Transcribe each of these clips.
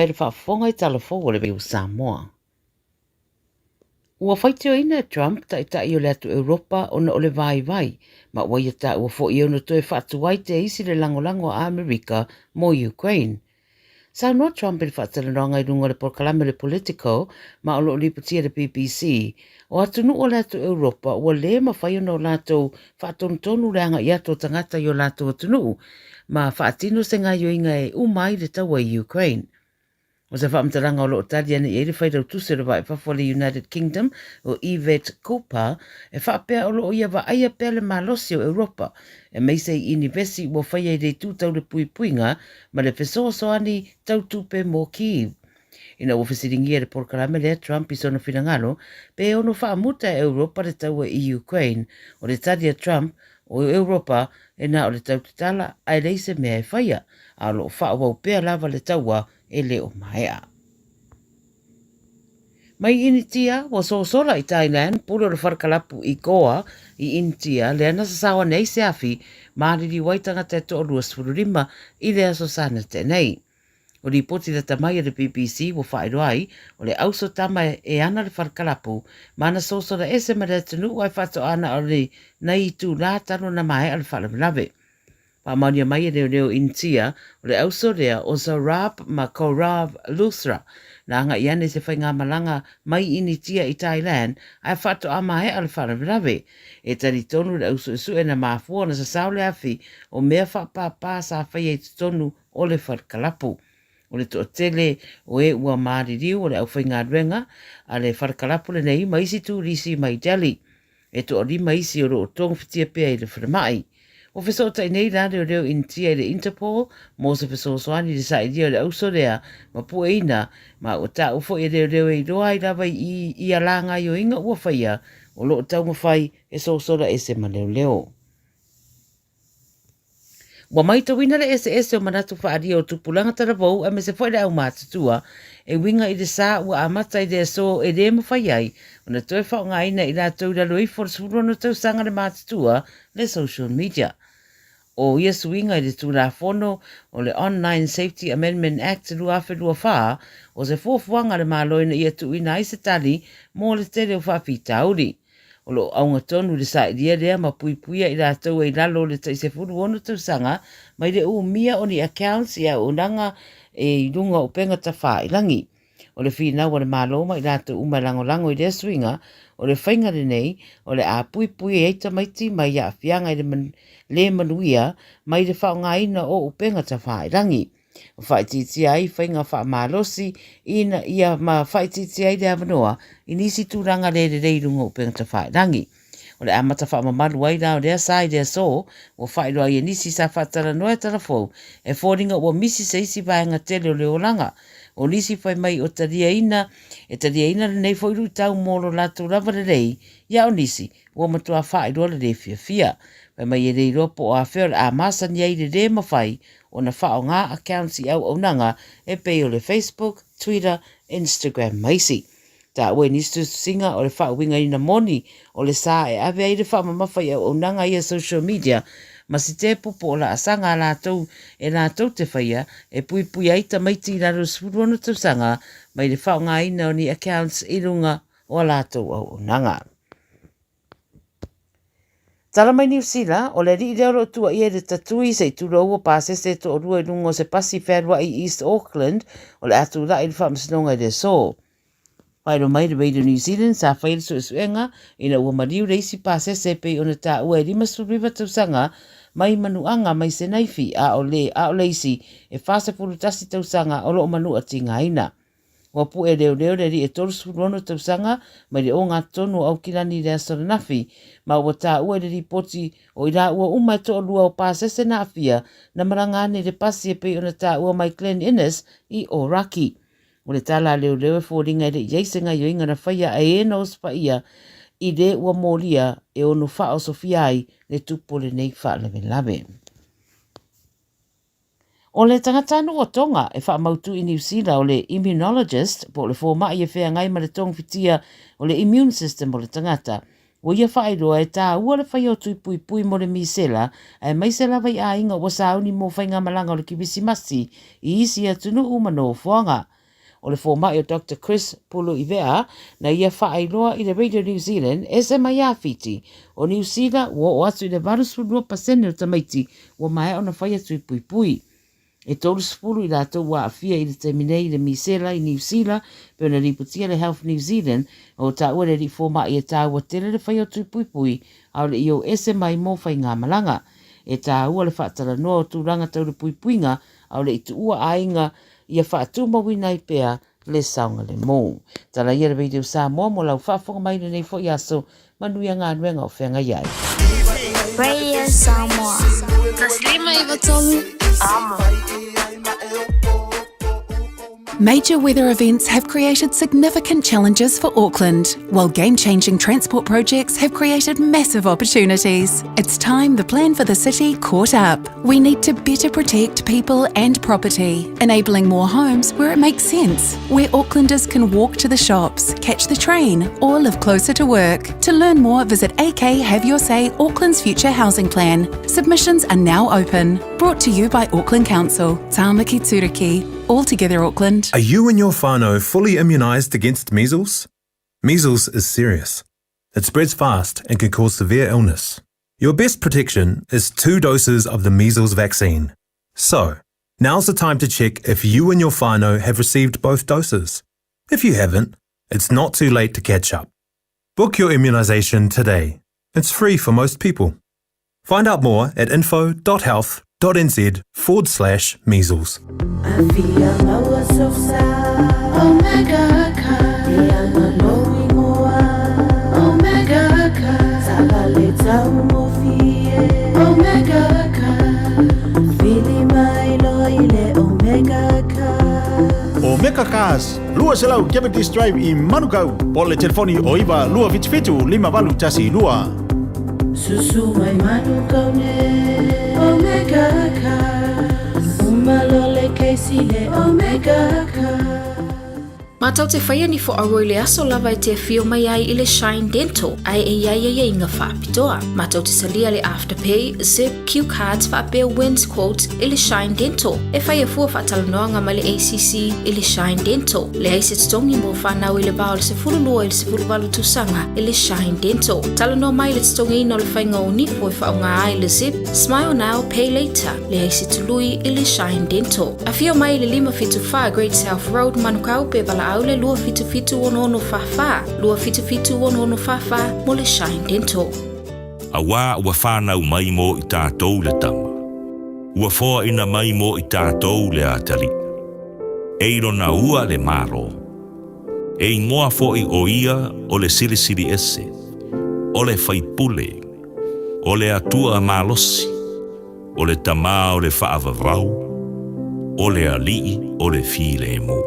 Mai le faafofoga i tala fou a le o Samoa. Ua faitioina e Trump taitai o le atu Europa ona o le vaivai, ma ua ia taua foi e ono toe faatuai te isi le lagolago a Amerika mo Ukraine. Saunoa Trump i le faatalanoaga i luga o le polokalame o le Politico ma o lo o lipotia e le BBC, o atunuu o le atu Europa ua lē mafai ona o latou faatonutonu le agaʻi atu o tagata i o latou atunuu ma faatino se gaioiga e uma ai le taua i Ukraine. O se faamatalaga o lo o tali ane i ai le failautusi o le Vaa i Fafo a le United Kingdom o Yvette Cooper e faapea o lo o ia vaaia pea le malosi o Europa aemaise i inivesi ua faia i le itu tau le puipuiga ma le fesoasoani tau tupe mo Kyiv. Ina ua fesiligia e le polokalame lea Trump i sona finagalo pe ono faamuta e Europa le taua i Ukraine, o le tali a Trump, o Europa e na o le tau tatala ae leai se mea e faia, a o lo o faaauau pea lava le taua e le o maea. Mai Initia, ua sosola i Thailand, pule o le fale kalapu i Goa i Initia, lea na sasao ane ai se afi, maliliu ai tagata e toalua 15 i le aso Sa na tea nei. O lipoti lata mai a le BBC ua faailoa ai, o le auso tama e ana le fale kalapu, ma na sosola ese ma le atunuu ae faatoa na o le nei itulā talu ona maea le faalavelave. Faamaonia mai e leoleo Initia, o le auso lea o Saurabh ma Gaurav Luthra, na agai ane i se faigamalaga mai Initia i Thailand ae faatoa maea le faalavelave. E talitonu le au suesue na mafua ona sasao le afi o mea faapāpā sa faia i totonu o le fale kalapu. O le toatele o e ua maliliu o le aufaigaluega a le fale kalapu lenei ma isi turisi mai Delhi. E toalima isi o lo o togafitia pea i le falemai. Ua fesootai nei la leoleo Initia i le Interpol mo se fesoasoani i le sailia o le auso lea ma pueina, ma ua taua foi e leoleo e iloa ai lava i ia la gaioiga ua faia o lo o taumafai e sosola ese ma leoleo. Ua maitauina le eseese o manatu faaalia o tupulaga talavou aemaise foi le aumatutua e uiga i le sa ua amata i le aso e le mafai ai ona toe faaaogaina i latou i lalo ifo o le 16 tausaga le matutua le social media. O ia suiga i le Tulafono o le Online Safety Amendment Act 2024 o se fuafuaga a le Malo ina ia tuuina ai se tali mo le tele o faafitauli. O lo o auga tonu le sailia lea ma puipuia i latou e i lalo o le tai 16 tausaga mai le umia o ni accounts i auaunaga e i luga o upega tafailangi. O le finau a le Malo ma i latou uma e lagolago i lea suiga, o le faiga lenei o le a puipui ai tamaiti mai aafiaga i le le manuia mai le faaaogaina o upega tafailangi. Faaitiitia ai faiga faamalosi ina ia ma faaitiitia ai le avanoa i nisi tulaga le lelei i luga o upega tafailagi. O le amata faamamalu ai la o lea sa i le aso, ua faailoa ai e nisi sa faatalanoa e Talafou, e foliga ua misi se isi vaega tele o le olaga. O nisi fai mai o taliaina, e taliaina lenei foi luitau mo lo latou lava lelei, ia o nisi, ua matua faailoa le le fiafia. Fai mai e le iloa po o afea o le a masani ai le le mafai ona faaaoga accounts i auaunaga e pei o le Facebook, Twitter, Instagram ma isi. Taua i nisi tusitusiga o le faauigaina moni o le sa e ave ai le faamamafa i auaunaga ia social media ma sitepu po o laasaga a latou e latou te faia e puipuia ai tamaiti i lalo o le 16 tausaga mai le faaaogaina o ni accounts i luga o a latou auaunaga. Tala mai Niu Sila, o le alii lea o lo o tuuaia i le tatui se i tulou o pasese e toalua i luga o se pasi fealuai i East Auckland o le a tulai i le faamasinoga i le aso. Faailoa mai le Radio New Zealand sa faia le suesuega ina ua maliu le isi pasese e pei ona taua e 59 tausaga mai Manuaga mai Senaifi a o le a o le isi e 41 tausaga o lo o manua tigaina. Ua pu'e leoleo le alii e 36 tausaga mai le ogatotonu o Aukilani i le aso ananafi, ma ua taua i le lipoti o i laua uma e toalua o pasese na aafia na malaga ane i le pasi e pei ona taua mai Glen Innes i Ōraki. O le tala a leoleo e foliga e le i i ai se gaioiga na faia a e na osofaia i le ua molia e ono faaosofia ai le tupu o lenei faalavelave. O le tagatanuu o Tonga e faamautu i Niu Sila o le immunologist po o le fomai e feagai ma le togafitia o le immune system o le tagata. Ua ia faailoa e tāua le faia o tui puipui mo le misela, aemaise lava i aiga ua sauni mo faigamalaga o le Kirisimasi i isi atunuu ma nofoaga. O le fomai o Doctor Chris Puluivea na ia faailoa i le Radio New Zealand, ese mai ia Fiti, o Niu Sila ua oo atu i le 82% o tamaiti ua maea ona faia tui puipui. E 30 i latou ua aafia i le taimi nei i le misela i Niu Sila, pei ona lipotia le Health New Zealand, o taua le alii fomai e taua tele le faia o tui puipui a o le i o ese mai mo faigamalaga. E taua le faatalanoa o tulaga tau le puipuiga a o le i tuua aiga ia faatumauina ai pea le saogalemu. Tala ia le Radio Samoa mo lau faafofoga mai i lenei foi aso. Manuia galuega o feagai ai. Radio Samoa. 193 Amo. Major weather events have created significant challenges for Auckland, while game changing transport projects have created massive opportunities. It's time the plan for the city caught up. We need to better protect people and property, enabling more homes where it makes sense, where Aucklanders can walk to the shops, catch the train, or live closer to work. To learn more, visit AK Have Your Say Auckland's Future Housing Plan. Submissions are now open. Brought to you by Auckland Council, Tāmaki Turuki. All together Auckland. Are you and your whānau fully immunised against measles? Measles is serious. It spreads fast and can cause severe illness. Your best protection is two doses of the measles vaccine. So, now's the time to check if you and your whānau have received both doses. If you haven't, it's not too late to catch up. Book your immunisation today. It's free for most people. Find out more at info.health.nz forward slash measles. Omega Cars, 200 Cavendish Drive i Manukau, po le telefoni o 9 277 5812. Susu mai Manukau ne Omega Cars, Uma lo le Casey le Omega Cars. Mātou te whaia ni fo aua i le aso lava e te awhio mai ai i le Shine Dental, ae e iai ai inga whaapitoa. Mātou te salia le Afterpay, Zip, Q Cards whaapea Wins Quotes i le Shine Dental. E whaia fua whaatalanoanga mai le ACC i le Shine Dental. Leai se totogi mo whanau i le va o le 12 i le 18 tausaga i le Shine Dental. Talanoa mai le totogiina o le faiga o nifo e faaaoga ai le Zip, Smile Now, Pay Later, leai se tului i le Shine Dental. Afio mai i le 574 Great South Road, Manukau pe valaau le 277 6644, 277 6644 mo le Shine Dental. Auā ua whānau mai mō i tātou le tama. Ua foaina mai mō i tātou le atalii. E i lona ua le Malo. E ingoa foʻi ʻo ia o le Silisili Ese, o le Faipule, o le Atua Malosi, o le Tamā o le Faavavau, o le Alii o le Filemu.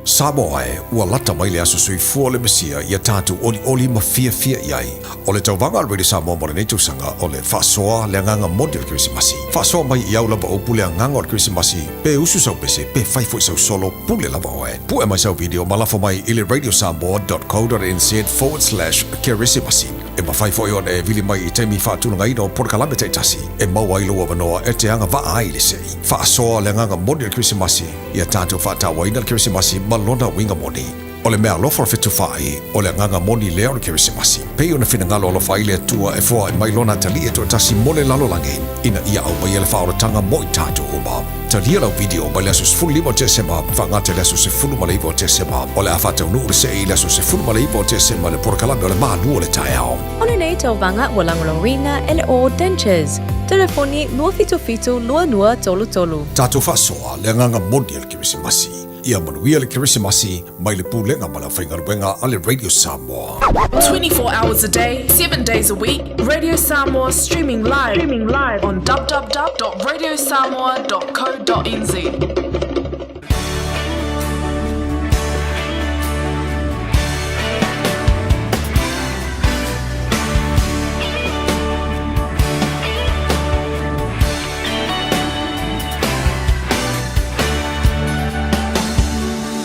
Samoa e, ua lata mai le aso soifua o le Mesia ia tatou olioli ma fiafia i ai. O le tauvaga a le Radio Samoa mo lenei tausaga o le faasoa le agaga moni o le Kerisimasi. Faasoa mai i au lava upu le agaga o le Kerisimasi, pe usu sau pese, pe fai foi sau solo, pule lava oe. Pue mai sau video ma lafo mai i le radiosamoa.co.nz/kerisimasi. E mafai foi ona e vili mai i taimi faatulagaina o polokalame taitasi e maua ai lou avanoa e te agavaa ai i le sei. Faasoa le agaga moni o le Kerisimasi, Ia tatou faatauaina le Kerisimasi ma lona uiga moni. O le meaalofa o le fetufaai, o le agaga moni lea o le Kerisimasi. Pei ona finagalo alofa ai le Atua e foai mai lona atalii e toatasi mo le lalolagi, ina ia aumaia le faaolataga mo i tatou uma. Talia lau video mai le aso 15 o Tesema faagata i le aso 19 o Tesema. O le a faataunuu le see i le aso 19 o Tesema le polokalame o le Malu o le Taeao. O lenei tauvaga ua lagolagoina e le All Dentures. Telefoni 277 2233. Tatou faasoa le agaga moni o le Kerisimasi. Ia manuia le Kerisimasi mai le Pulega ma le Aufaigaluega a le Radio Samoa. 24 hours a day, 7 days a week, Radio Samoa streaming live, streaming live on www.radiosamoa.co.nz.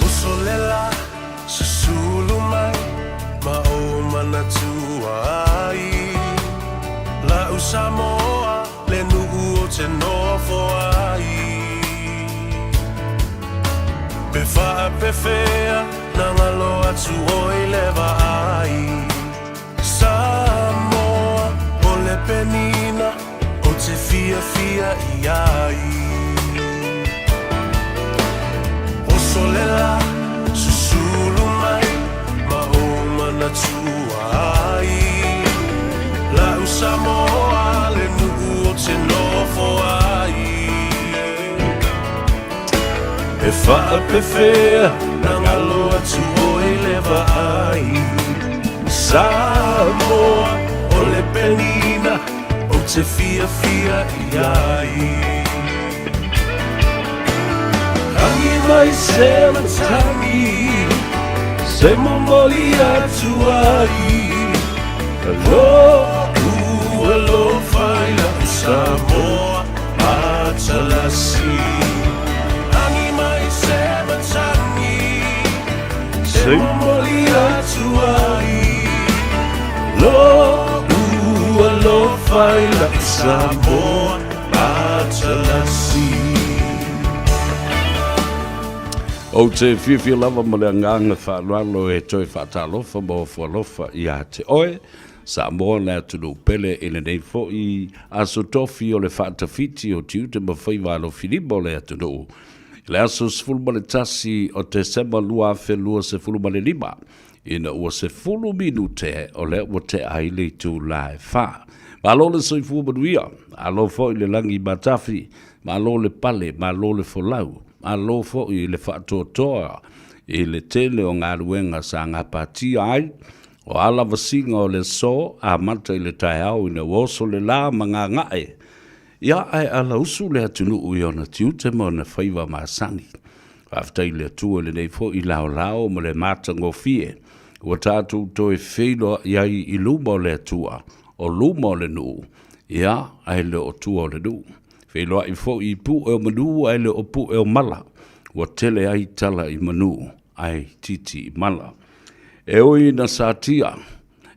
Uso lela, susulu mai, ma Samoa le nuu ou te nofo ai. Pe faapefea na galo atu oe i le vaai. Samoa o le penina ou te fiafia i ai. Oso le la, susulu mai ma ou manatua ai. La'u Samoa le nuu ou te nofo ai. E faapefea na galo atu oe i le vaai. Samoa o le penina ou te fiafia i ai. Agi mai se matagi se momoli atu ai. Lo'u alofa i la'u Samoa matalasi. Agi mai se matagi se momoli atu ai. Lo'u alofa i la'u Samoa matalasi. Ou te fiafia lava ma le agaga faaaloalo e toe faatalofa ma ofo alofa ia te oe, Samoa le atunuu pele i lenei foi aso tofi o le faatafiti o tiute ma faiva alofilima o le atunuu i le aso 11 o Tesema 2025, ina ua 10 minute o lea ua tea ai le itula e fa. Malo le soifua manuia, malo foi le lagi matafi, malo le pale, malo le folau, malo foi le faatoatoa i le tele o galuega sa gapatia ai, o a lavasiga o le aso, amata i le taeao ina ua oso le la ma gaga'e, ia ae alausu le atunuu i ona tiute ma ona faiva masani. Faafetai i le Atua i lenei foi laolao ma le matagofie ua tatou toe feiloai ai i luma o le Atua, o luma o le nuu, ia, ae le o tua o le nuu. Feiloai foi i pue o manu ae le o pue o mala, ua tele ai tala i manu ae itiiti i mala. E ui ina satia,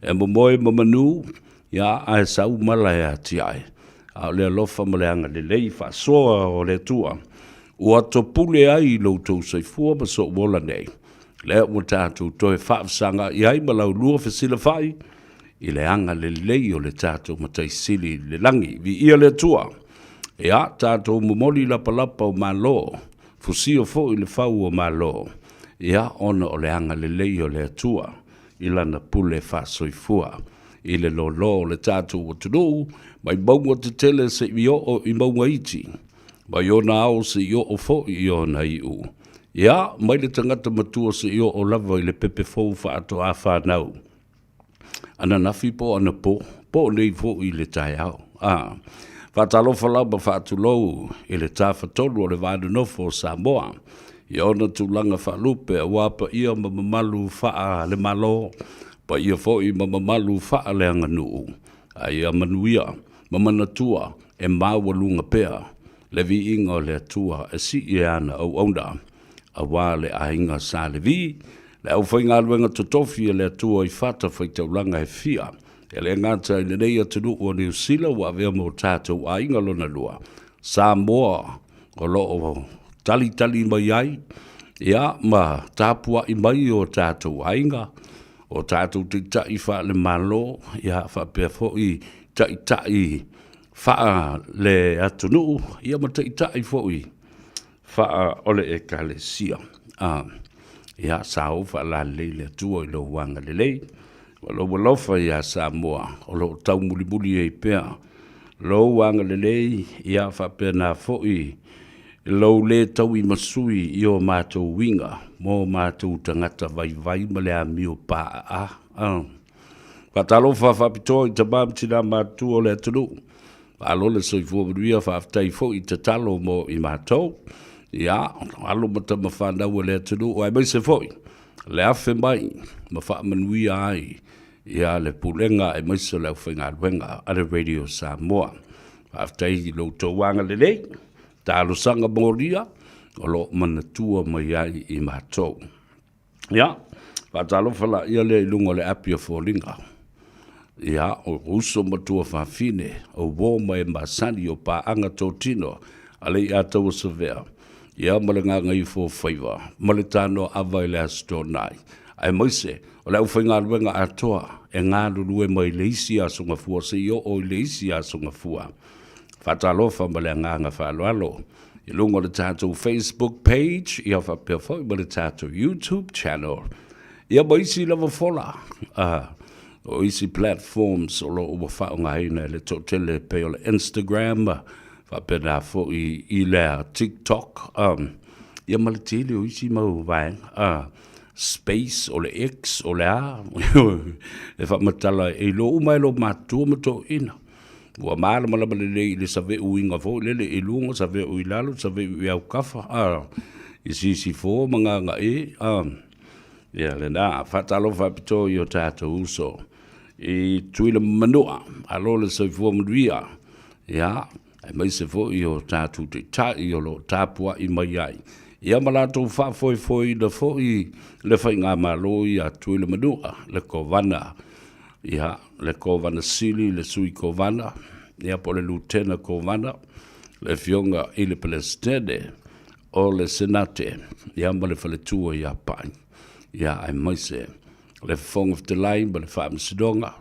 e momoe ma manu, ia, ae sau mala e atiae. A o le alofa ma le agalelei faasoa o le Atua, ua topule ai lo outou soifua ma so'u ola nei, lea ua tatou toe faafesaga'i ai ma laulua fesilafai i le agalelei o le tatou Matai Sili i le lagi. Viia le Atua! Ia, tatou momoli lapalapa o Malo, fusia foi le fau o Malo, ia, ona o le agalelei o le Atua i Lana pule faasoifua i le lōlō o le tatou atunuu, mai mauga tetele seia oo i mauga iti. Mai ona ao seia oo foi i ona iu. Ia, mai le tagata matua seia oo lava i le pepe fou faatoa fanau. Ananafi po o anapo, po o nei foi i le taeao. A, faatalofa lava faatulou i le Tafatolu o le Va Nonofo o Samoa, i ona tulaga faalupe aua paia ma mamalu faale-Malo, paia foi ma mamalu faaleaganuu. A ia manuia ma manatua e maualuga pea le viiga o le Atua e sii e ana auauna, aua le aiga Sa Levi, le aufaigaluega totofi a le Atua i fatafaitaulaga e fia, e le gata i lenei atunuu o Niu Sila ua avea ma o tatou aiga lona lua, Samoa o lo o talitali mai ai, ia, ma tapuai mai o tatou aiga, o tatou taitai faale-Malo, ia, faapea foi taitai faale-atunuu, ia ma taitai foi faa o le Ekalesia. A, ia, sa ou faalalelei le Atua i lou agalelei ma lou alofa iā Samoa o lo o taumulimuli ai pea lou agalelei, ia faapena foi lou lē tauimasui i o matou uiga mo matou tagata vaivai ma le amio paaa. A. Faatalofa faapitoa i tama ma tina matutua o le atunuu. Malo le soifua manuia, faafetai foi i tatalo mo i matou. Ia, alo ma tama fanau a le atunuu aemaise foi le afe mai ma faamanuia ai ia le pulega aemaise o le aufaigaluega a le Radio Samoa. Faafetai i lo outou agalelei, talosaga molia o lo o manatua mai ai i matou. Ia, faatalofa laia lea i luga o le api o foliga. Ia, o uso ma tuafafine, o uō ma e masani, o paaga totino a le Iataua Savea, ia ma le gagaifo o faiva, ma le tanoa ava i le Aso Toonai, aemaise o le aufaigaluega atoa e galulue mai le isi Aso Gafua seia oo i le isi Aso Gafua. Faatalofa ma le agaga faaaloalo i luga o le tatou Facebook page, ia faapea foi ma le tatou YouTube channel. Ia ma isi lava fola, o isi platforms o lo o ua faaaogaina e le toatele e pei o le Instagram, faapena foi i le TikTok, ia ma le tele o isi mau vaega, space, o le X, o le a, e faamatala e iloa uma e lo matua ma toeaiina. Ua malamalama lelei i le saveuiga foi lele i luga, saveu i lalo, saveu i autafa, i sisifo ma gagae, Ia lena, faatalofa faapitoa i o tatou uso i Tutuila ma Manua, malo le soifua manuia, ia, aemaise foi o tatou taitai o lo o tapuai mai ai, ia ma latou faafoefoeina foi le faigamalo ia Tutuila Manua, le Kovana, ia, le Kovana Sili, le Sui Kovana, ia po o le Lutena Kovana, le Afioga i le Peresetene o le Senate, ia ma le faletua ia Pai, ia aemaise le Fofoga Fetalai ma le Faamasinoga,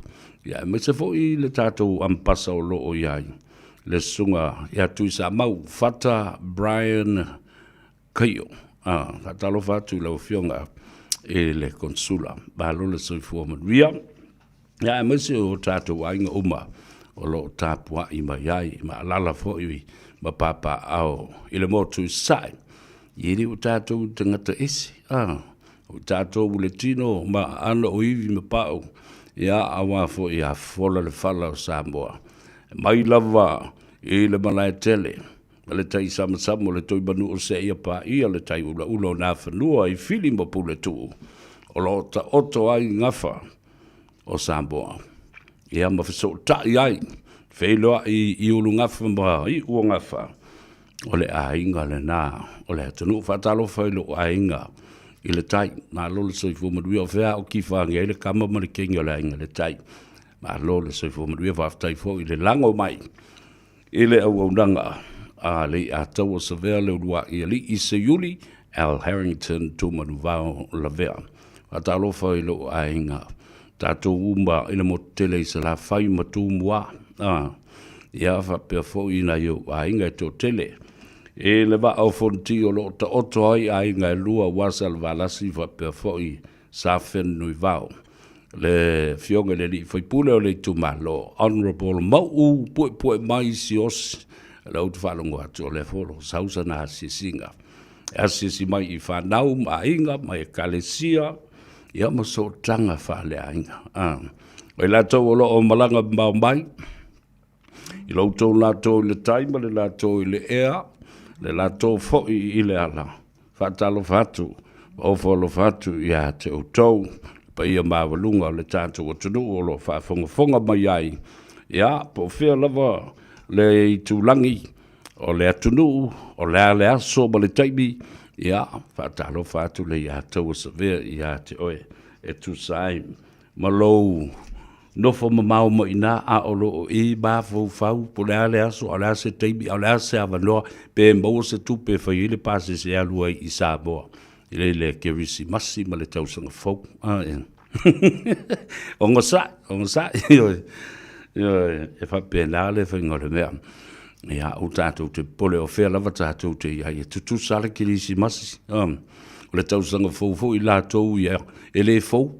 ia aemaise foi le tatou Ambasa o lo o i ai, le Susuga ia Tuisamau Fata Brian Kaio. Ah, faatalofa atu i lau Afioga i le Konsula. Malo le soifua manuia. Ia, aemaise o tatou aiga uma o lo o tapuai mai ai, ma alala foi ma papaaao i le motu i Sasae. E le o tatou tagata ese, a, o tatou le tino ma aano o ivi ma pau, ia, aua foi a fola le fala o Samoa. Mai lava i le Malaetele, ma le tai samasama o le Tuimanu o seia paia le tai ulaula o Nafanua i Fili ma Puletuu, o lo o taoto ai gafa o Samoa, ia ma fesootai ai, feiloai i Ulugafa ma Iuogafa, o le aiga lena o le atunuu. Faatalofa i lou aiga i le tai, malo le soifua manuia, o fea o kifa age ai le kama ma le kegi o le aiga i le tai. Malo le soifua manuia, faafetai foi i le lago mai I le auaunaga a Leiataua Savea le uluai alii Seiuli Al Harrington Tumanuvao Lavea. Faatalofa i lou aiga, tatou uma i le motu tele i Salafai ma Tumua, a, ia faapea foi nai ou aiga e toatele. I le vaa o Fonoti o lo o taoto ai aiga e lua aua Salevalasi faapea foi Sa Fenunuivao, le Afioga i le Alii Faipule o le itumalo, Honourable Mauu Puepuemai Siaosi, o lea ou te faalogo atu o lea foi o lo o sau sana asiasiga. E asiasi mai i fanau ma aiga ma ekalesia, ia ma sootaga faaleaiga. Ah. O i latou o lo o malaga mamao mai, i lo outou latou i le tai ma le latou i le ea, le latou foi i le ala. Faatalofa atu, ofo alofa atu ia te outou, le paia maualuga o le tatou atunuu o lo o faafogafoga mai ai, ia, po o fea lava le itulagi o le atunuu, o le a le aso ma le taimi, ia, faatalofa atu le ia Tauasavea ia te oe e tusa ai ma lou nofo mamao mai ina a o lo o e mafaufau po o le a le aso, a o le a se taimi, a o le a se avanoa, pe maua se tupe e fai ai le pasese e alu ai i Samoa i le Kerisimasi ma le tausaga fou. Ogasai, ogasai, ioe, ioe, e faapena le faiga o le mea. Ia, aua tatou te popole o fea lava tatou te i ai, e tutusa lava le Kerisimasi, o le tausaga fou foi latou ia, e le fou,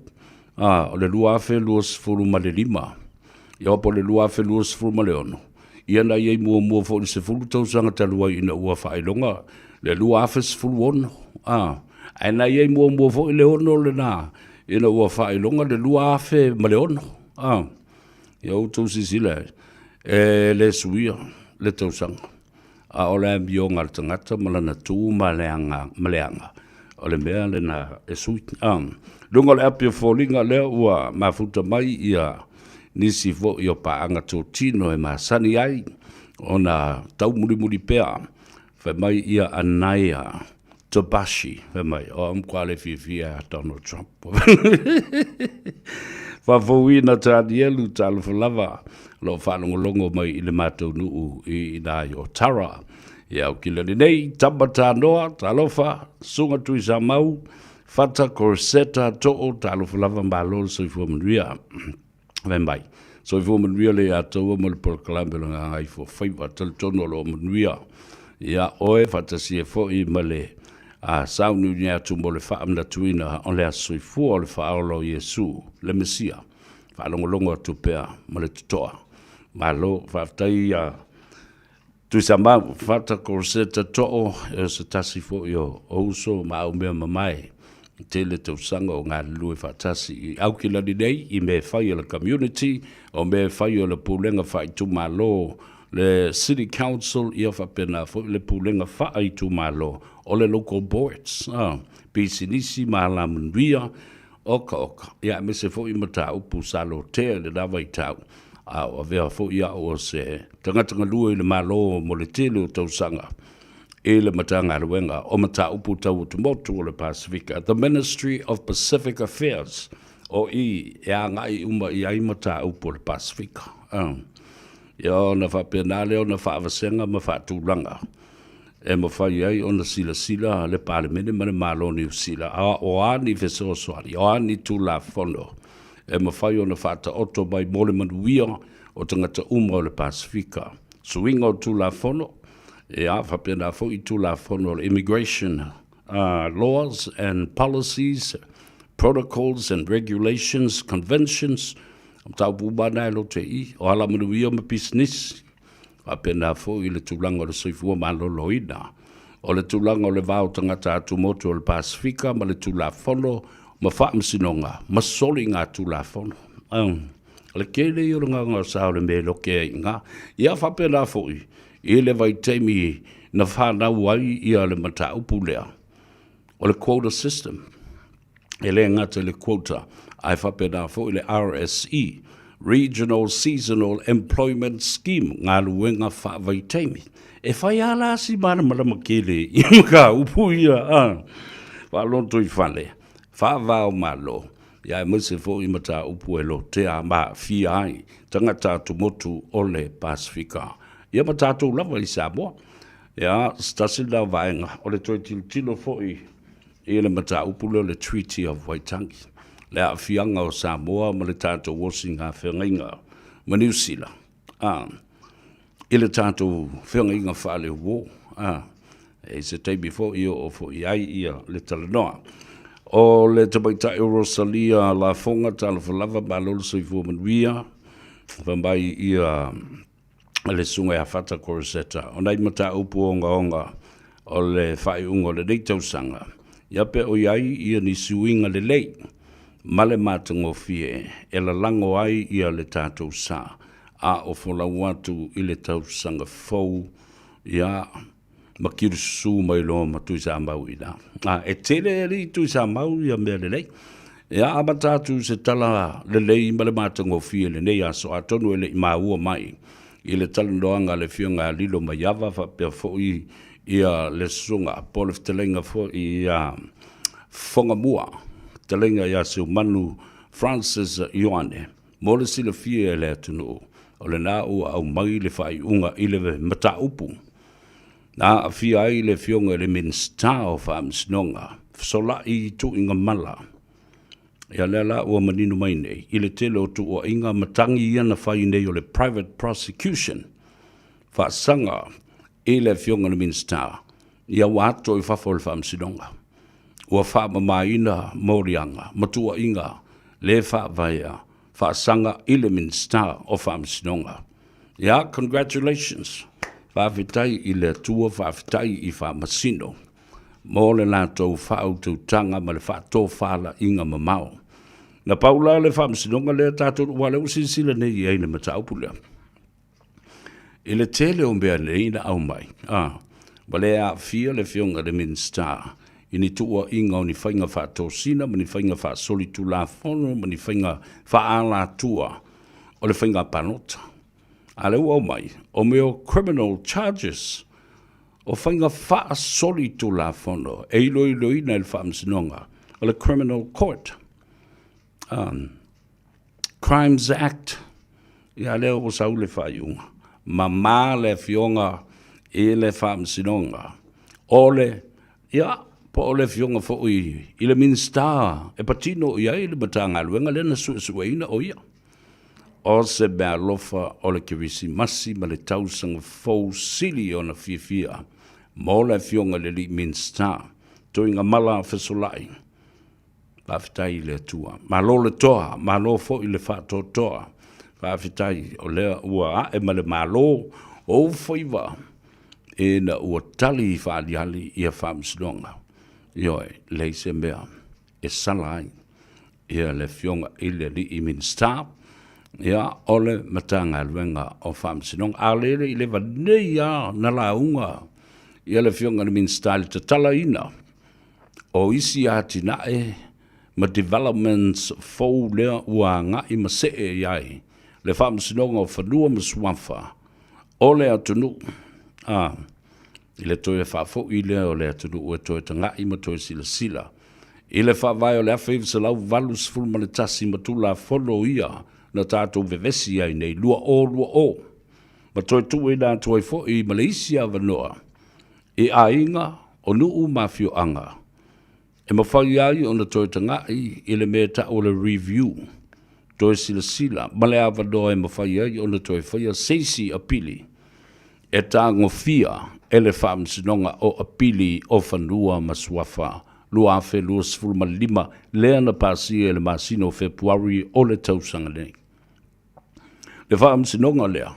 A, o le 2025, ia po o le 2026, ia na i ai muamua foi i le 10 tausaga talu ai ina ua faailoga le 2016, a, ae na i ai muamua foi le 6 lena ina ua faailoga le 2006, a. Ia outou silasila, e le suia le tausaga. A o le amioga a le tagata ma lana tu ma le aga, ma le aga, o le mea lena e sui. Luga o le api o foliga lea ua mafuta mai ia nisi foi o paaga totino e masani ai ona taumulimuli pea, fai mai ia Anaia Tabashi, fai mai, o au matua le fiafia ia Donald Trump. Faafouina Tanielu, talofa lava, o lo o faalogologo mai i le matou nuu i ina i Otara. Ia, o kila lenei, Tama Tanoa, talofa, Susuga Tuisamau, Fata Corseta Too, talofa lava, malo le soifua manuia. Fai mai, soifua manuia le ia taua ma le polokalame o le Gagaifofaiva, talitonu o lo o manuia ia oe faatasi ai foi ma le a sauniuni atu mo le faamanatuina o le aso soifua o le faaola o Iesu, le Mesia. Faalogologo atu pea ma le totoa. Malo, faafetai ia Tuisamau, Fata Corseta Too, e o se tasi foi o uso ma au mea mamae i tele tausaga o galulue faatasi i Aukilani nei i mea e fai a le community, o mea e fai o le pulega faaitumalo, le City Council, ia faapena foi le pulega faaitumalo o le local boards, pisinisi ma alamanuia, oka oka, ia aemaise foi mataupu sa lotea i lena vaitau, a o avea foi au o se tagata galue i le Malo mo le tele o tausaga i le Matagaluega o Mataupu Tau Atumotu o le Pasefika, The Ministry of Pacific Affairs, o i e agai uma i ai mataupu o le Pasefika. Ia ona faapena lea ona faavasega ma faatulaga e mafai ai ona silasila le Palemene ma le Malo o Niu Sila, a o a ni fesoasoani, o a ni Tulafono e mafai ona faataoto mai mo le manuia o tagata uma o le Pasefika. Suiga o Tulafono, ia, faapena foi Tulafono o le Immigration Laws and Policies, Protocols and Regulations, Conventions, mataupu uma na e lote i, o alamanuia ma pisinisi, faapena foi le tulaga o le soifua maloloina, o le tulaga o le va o tagata atumotu o le Pasefika ma le Tulafono ma Faamasinoga ma soligatulafono. O le tele ia o le gaogaosa o le mea e lote ai i ina. Ia faapena foi i le vaitaimi na fanau ai ia le mataupu lea o le quota system. E le gata i le quota, ae faapena foi le RSE, Regional Seasonal Employment Scheme, galuega faavaitaimi. E fai lava la si malamalama tele i mataupu ia, a faalotoifale, faava o Malo, ia aemaise foi mataupu e lotea ma aafia ai tagata atumotu o le Pasefika, ia ma tatou lava i Samoa. Ia, se tasi lena o vaega o le toe tilotilo foi i le mataupu lea o le Treaty of Waitangi, le aafiaga o Samoa ma le tatou osiga feagaiga ma Niu Sila, a, i le tatou feagaiga faaleuo, a, e i se taimi foi e oo foi i ai ia le talanoa. O le tamaitai o Rosalia Lafoga, talofa lava, malo le soifua manuia, fai mai ia le Susuga ia Fata Corsetta, o nai mataupu ogaoga o le faaiuga o lenei tausaga, ia pe o i ai ia ni suiga lelei ma le matagofie e lalago ai ia le tatou sa, a o folau atu i le tausaga fou, ia, ma kilususu mai loa ma Tuisamau i ina. A, e tele alii Tuisamau ia mea lelei. Ia amata atu se tala lelei ma le matagofie i lenei aso, atonu e le i maua mai i le talanoaga a le Afioga ia Lilo Maiava faapea foi ia le Susuga po o le fetalaiga foi ia Fogamua, fetalaiga ia Seumanu Francis Ioane. Mo le silafia e le atunuu, o lena ua aumai le faaiuga i le mataupu na aafia ai le Afioga i le Minisita o Faamasinoga, Fesolai Tuigamala. Ia lea la ua manino mai nei i le tele o tuuaiga ma tagi ia na fai nei o le private prosecution, faasaga i le Afioga i le Minisita, ia ua ato i fafo o le Faamasinoga. Ua faamamaina moliaga ma tuuaiga le faavaea faasaga i le Minisita o Faamasinoga. Ia, congratulations! Faafetai i le Atua, faafetai i Faamasino mo le latou faautautaga ma le faatofalaiga mamao. Na pau la le Faamasinoga lea tatou, aua o lea ua silasila nei i ai i le mataupu lea. I le tele o mea nei na aumai, a, ua le aafia le Afioga i le Minisita i ni tuuaiga o ni faiga faatosina ma ni faiga faasolitulafono ma ni faiga faaalatua o le faiga palota. A lea ua aumai, o mea o criminal charges, o faiga faasolitulafono e iloiloina e le Faamasinoga o le Criminal Court. A. Crimes Act, ia lea ua sau le faaiuga. Mamā le Afioga i le Faamasinoga o le, ia, po o le Afioga foi i le Minisita e patino i ai le Matagaluega lea na suesueina o ia. O se meaalofa o le Kerisimasi ma le Tausaga Fou sili ona fiafia mo le Afioga i le Alii Minisita, Tuigamala Fesolai. Faafetai i le Atua. Malo le toa, malo foi le faatoatoa. Faafetai o lea ua ae ma le malo o ou faiva ina ua tali faaaliali ia faamasinoga. Ioe, leai se mea e sala ai ia le Afioga i le Alii Minisita, ia o le Matagaluega o Faamasinoga. A o le le i leva nei lava na lauga ia le Afioga i le Minisita i le tatalaina o isi atinae ma developments fou lea ua agai ma see i ai le Faamasinoga o Fanua ma Suafa o le atunuu, a, i le toe faafoi lea o le atunuu e toe taga'i ma toe silasila i le Faavae o le 1981 ma Tulafono ia na tatou vevesi ai nei 2020 ma toe tuuina atu ai foi ma le isi avanoa i aiga, o nuu ma afioaga, e mafai ai ona toe taga'i i le mea e ta'u o le review, toe silasila, ma le avanoa e mafai ai ona toe faia se isi apili e tagofia e le Faamasinoga o Apili o Fanua ma Suafa 2025 lea na pasia i le masina o Fepuari o le tausaga nei. Le faamasinoga lea,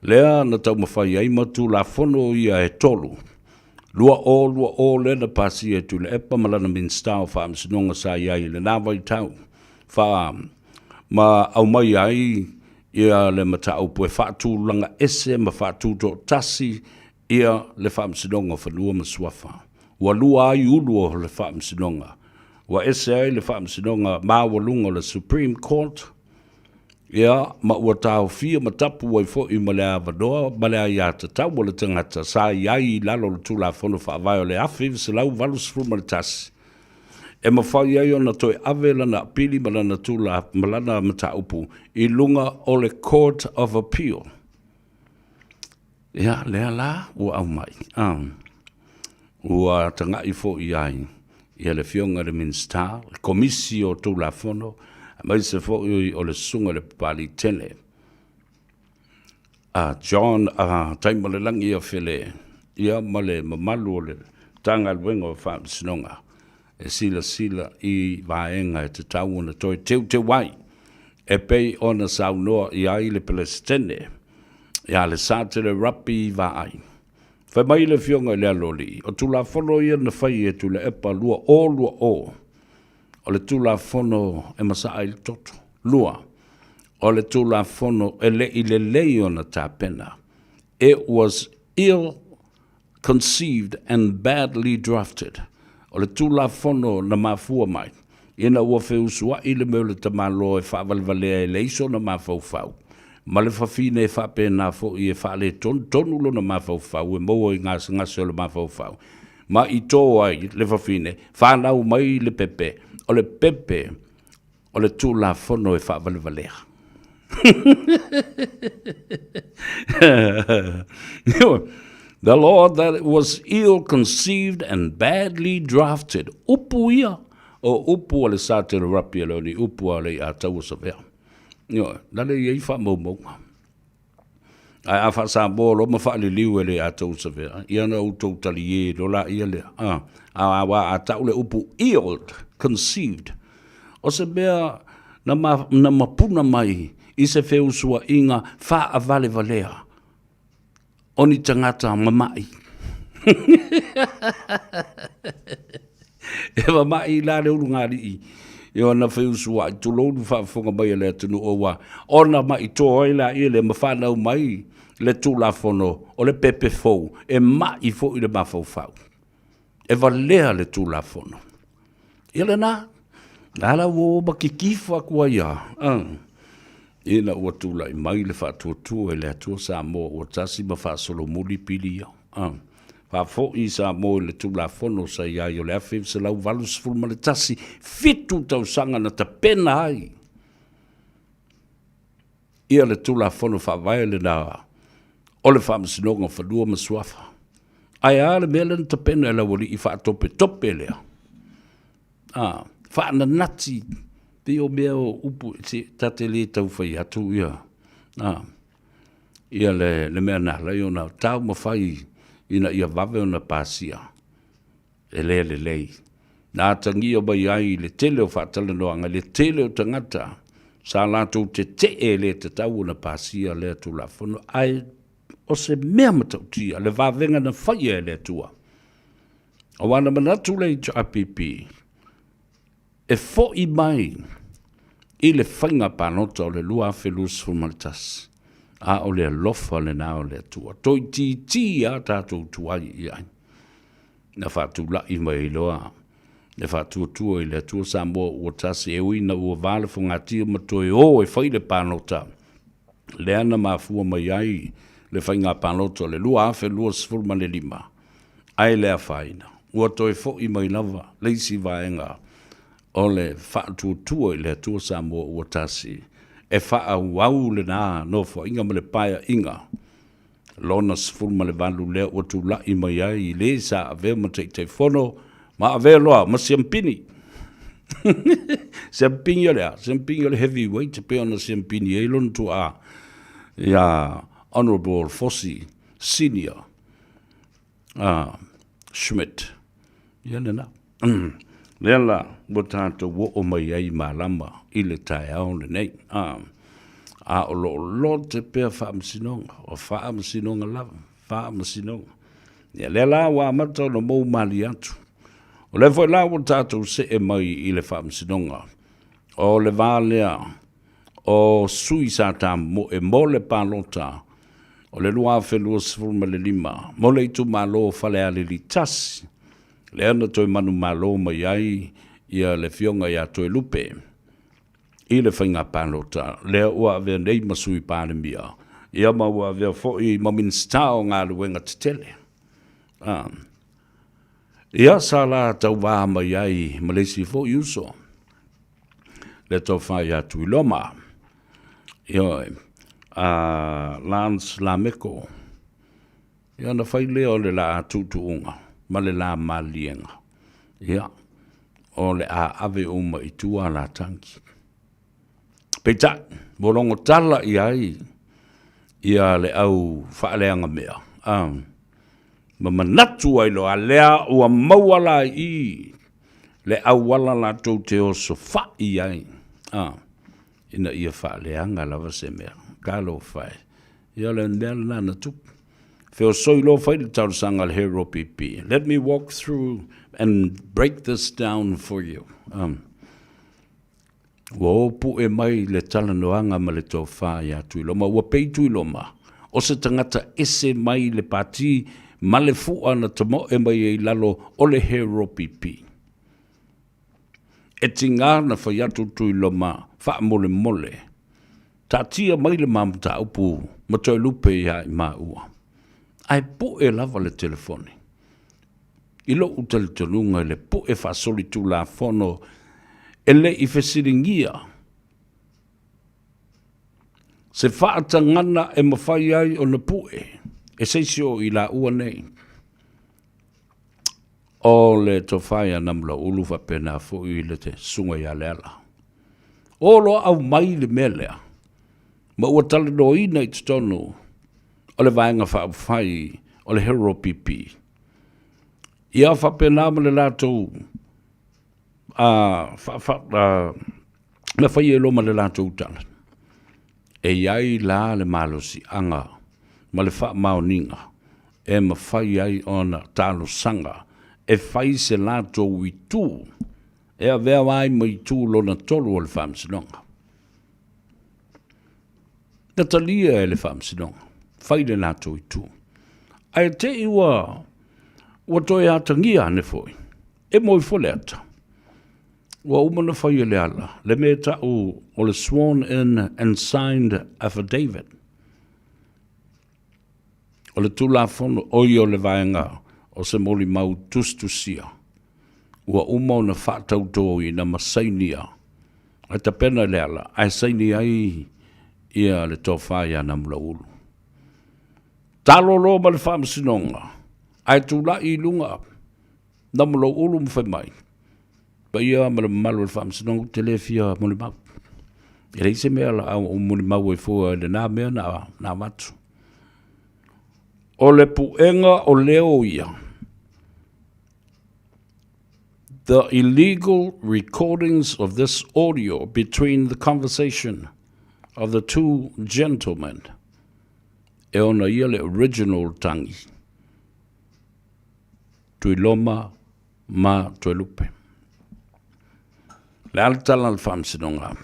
lea na taumafai ai ma Tulafono ia e tolu, 2020 lea na pasia e Tuilaepa ma lana Minisita o Faamasinoga sa i ai i lena vaitau, fa, ma aumai ai ia le mataupu e faatulaga ese ma faatutoatasi ia le Faamasinoga o Fanua ma Suafa. Ua lua ai ulu o le Faamasinoga. Ua ese ai le Faamasinoga Maualuga o le Supreme Court, ia, ma ua taofia ma tapu ai foi ma le avanoa ma le aiatatau a le tagata sa i ai i lalo o le Tulafono Faavae o le 1981, e mafai ai ona toe ave lana apili ma lana tula, ma lana mataupu i luga o le Court of Appeal. Ia, lea la ua aumai, a, ua taga'i foi i ai ia le Afioga i le Minisita, le Komisi o Tulafono, aemaise foi o le Susuga i le Papalii Tele, a John a Taimalelagi Afele, ia ma le mamalu o le Matagaluega o Faamasinoga e silasila i vaega e tatau ona toe teuteu ai e pei ona saunoa i ai le Peresetene ia Lesatele Rapi Vaai. Fai mai le Afioga i le Aloalii, o Tulafono ia na fai e Tuilaepa 2020, o le Tulafono e masaa i le toto. 2, o le Tulafono e le i lelei ona tapena, it was ill conceived and badly drafted, o le Tulafono na mafua mai ina ua feusua'i le mea o le tamaloa e faavalevalea e leai sona mafaufau, ma le fafine e faapena foi e faaletonutonu lona mafaufau e maua i gasegase o le mafaufau, ma i tō ai le fafine, fanau mai le pepe, o le pepe o le Tulafono e faavalevalea. The law that was ill-conceived and badly drafted. Upu ia, o upu a le Saterapi e le o ni upu a Leiataua Savea. Ioe, na le i ai faamaumauga. Ae a faa-Samoa loa ma faaliliu e Leiataua Savea, ia na outou taliē loa laia lea. A, aua a tau le upu ill-conceived, o se mea na, ma, na mapuna mai i se feusuaiga faavalevalea o ni tagata mama'i. E mama'i la le ulugalii i ona feusuai, tulou le faafofoga mai a le atunuu aua ona ma'i to ai laia lea ma fanau mai le Tulafono o le pepe fou e ma'i foi le mafaufau. E valea le Tulafono. Ia lena, la la ua o ma kikifo atu ai a, ina ua tulai mai le faatuatua i le Atua Samoa ua tasi ma faasolomuli pili ia. Faafoi Samoa i le Tulafono sa i ai o le 1981, fitu tausaga na tapena ai. Ia le Tulafono Faavae lena o le Faamasinoga o Fanua ma Suafa. Ae a le mea lea na tapena e le aualii faatopetope lea? A, faananati, pei o mea o upu, se ta te le tau fai atu ia, a, ia le, le mea na ala ai ona taumafai ina ia vave ona pasia. E le lelei. Na atagia mai ai le tele o faatalanoaga i le tele o tagata sa latou tetee e le tatau ona pasia lea Tulafono, ae o se mea matautia le vavega na faia e le Atua. Aua na manatu le HRPP e fo'i mai i le faiga palota o le 2021, a o le alofa lena o le Atua. Toeitiiti lava tatou tuai i ai. Na faatula'i mai ai loa le faatuatua i le Atua Samoa ua tasi, e ui ina ua va le fogatia ma toe o e fai le palota, lea na mafua mai ai le faiga palota o le 2025, ae le afaina, ua toe fo'i mai lava le isi vaega o le faatuatua i le Atua Samoa ua tasi, e faaauau lena nofoaiga ma le paeaiga lona 18 lea ua tula'i mai ai i le sa avea ma Taitaifono ma avea loa ma siampini. Siampini o le a? Siampini o le heavyweight e pei ona siampini ai lona tuaa ia Honourable Fosi Senior Schmidt. Ia lena. Lea la ua tatou oo mai ai i malama i le taeao lenei. A o lo o lote pea faamasinoga, o faamasinoga lava, faamasinoga. Ia lea la ua amata ona mou malie atu. O lea foi la ua tatou see mai i le faamasinoga, o le va lea o sui sa tamoe mo le palota o le 2025 mo le itumalo o Falealili 1, lea na toe manumalo mai ai ia le Afioga ia Toelupe i le faiga palota lea ua avea nei ma Sui Palemia, ia ma ua avea foi ma Minisita o Galuega Tetele. Ia sa la tauva mai ai ma le isi foi uso, le tofa ia Tuiloma, ioe, a Lance Lameko. Ia ona fai lea o le laa tuutuuga ma le la maliega, ia, o le a ave uma i tua la tangi. Peitai, ua logo tala i ai ia le au faaleaga mea, a, ma manatu ai loa, lea ua maua la i le auala latou te osofa'i ai, a, ina ia faaleaga lava se mea. Talofa e. Ia o le mea lena na tupu. Feosoi loa fai le talosaga a le Hero PP. Let me walk through and break this down for you. Ua o pu'e mai le talanoaga ma le tofa ia Tuiloma. Ua pei Tuiloma o se tagata ese mai le pati ma le fu'a na tamo'e mai ai i lalo o le Hero PP. E tiga na fai atu Tuiloma faamolemole, taatia mai le ma mataupu ma Toelupe ia i maua. Ae pu'e lava le telefoni. I lo'u talitonuga i le pu'e faasolitulafono e le i fesiligia se faatagana e mafai ai ona pu'e e se isi o i laua nei. O le tofa ia Namulau'ulu faapena foi le susuga ia Leala. O loa aumai le mea lea ma ua talanoaina i totonu o le Vaega Faaupufai o le Hero PP. Ia faapena ma le latou na fai ai loa ma le latou tala, e i ai la le malosiaga ma le faamaoniga e mafai ai ona talosaga e fai se latou itu e avea ai ma itu lona tolu o le Faamasinoga. Na talia e le Faamasinoga, fai le latou itu. Ae te i ua, ua toe atagia ane foi, e moe foi le ata. Ua uma ona fai e Leala le mea e ta'u o le sworn in and signed affidavit. O le Tulafono, oi o le vaega o se molimau tusitusia ua uma ona faatautoina ma sainia, ae tapena e Leala ae saini ai. Ia le tofa ia Namulauulu. Talo loa ma le faamasinoga, ae tulai i luga Namulauulu ma fai mai, Paia ma le mamalu o le faamasinoga, ou te le fia molimau. E leai se mea o le a ou molimau ai fua i lena mea na avatu. O le puega o leo ia, the illegal recordings of this audio between the conversation of the two gentlemen, e ona ia le original tangi, Tuiloma ma Toelupe. Le a le tala a le faamasinoga?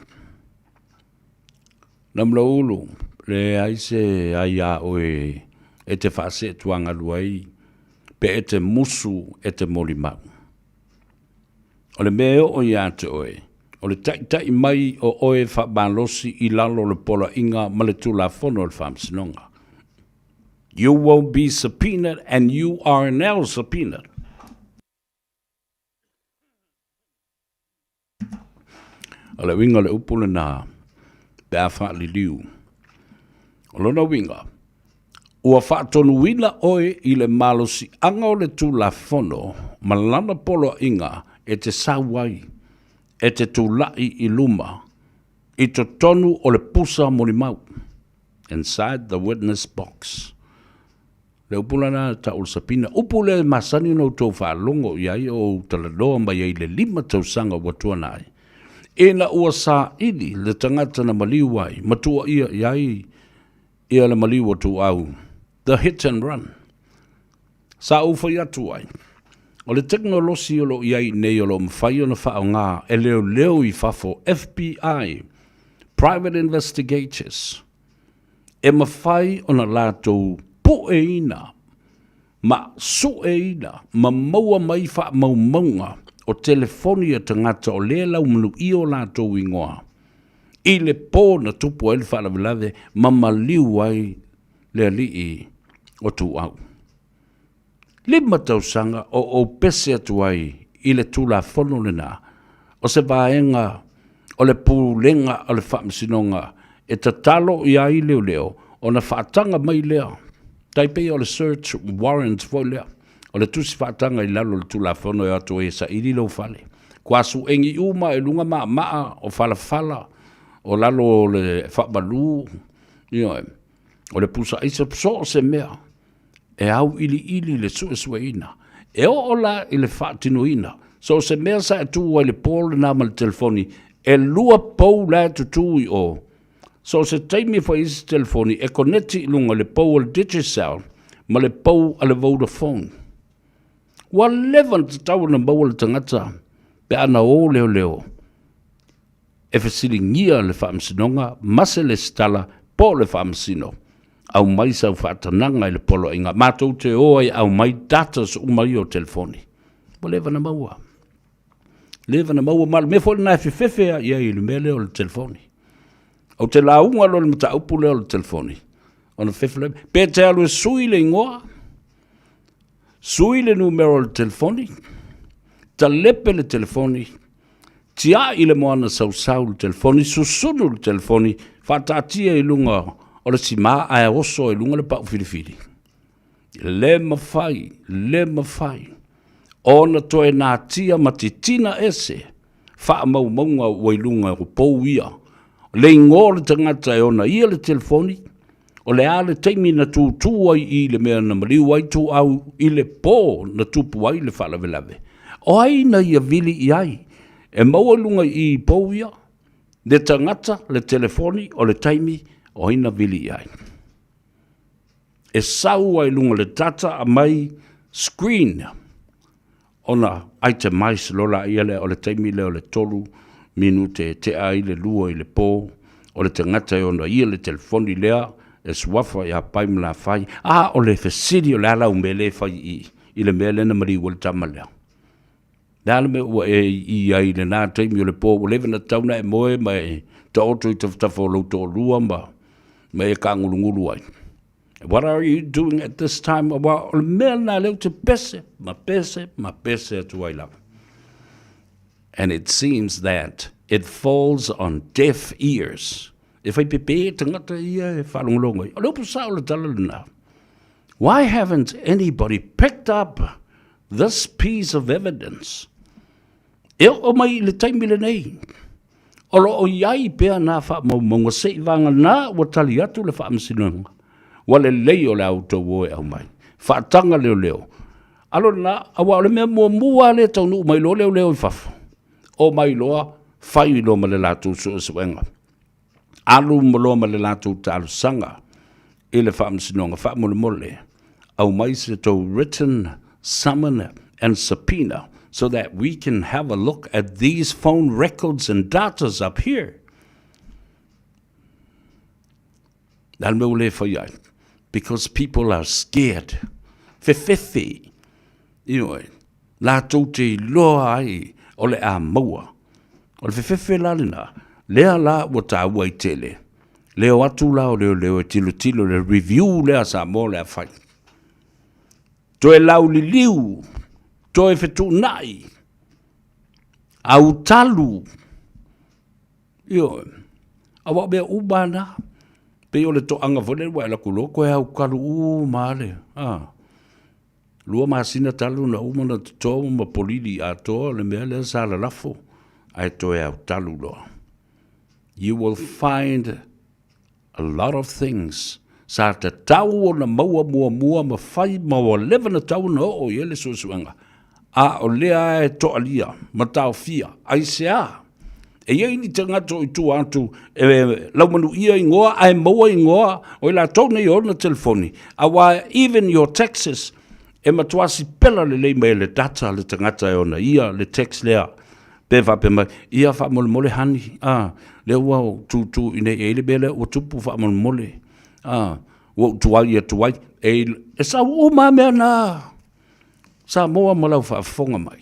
Namulaulu, leai se aiā oe e te faaseetuagalu ai pe e te musu e te molimau. O le mea e oo iā te oe, o le taita'i mai o oe faamalosi i lalo o le poloaiga ma le Tulafono a le Faamasinoga. You will be subpoenaed and you are now subpoenaed. O le uiga o le upu lena pe a faaliliu. O lona uiga, ua faatonuina oe i le malosiaga o le Tulafono ma lana poloaiga e te sau ai, e te tulai i luma, i totonu o le pusa molimau, inside the witness box. Le upu lena e tau o le sapina. Upu lea e masani ona outou faalogo i ai o ou talanoa mai ai i le lima tausaga ua tuanai, ina ua saili le tagata na maliu ai ma tuuaia i ai ia le maliu o Tuuau, the hit and run. Sa ou fai atu ai, o le tekonolosi o lo o i ai nei o lo o mafai ona faaaoga e leoleo i fafo, FBI, private investigators, e mafai ona latou pueina ma sueina ma maua mai faamaumauga o telefoni a tagata o lea e laumanuia o latou igoa i le po na tupu ai le faalavelave ma maliu ai le alii o Tuuau. Lima tausaga o ou pese atu ai i le Tulafono lena, o se vaega o le Pulega o le Faamasinoga e tatalo i ai leoleo ona faataga mai lea, tai pei o le search warrant foi lea, o le tusi faataga i lalo o le Tulafono e o atu ai e saili lou fale. Kua suegi uma i luga maamaa o falafala o lalo o le faamalu, ioe, o le pusa aisa, so o se mea. e auiliili le suesueina. E oo la i le faatinoina, so o se mea sa e tu ai i le po lena ma le telefoni, e lua pou la e tutū i o. So o se taimi e fai ai se telefoni, e koneti i luga i le pou a le Digicel ma le pou a le Vodafone. Ua leva ona tatau ona maua le tagata pe a na o leoleo e fesiligia le Faamasinoga ma se lesitala po o le Faamasino, aumai sau faatanaga i le poloaiga matou te o ai e aumai datas uma ia o telefoni. Ua leva ona maua. Leva ona maua, ma o le mea foi lena e fefefe lava i ai i le mea lea o le telefoni. Ou te lauga loa i le mataupu lea o le telefoni, ona fefe loa, pe te alu e sui le igoa, sui le numera o le telefoni, talepe le telefoni, Tiai le moana sausau le telefoni, susunu le telefoni, faataatia i luga o le simā ae oso i luga le pau filifili. Le mafai, le mafai ona toe natia ma titina ese faamaumauga ua i luga o pou ia. Le igoa o le tagata e ona ia le telefoni, O le a le taimi na tūtū ai i le mea na maliu ai Tuuau i le pō na tupu ai le faalavelave? O ai na ia vili i ai? E maua i luga i i pou ia, le tagata, le telefoni, o le taimi, o ai na vili i ai? E sau ai luga le data aumai screen ona itemize loa laia lea o le taimi lea o le tolu minute e tea ai le lua i le po o le tagata e ona ia le telefoni lea e suafa ia Pai ma Lafai. A o le fesili o le a lau mea lea e fai i i le mea lea na maliu ai le tama lea? Le a le mea ua e i ai i lena taimi o le po ua leva ona tatau ona e moe ma e taoto i tafatafa o lou toalua ma ma e kagulugulu ai? What are you doing at this time? Aua o le mea lena lea ou te pese ma pese ma pese atu ai lava. And it seems that it falls on deaf ears. E fai pepe tagata ia e faalogologo ai. O le upu sao o le tala lena. Why haven't anybody picked up this piece of evidence? E oo mai i le taimi lenei, o lo o i ai pea nā faamaumauga seivaganā ua tali atu le Faamasinoga, ua lelei o le a outou o e aumai. Faataga leoleo. Alo lena, aua o le mea muamua lava lea e taunuu mai loa leoleo i fafo, omai loa fai loa ma le latou suesuega. Alu ma loa ma le latou talosaga i le Faamasinoga, faamolemole, aumai se tou written summon and subpoena so that we can have a look at these phone records and datas up here. Le a le mea ua le fai ai? Because people are scared. Fefefe. Ioe. Latou te iloa ai o le a maua. O le fefefe la lena, lea la ua taua ai tele. Le o atu la o leoleo e tilotilo le review lea a Samoa o le a fai. Toe lauliliu, toe fetuunai, autalu, ioe, aua o mea uma lava na. Pei o le toaga foi lea ua e alu atu loa toe aukalu uma lava le, a. 2 masina talu ona uma ona toto ma polili atoa le mea lea sa lalafo ae toe autalu loa. You will find a lot of things sa tatau ona maua muamua ma fai ma ua leva ona tatau ona oo i ai le suesuega, a o lea e toalia ma taofia. Aisea? E i ai ni tagata o i tua atu e laumanuia igoa ae maua igoa o i latou nei ona telefoni, aua even your taxes e matua sipela lelei mai e le data le tagata e ona ia le tax lea pe faapea mai, ia faamolemole honey, a, lea ua ou tūtū i nei e i ai le mea lea ua tupu faamolemole, a, ua ou tuai atu ai. E, e sau uma lava mea na Samoa ma lau faafofoga mai.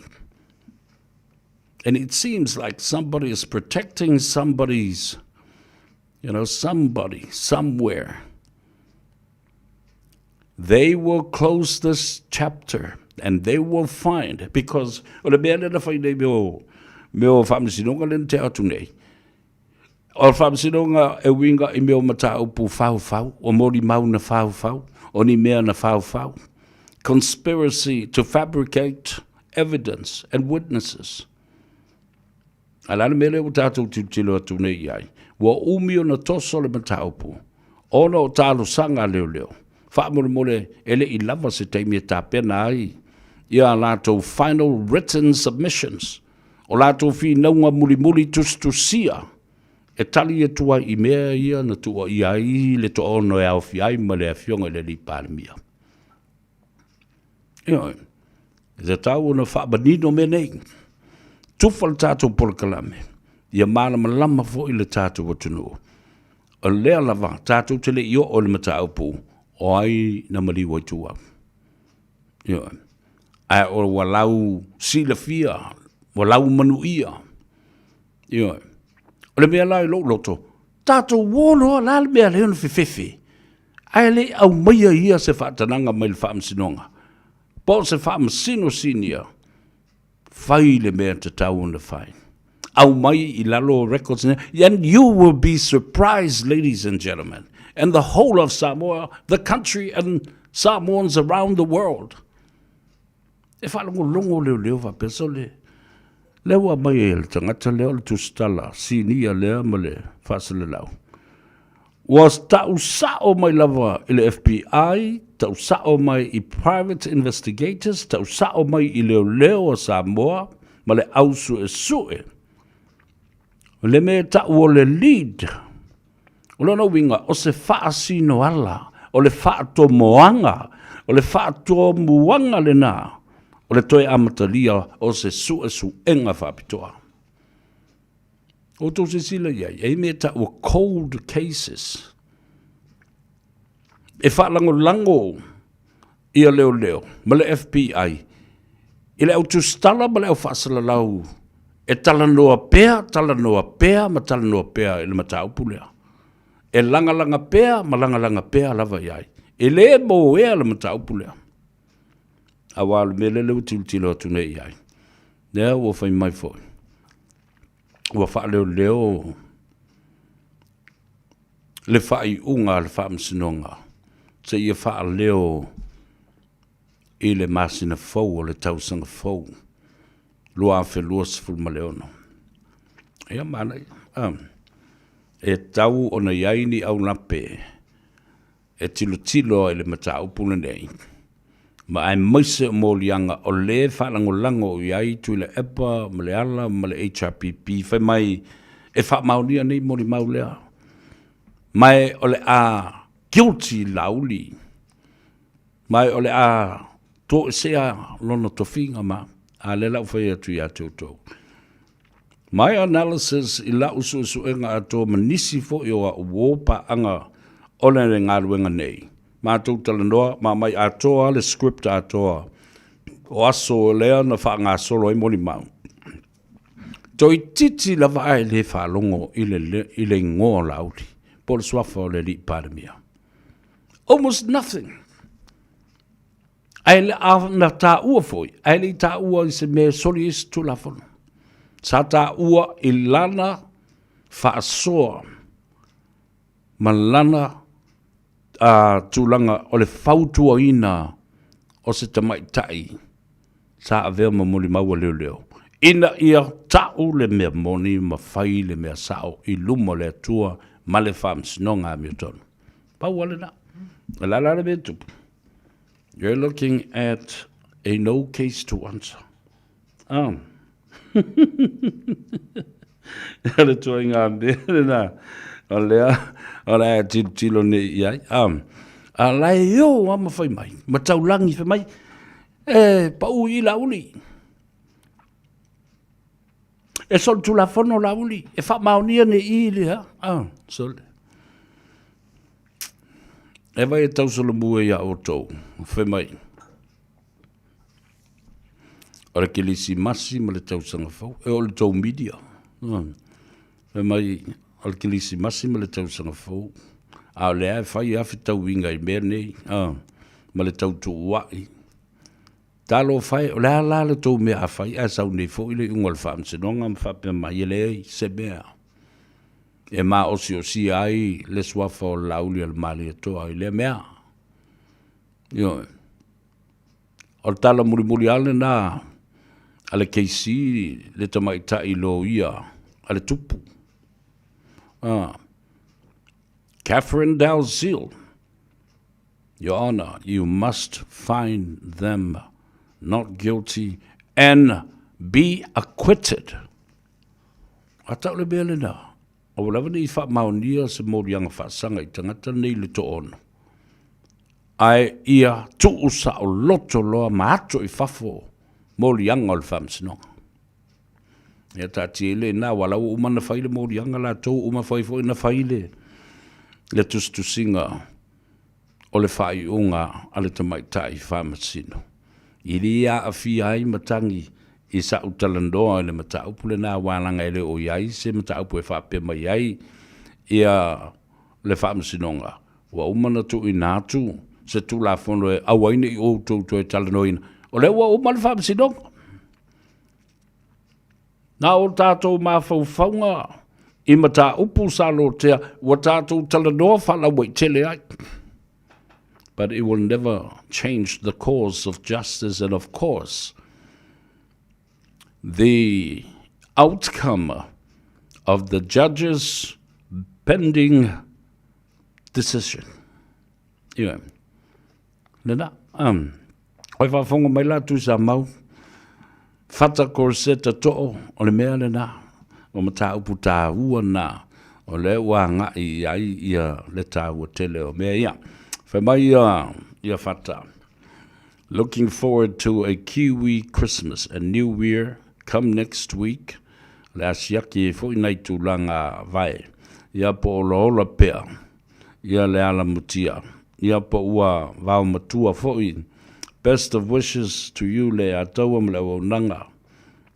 And it seems like somebody is protecting somebody's, you know, somebody, somewhere. They will close this chapter and they will find, because o le mea lea na fai nei mea o, mea o faamasinoga lea na tea atu nei, o le faamasinoga e uiga i mea o mataupu faufau, o molimau na faufau, o ni mea na faufau. Conspiracy to fabricate evidence and witnesses. A le a le mea lea ua tatou tilotilo atu nei i ai? Ua umi ona toso le mataupu ona o talosaga a leoleo. Faamolemole e le i lava se taimi e tapena ai ia a latou final written submissions, o latou finauga mulimuli tusitusia e tali atu ai i mea ia na tuuaia ai le toaono e aofia ai ma le Afioga i le Alii Palemia. Ioe, e tatau ona faamanino mea nei. Tufa le tatou polokalame, ia malamalama foi le tatou atunuu. O lea lava tatou te le i oo i le mataupu o ai na maliu ai tua. Ioe. Ae o ua lau silafia, ua lau manuia. Ioe. O le mea la i lou loto, tatou o loa, la le mea lea ona fefefe, ae le i aumaia ia se faatanaga mai le faamasinoga, po o se faamasino sinia, fai le mea tatau ona fai. Aumai i lalo records nei, and you will be surprised, ladies and gentlemen, and the whole of Samoa, the country and Samoans around the world. E faalogologo leoleo faapea, sole, lea ua aumai e le tagata lea o le tusitala sinia lea ma le faaselelau. Ua tau sao mai lava i le FBI, tau sao mai i private investigators, tau sao mai i leoleo a Samoa ma le au suesue. O le mea e tau o le lead, O lona uiga, o se faasinoala, o le faatomoaga, o le faatomuaga lena o le toe amatalia o se suesuega faapitoa. Outou silasila i ai, e i ai mea e taua cold cases. E faalagolago ia leoleo ma le FBI i le au tusitala ma le au faasalalau e talanoa pea, talanoa pea ma talanoa pea i le mataupu lea. E lagalaga pea ma lagalaga pea lava i ai. E le moea le mataupu lea. Aua o le mea lea ua tilotilo atu nei i ai, lea ua fai mai foi, ua faaleoleo le faaiuga a le Faamasinoga seia faaleo i le masina fou o le tausaga fou 2026. Ia, manaia. Ah, e tau ona i ai ni aulape e tilotilo ai i le mataupu lenei, ma aemaise o moliaga o lē faalagolago i ai Tuilaepa ma Leala ma le HRPP fai mai e faamaonia nei molimau lea, ma o le a guilty Laauli, ma o le a toesea lona tofiga ma a lea la ua fai atu ia te outou. My analysis i lau suesuega atoa ma nisi foi o au uo paaga o le galuega nei, matou talanoa ma aumai atoa le script atoa o aso lea na faagasolo ai molimau. Toeitiiti lava ae le faalogo i le, i le igoa o Laauli po o le suafa o le alii Palemia. Almost nothing. Ae a na taua foi, ae le i taua i se mea e soli ai se Tulafono. Sa taua i lana faasoa ma lana tulaga o le fautuaina o se tamaitai sa avea ma molimau a leoleo, ina ia tau le mea moni ma fai le mea sao i luma o le Atua ma le Faamasinoga Amiotonu. Pau lava lena. O le a la le mea e tupu? You're looking at a no case to answer. Oh. O le tuaiga mea lena, o lea, o le a tilotilo nei i ai. A la e o lava ma fai mai, ma taulagi fai mai, e pau i Laauli. E solitulafono Laauli, e faamaonia nei i le, ah, sole. E vai e tausolomua iā outou, fai mai, o le Kerisimasi ma le tausaga fou, e oo i le tou media, fai mai, o le Kerisimasi ma le tausaga fou, a o lea e fai lava fetauiga i mea nei, ma le tautuua'i. Talofa e, o le a la le tou mea a fai ae sau nei foi le iuga o le faamasinoga ma faapea mai, e leai se mea e maosiosia ai le suafa o le Laaulialemalietoa i lea mea. Ioe. O le tala mulimuli lava lena a le KC, le tamaitai loia a le tupu. Ah. Catherine Dalziel, Your Honor, you must find them not guilty and be acquitted. A tau le mea lena, aua lava ne i faamaonia se moliaga faasaga i tagata nei le toono, ae ia tuu saoloto loa ma ato i fafo moliaga o le faamasinoga. Ia taatia i lena, aua la ua uma ona fai le moliaga latou, ua uma foi ona fai le, le tusitusiga o le faaiuga a le tamaitai faamasino. I le aafia ai matagi i sa'u talanoa i le mataupu lena aua leaga e le o i ai se mataupu e faapea mai ai ia le Faamasinoga ua uma ona tuuina atu se Tulafono e aua ai ne i outou toe talanoaina. O lea ua uma le Faamasinoga. Na o tatou mafaufauga i mataupu sa lotea ua tatou talanoa faalauaitele ai. But it will never change the course of justice and of course the outcome of the judge's pending decision. Ioe. Lena, um, oi faafofoga mai la Tuisamau, Fata Corseta Too, o le mea lena, o mataupu taua na, o lea ua agai i ai ia le taua tele o mea ia. Fai mai ia, ia Fata, Looking forward to a Kiwi Christmas and New Year come next week, o le a siaki ai foi nai tulaga vae, ia po o olaola pea ia le alamutia, ia po ua vaomatua foi. Best of wishes to you le Ataua ma le auaunaga,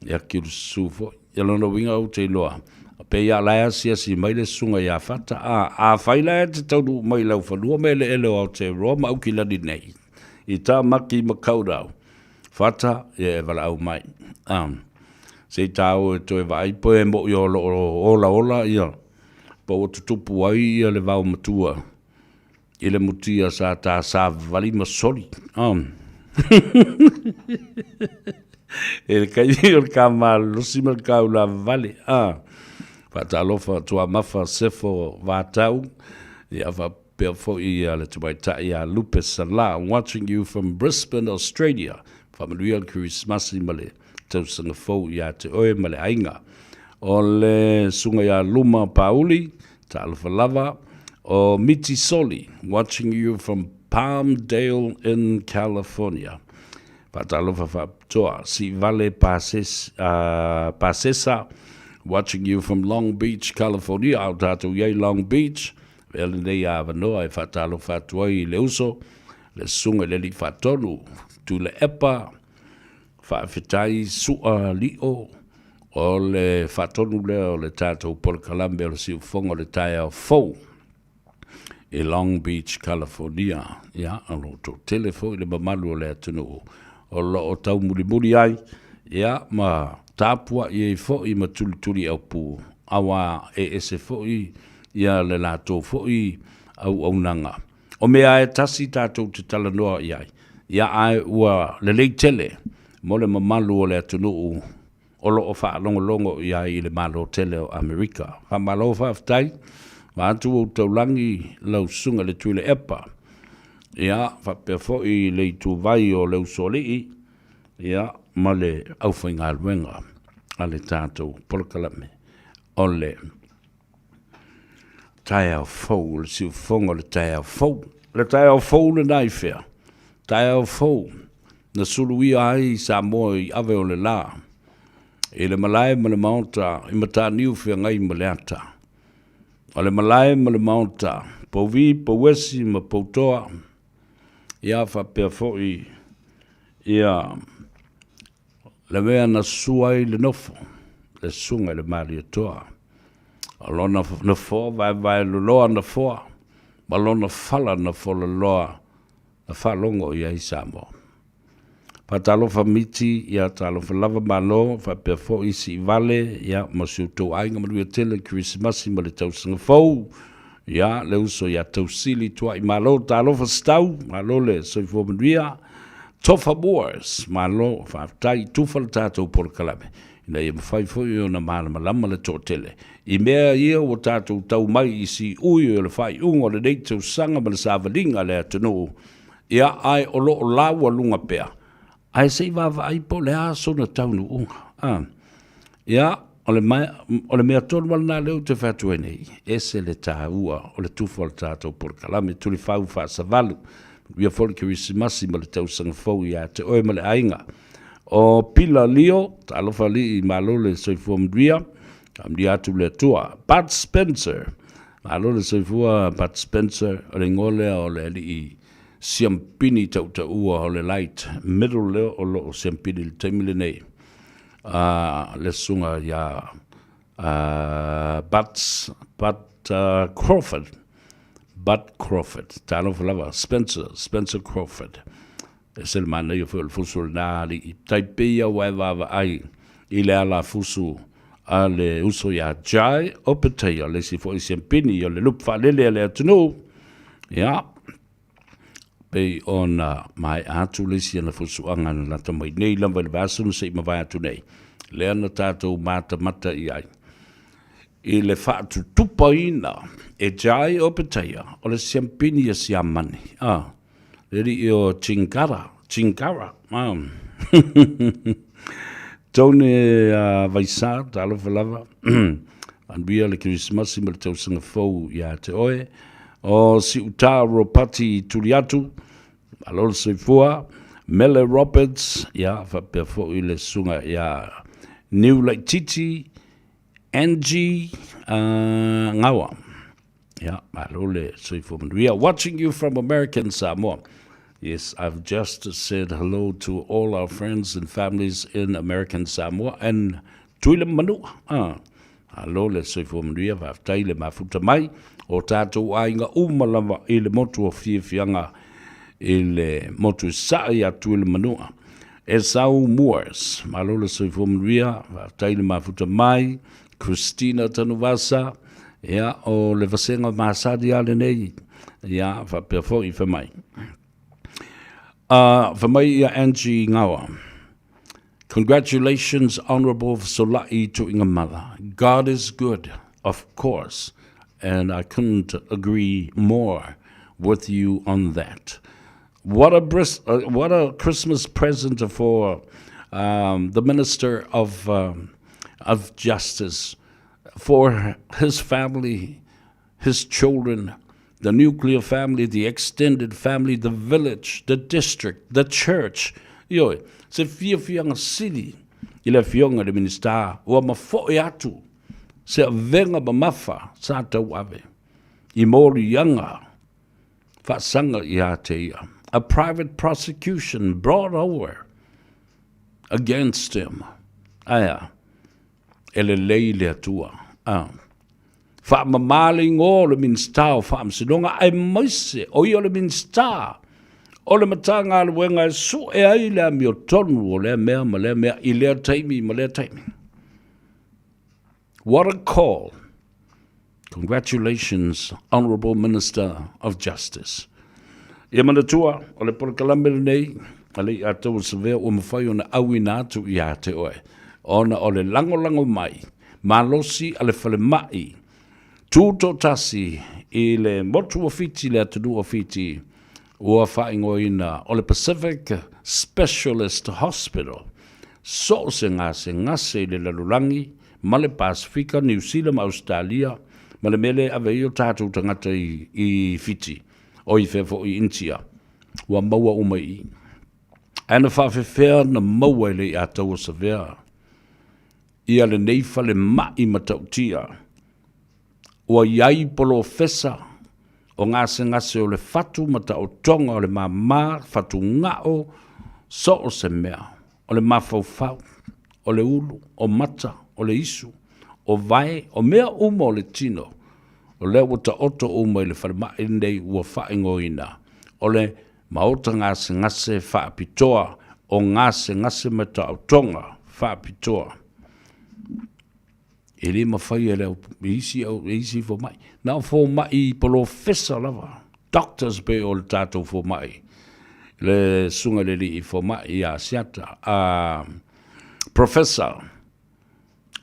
ia kilususu foi. Ia lona uiga ou te iloa, pei a la e asiasi mai le susuga ia Fata, a, afai la e te taunuu mai i laufanua ma eleele o Aotearoa ma Aukilani nei, i Tamaki Makaurau, Fata, ia e valaau mai. A, se i tāua e toe vaai po e moʻi o lo o olaola ia. Pa ua tutupu ai ia le vao matua i le mutia sa ta savali ma soli. E le kaimi o le kamalolosi ma le kaulavavale. Faatalofa Tuamafa Sefo Vatau, ia faapea foi ia le tamaitai ia Lupe Sala, watching you from Brisbane, Australia. Faamanuia le Kerisimasi ma le tausaga fou ia te oe ma le aiga. O le susuga ia Luma Pauli, talofa lava. O Miti Soli, watching you from Palmdale in California. Faatalofa faapitoa. Siivale Pases, Pasesa, watching you from Long Beach, California. A o tatou i ai Long Beach, avea lenei avanoa e faatalofa atu ai i le uso, le susuga i le Alii Faatonu, Tuilaepa, Faafetai Sua Lio, o le faatonu lea o le tatou polokalame o le siufofoga o le taeao fou i Long Beach, California. Ia, o lo o toatele foi le mamalu o le atunuu o lo o taumulimuli ai, ia, ma tapuai ai foi ma tulituliaupu, auā e ese foi ia le latou foi auaunaga. O mea e tasi tatou te talanoa i ai, ia ae ua lelei tele mo le mamalu o le atunuu o lo o faalogologo i ai i le Malo tele o Amerika. Faamalo faafetai, vaeatu ua ou taulagi lau susuga i le Tuilaepa, ia faapea foi le ituvai o le Usoalii, ia ma le aufaigaluega a le tatou polokalame o le Taeao fou, o le siufofoga o le taeao fou. O le taeao fou lena i fea? Taeao fou na suluia ai Samoa i ave o le la, i le malae ma le maota, i Mataniu Feagai ma Leata. O le malae ma le maota, Pouvi, Pouesi ma Poutoa, ia faapea foi ia Le mea na susu ai le nofo, le susuga i le Malietoa. O lona nofoa vaevae loloa nofoa, ma lona fala na folaloa na faalogo i ai Samoa. Faatalofa Miti, ia talofa lava Malo, faapea foi Siivale, ia ma si outou aiga manuia tele Kerisimasi ma le tausaga fou. Ia, le uso ia Tausili Tuai Malo, talofa Stau, malo le soifua manuia. Tofa Moores, malo, faafetai, tufa le tatou polokalame, ina ia mafai foi ona malamalama le toatele i mea ia ua tatou tau mai i siui o le faaiuga o lenei tausaga ma le savaliga a le atunuu, ia, ae o lo o laualuga pea Ae se i vaavaai po o le a sona taunuuga. A. Ia, o le, o le mea tonu lava lena lea ou te fai atu ai nei, ese le taua o le tufa o le tatou polokalame Tulifau Faasavalu. Manuia foi le Kerisimasi ma le tausaga fou ia te oe ma le aiga. O Pila Lio, talofa alii, malo le soifua manuia, faamanuia atu le Atua. Bud Spencer, malo le soifua Bud Spencer, o le igoa lea o le alii siampini tautaua o le light middle lea o lo o siampini i le taimi lenei a le susuga ia Butts Bud Crawford Bud Crawford talofa lava Spencer Spencer Crawford e se le manaia foi o le fusu o lena alii tai pei ia ua e vaavaai i le ala fusu a le uso ia Jai Opetaia le isi foi siampini o le lupe faalele a le atunuu ia pei ona maea atu le isi ana fusuaga na lata mai nei lava i le vaiaso na se i mavae atu nei, lea na tatou matamata i ai i le faatutupaina e Jai Opetaia o le siampini a Siamani, a, le alii o Chingara, Chingara, a. Tone a Vaisā, talofa lava, manuia le Kerisimasi ma le tausaga fou ia te oe. O Siuta Ropati Tuliatu, malo le soifua. Mele Roberts, ia, faapea foi le susuga ia Niu Laititi, Angie uh, Ngawa. Ia, malo le soifua manuia. Watching you from American Samoa. Yes, I've just said hello to all our friends and families in American Samoa and Tuila Manua. Ah. Malo le soifua manuia, faafetai le mafuta mai o tatou aiga uma lava i le motu o Fiafiaga i le motu i Sasae ia Tuila Manua. Esau Moores, malo le soifua manuia, faafetai le mafuta mai. Christina Tanuvasa, Ia, o le vasega masani lava lenei, ia, faapea foi fai mai. Fai mai ia Angie Gawa, Congratulations Honourable Fesola'i Tuigamala. God is good, of course, and I couldn't agree more with you on that. What a, bris, what a Christmas present for um, the Minister of, um, of Justice, for his family, his children, the nuclear family, the extended family, the village, the district, the church. Ioe, se fiafiaga sili i le Afioga i le Minisita ua mafoe atu se avega mamafa sa tauave i moliaga faasaga ia te ia. A private prosecution brought over against him. Ae a? E lelei le Atua. A. Faamama le igoa o le Minisita o Faamasinoga aemaise o ia o le Minisita o le Matagaluega e sue ai le amiotonu o lea mea ma lea mea i lea taimi ma lea taimi. What a call! Congratulations, Honourable Minister of Justice. Ia manatua, o le polokalame lenei, a le Iataua Savea ua mafai ona auina atu ia te oe, ona o le lagolago mai malosi a le falemai tutoatasi i le motu o Fiti, le atunuu o Fiti, ua faaigoaina o le Pacific Specialist Hospital, so o se gasegase i le lalolagi ma le Pasefika, Niu Sila ma Ausetalia, ma le mea lea e ave ai o tatou tagata i, i Fiti, o i fea foi i Initia, ua maua uma i i. Ae na faafefea na maua e le Iataua Savea ia lenei falemai matautia ua i ai polofesa o gasegase o le fatu ma taotoga o le mama, fatugao, so o se mea, o le mafaufau, o le ulu, o mata, o le isu, o vae, o mea uma o le tino, o lea ua taoto uma i le falemai lenei ua faaigoaina o le Maota Gasegase Faapitoa o Gasegase ma Taotoga Faapitoa. E le mafai e le au, e isi au, e isi fomai. Na o fomai polofesa lava, doctors pe o le tatou fomai. Le susuga i le alii fomai ia Asiata, a Professor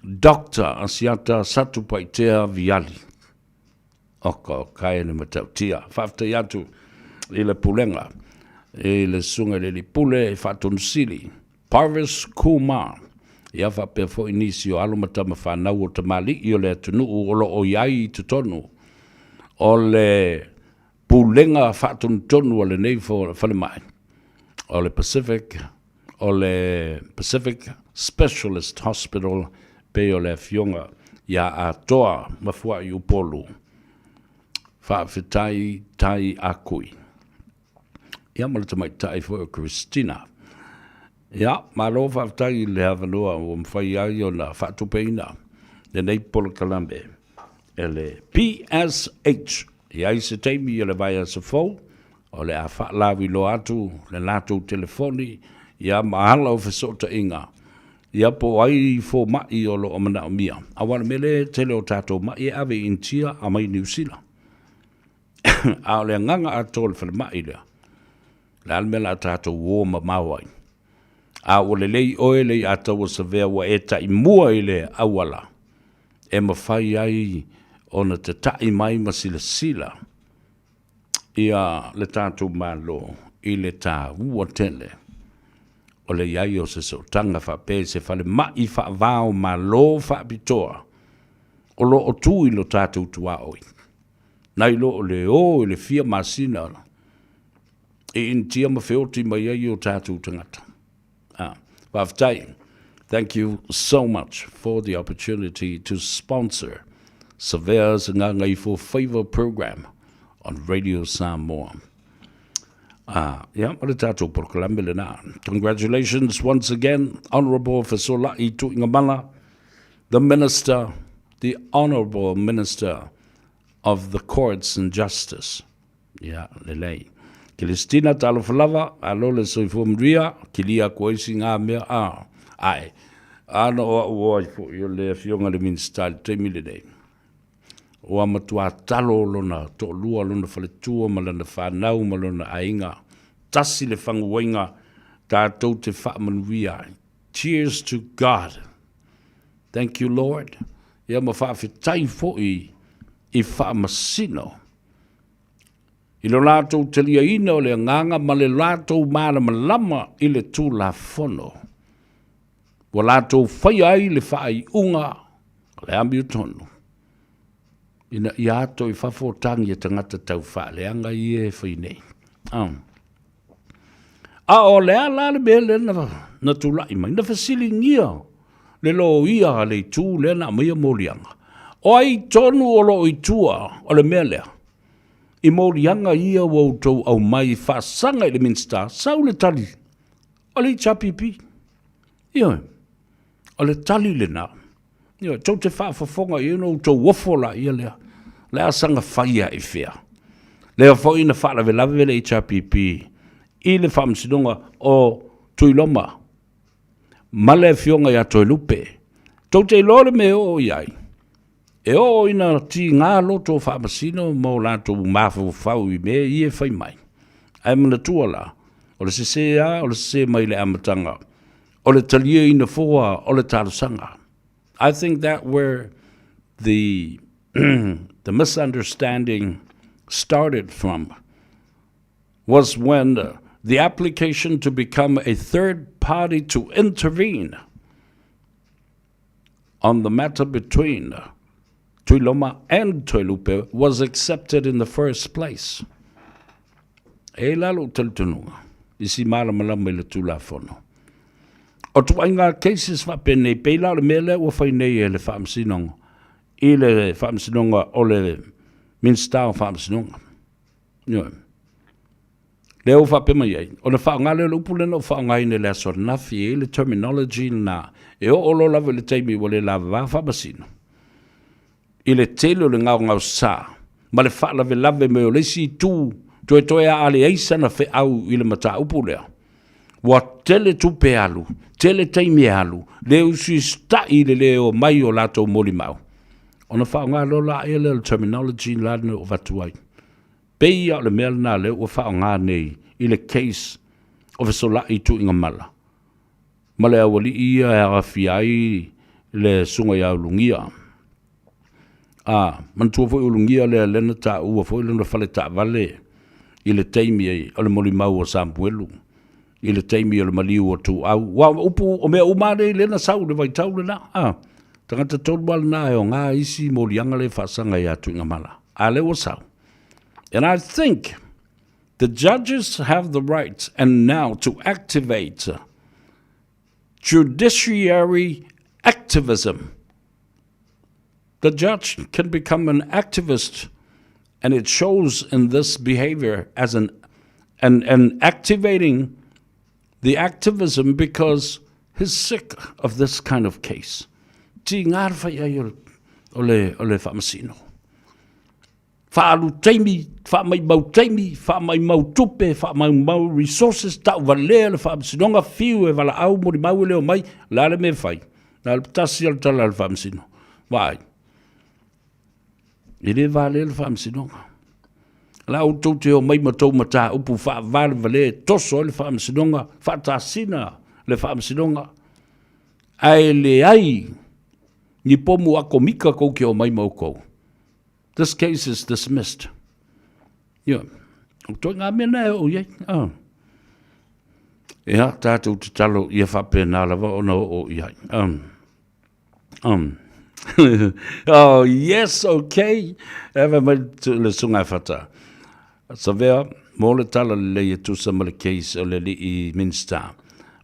Doctor Asiata Satupaitea Viali. Oka o kai le matautia. Faafetai atu i le pulega, i le susuga i le alii pule e Faatonusili, Parvis Kumar, ia faapea foi nisi o alo ma tama fanau o tamalii o le atunuu o lo o i ai i totonu o le Pulega Faatonutonu a lenei falemai o le Pacific o le Pacific Specialist Hospital pei o le Afioga ia Atoa Mafuai Upolu. Faafetai tai a kui. Ia ma le tamaitai foi o Christina. Ia, malo faafetai i le avanoa ua mafai ai ona faatupeina lenei polokalame e le PSH. I ai se taimi o le vaiaso fou, o le a faalauiloa atu le latou telefoni, ia ma ala o fesootaiga, ia po o ai fomai o lo o manaomia. Aua o le mea lea e tele o tatou mai e ave i Initia a mai Niu Sila. A o le agaga atoa o le falemai lea, le a le mea o le a tatou o mamao ai? A ua lelei oe Leiataua Savea ua e taimua i le auala e mafai ai ona tatai mai ma silasila ia le tatou Malo i le taua tele o le i ai o se sootaga faapea i se falemai faava-o-Malo faapitoa o lo o tu i lo tatou tuaoi. Nai lo o le o i le fia masina i Initia ma feoti mai ai o tatou tagata. Ah, faafetai. Thank you so much for the opportunity to sponsor Savea's Gagaifo Faiva program on Radio Samoa. Ah, ia, o le tatou polokalame lena. Congratulations once again, Honourable Fesola'i Tuigamala, the Minister, the Honourable Minister of the Courts and Justice. Ia, lelei. Kilisitina, talofa lava, alo le soifua manuia, kilia aku ai si ngā mea, a, ae, a na o au o ai foi o le afioga i le Minisita i le taimi lenei. Ua matuā talo lona toʻalua, lona faletua ma lana fanau ma lona aiga. Tasi le faguaiga tatou te faamanuia ai. Cheers to God. Thank you Lord. Ia ma faafetai foi i faamasino i lo latou taliaina o le agaga ma le latou malamalama i le Tulafono ua latou faia ai le faaiuga o le amiotonu ina ia ato i fafo tagi a tagata tau faaleaga ia e fai nei. A o le a la le mea lea na tulai mai, na fesiligia le loia a le itu lea na aumaia moliaga. O ai tonu o lo o i tua o le mea lea? I moliaga ia ua outou aumai faasaga i le Minisita, sau le tali o le HRPP. Ioe, o le tali lena. Ioe, tou te faafofoga i ai ona outou ofo laia lea. O le a saga fai lava i fea? Lea foi na faalavelave le HRPP i le faamasinoga o Tuiloma ma le afioga ia Toelupe. Tou te iloa le mea e oo i ai? E oo ina tiga loto faamasino ma o latou mafaufau i mea ia e fai mai. Ae manatua la, o le sese lava o le sese mai le amataga o le taliaina foa o le talosaga. I think that where the the misunderstanding started from was when the application to become a third party to intervene on the matter between Tuiloma and Toelupe was accepted in the first place. E la lou talitonuga, i si malamalama i le Tulafono. O tuaiga cases faapenei, pei la o le mea lea ua fai nei e le Faamasinoga, i le Faamasinoga o le Minisita o Faamasinoga. Ioe. Lea ua faapea mai ai, ona faaaoga lea o le upu lea na ou faaaogaina i le aso ananafi, e i ai le terminology lena, e oo loa lava i le taimi ua le lavava faamasino, i le tele o le gaogaosa ma le faalavelave mai o le isi itu, toetoe a leai sana feau i le mataupu lea, ua tele tupe e alu, tele taimi e alu, le usiusitai i le le omai o latou molimau, ona faaaoga loa laia lea o le terminology la na ou avatu ai. Pei lava o le mea lena lea ua faaaoga nei i le case o Fesolai Tuigamala ma le aualii ia e aafia ai le Susuga ia Ulugia. A, manatua foi Ulugia lea lea na taua foi lona fale taavale i le taimi o le molimau a Samuelu i le taimi o le maliu o Tuau. Aua o upu, o mea uma lava nei lea na sau i le vaitau lena. A, tagata tonu lava lena e oga isi moliaga lea e faasaga ia Tuigamala. A lea ua sau. And I think the judges have the right and now to activate judiciary activism. The judge can become an activist and it shows in this behavior as an and, and activating the activism because he's sick of this kind of case. Ti ngā whai ai o, o le, o le whaamasino. Whaalu taimi, whaamaimau taimi, whaamaimau tupe, whaamaimau resources, tauvalea le whaamasinoga, whiu e walaau, molimau e leo mai, la le mea whai. Na le tasi o le tala le whaamasino. Vaai. E le valea le faamasinoga. La outou te omai ma tou mataupu faavalevalea e toso ai le faamasinoga, faatasina le faamasinoga, ae leai ni pomu akomika kou ke omai ma oukou. This case is dismissed. Ia, o toi ngā mea na e o iai. Ah. Ia, tātou tatalo ia faapena lava ona oo i ai. Oh, yes, okay. E fai mai le susuga e Fata. Savea, mo le tala lelei e tusa ma le case o le alii Minista.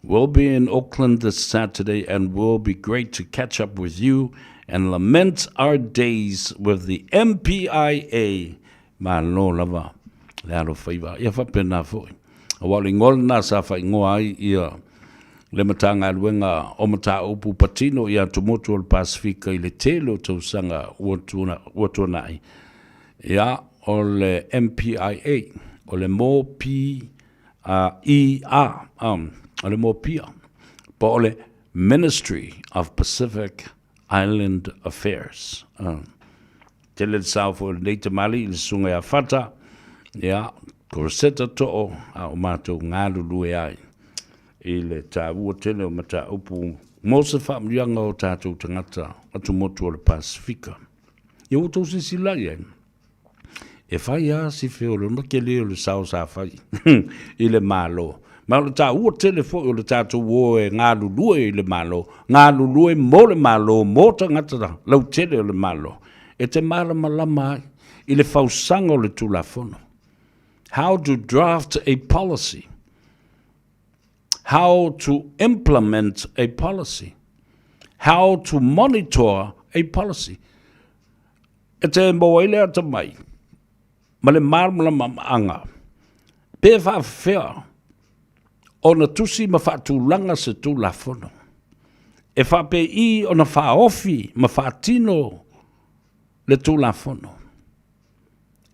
We'll be in Auckland this Saturday and will be great to catch up with you and lament our days with the MPIA Malo lava le alofaiva. Ia faapena foi. Aua o le igoa lena sa faaigoa ai ia le Matagaluega o Mataupu Patino i Atumotu o le Pasefika i le tele o tausaga ua tuanai. Ia, o le MPIA, o le MOPIA, o le MOPIA, po o le Ministry of Pacific Island Affairs. Tele le sao foi o lenei tamalii i le Susuga ia Fata, ia, Koroseta Too, a o matou galulue ai i le taua tele o mataupu mo se faamanuiaga o tatou tagata atumotu o le Pasefika. Ia ua outou silasila i ai, e fai lava si feoloolo tele o le sao sa fai i le Malo. Ma o le taua tele foi o le tatou o e galulue i le Malo, galulue mo le Malo, mo tagata lautele o le Malo, e te malamalama ai i le fausaga o le Tulafono. How to draft a policy. How to implement a policy. How to monitor a policy. E te maua ai le atamai ma le malamalamaaga pe faafefea ona tusi ma faatulaga se Tulafono e faapei ona faaofi ma faatino le Tulafono,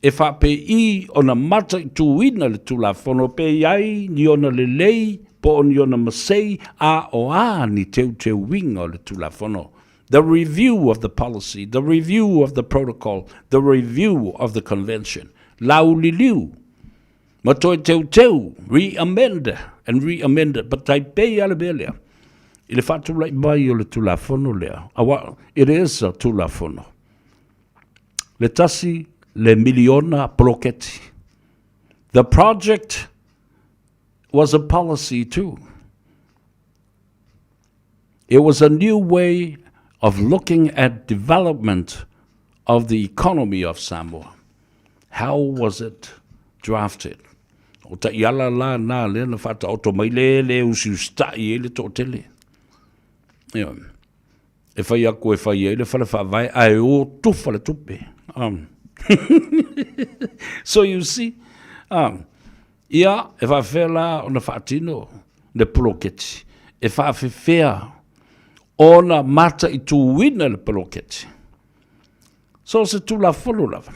e faapei ona mataituina le Tulafono pe i ai ni ona lelei po o ni ona masei a o a ni teuteuina o le Tulafono. The review of the policy, the review of the protocol, the review of the convention. Lauliliu ma toe teuteu, re-amend and re-amend it, but tai pei lava le mea lea i le faatulai mai o le Tulafono lea, aua it is a Tulafono. Le tasi le miliona poloketi. The project was a policy too. It was a new way of looking at development of the economy of Samoa. How was it drafted? O taiala la na lea na faataoto mai le le usiusitai ai le toatele. Ioe. E fai aku e fai ai le fale faavae ae o tufa le tupe. So you see, ia, e faafefea la ona faatino le poloketi? E faafefea ona mataituina le poloketi? So o se Tulafono lava,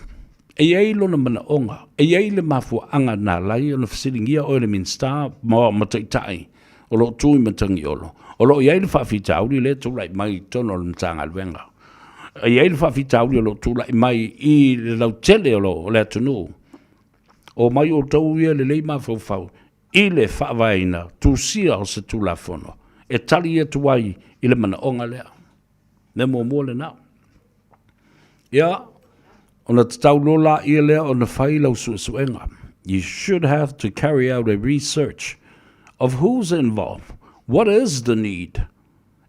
e i ai lona manaoga, e i ai le mafuaaga na ala ai ona fesiligia oe le Minisita ma Taitai o lo o tu i Matagiolo, o lo o i ai le faafitauli lea e tulai mai i totonu o le Matagaluega. E i ai le faafitauli o lo o tulai mai i le lautele o le atunuu. Omai outou ia lelei mafaufau i le faavaeina tusia o se Tulafono e tali atu ai i le manaoga lea. Mea muamua lena. Ia, ona tatau loa laia lea ona fai lau suesuega. You should have to carry out a research of who's involved, what is the need,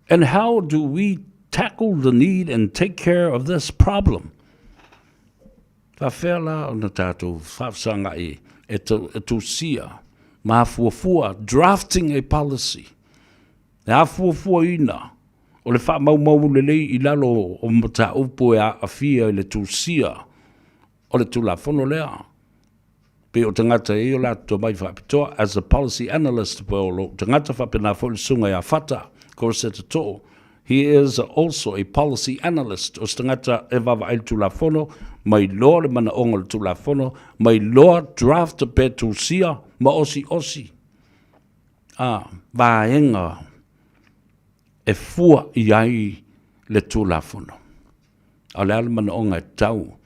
and how do we tackle the need and take care of this problem. Faafefea la ona tatou faafesagai e tusia ma fuafua, drafting a policy, e afuafuaina o le faamaumau lelei i lalo o mataupu e aafia i le tusia o le Tulafono lea. Pei o tagata e i ai o latou tomai faapitoa, as a policy analyst, po o lou tagata faapena foi le Susuga ia Fata Corsetta Too, he is also a policy analyst, o se tagata e vaavaai i le Tulafono, mai loa le manaoga o le Tulafono, mai loa draft pe tusia ma osiosi a vaega e fua i ai le Tulafono. A o le a le manaoga e tatau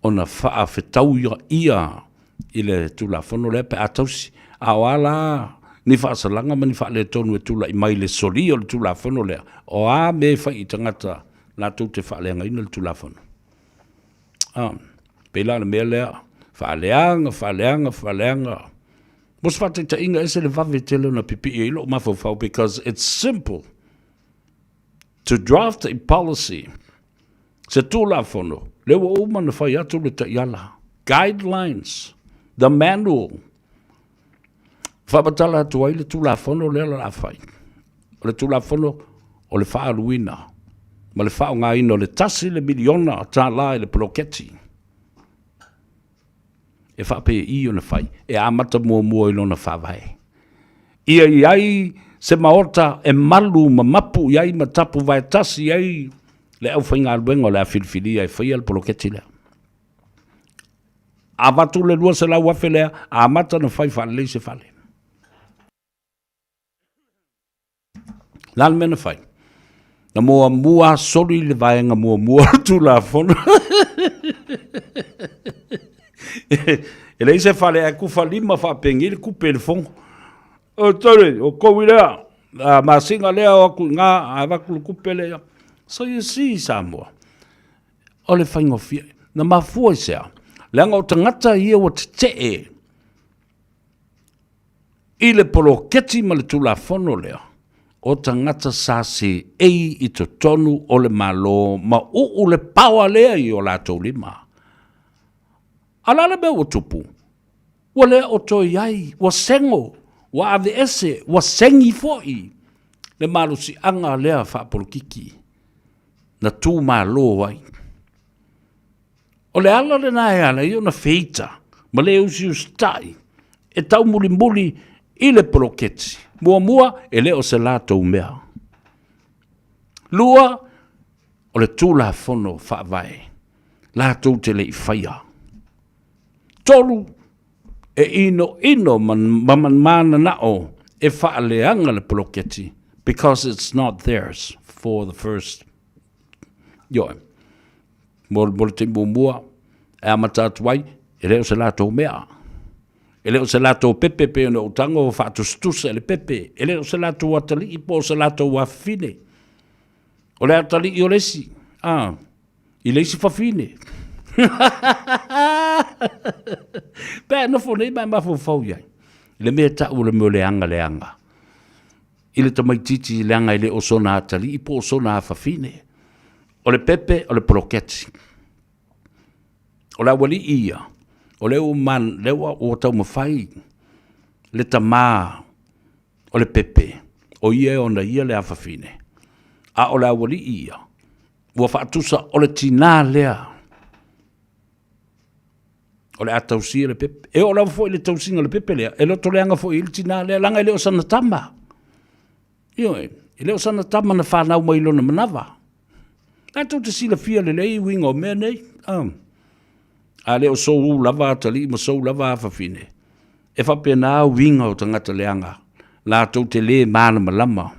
ona faafetauia ia i le Tulafono lea pe a tausi? A o a la ni faasalaga ma ni faaletonu e tulai mai i le solia o le Tulafono lea? O a mea e fai i tagata latou te faaleagaina le Tulafono? A, pei la o le mea lea, faaleaga, faaleaga, faaleaga. Mo se faataitaiga, ese le vave tele ona pipii ai lou mafaufau because it's simple to draft a policy, se Tulafono, lea ua uma ona fai atu le taiala, guidelines, the manual, faamatala atu ai le Tulafono lea o le a fai. O le Tulafono o le faaaluina ma le faaaogaina o le tasi le miliona tala i le poloketi. E faapei ona fai, e amata muamua i lona faavae. Ia i ai se maota e malu ma mapu i ai ma tapu vaetasi ai le aufaigaluega o le a filifilia e faia le poloketi lea. Avatu le 200,000 lea, amata ona fai faalelei se fale. Le a le mea na fai? Na muamua soli le vaega muamua o le Tulafono. E leai se fale ae kufa lima faapenei le kupe i le fono. O tole, o kou i lea, a masina lea o atu i ina, ae avatu le tupe lea. So you see Samoa, o le faigofie. Na mafua i se a? Leaga o tagata ia ua tetee i le poloketi ma le Tulafono lea, o tagata sa seei i totonu o le Malo ma uu le power lea i o latou lima. A o le a le mea ua tupu? Ua le o toe i ai, ua sego, ua aveese, ua segi foi le malosiaga lea faapolokiki na tumalo ai. O le ala lena e ala ai ona feita ma le usiusitai e taumulimuli i le poloketi. Muamua, e le o se latou mea. Lua, o le Tulafono Faavae latou te le i faia. 3, e inoino ma mananao e faaleaga le poloketi because it's not theirs for the first ioe. Mo, mo le taimi muamua e amata atu ai, e le o se latou mea. E le o se latou pepe pei ona ou tago faatusatusa i le pepe. E le o se latou atalii po o se latou afafine. O le atalii o le isi, a, i le isi fafine. Pe a e nofo nei ma e mafaufau i ai, i le mea e tau o le mea o le aga leaga, i le tamaitiiti leaga e le o sona atalii po o sona afafine. O le pepe o le poloketi. O le aualii ia, o lea ua, man, lea ua, ua taumafai le tamā o le pepe, o ia e ona ia le afafine, a o le aualii ia, ua faatusa o le tinā lea o le a tausia le pepe. E oo lava foi i le tausiga o le pepe lea, e loto leaga foi i le tinā lea, leaga e le o sana tama. Ioe, e le o sana tama na fanau mai i lona manava. Tatou te silafia lelei uiga o mea nei. A le o sou lava atalii ma sou lava afafine, e faapena uiga o tagata leaga, latou te le malamalama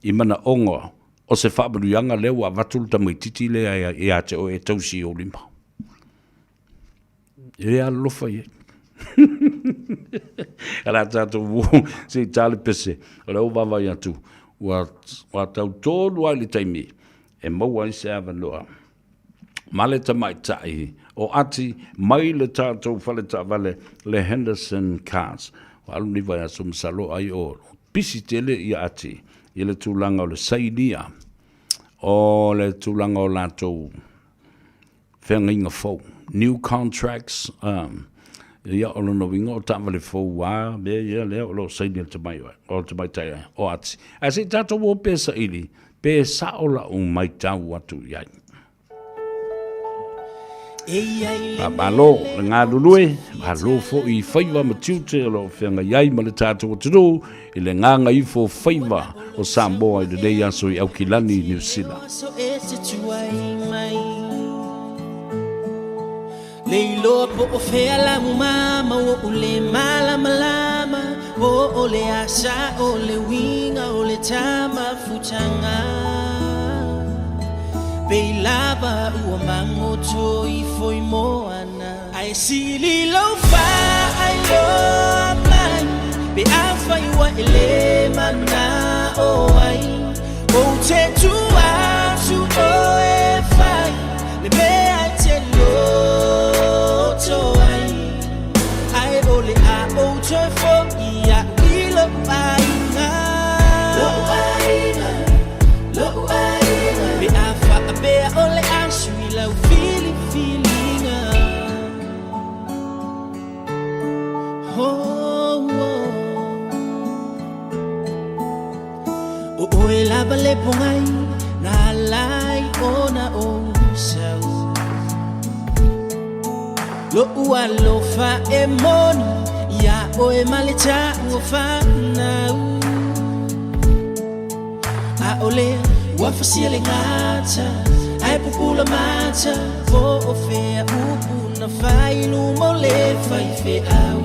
i manaoga o se faamanuiaga lea ua avatu le tamaitiiti lea ia te oe e tausi i ou lima. E le alolofa i ai. O le a tatou se i ta le pese, o lea ua vaavaai atu, ua, ua tau tonu lava i le taimi e maua ai se avanoa ma le tamaitai o Ati mai le tatou fale taavale le Henderson Cars. Ua alu lenei vaiaso masalo ai o pisi tele ia Ati i le tulaga o le sainia o le tulaga o latou feagaiga fou, new contracts, ia o lona uiga o taavale fou a mea ia lea o lo o saini e le tamai o le tamaitai o Ati. Ae se i tatou o pea saili pe sao lau maitau atu i ai. Faamalo le galulue, malo foi i faiva ma tiute o lo o feagai ai ma le tatou atunuu i le gagaifo faiva o Samoa i lenei aso i Aukilani, Niu Sila. Le iloa po o fea lau mama ua ou le malamalama Po o le a sao le uiga o le tama futanga Pei lava ua magoto ifo i moana Ae sili lou faailoa mai Pe afai ua e le manao ai Ou te tuu atu oe e fai Le mea e te loto ai Ae o le a ou toe foi a'u i lo'u aiga Lo'u aiga, lo'u aiga Pe a faapea o le a sui lau filifiliga Oh, oh. O oe lava le pogai na ala ai ona ou sau Lo'u alofa e moni iā oe ma le taua fanau A'ole ua fasia le gata ae pupula mata Po o fea upu na fai i luma o le faifeau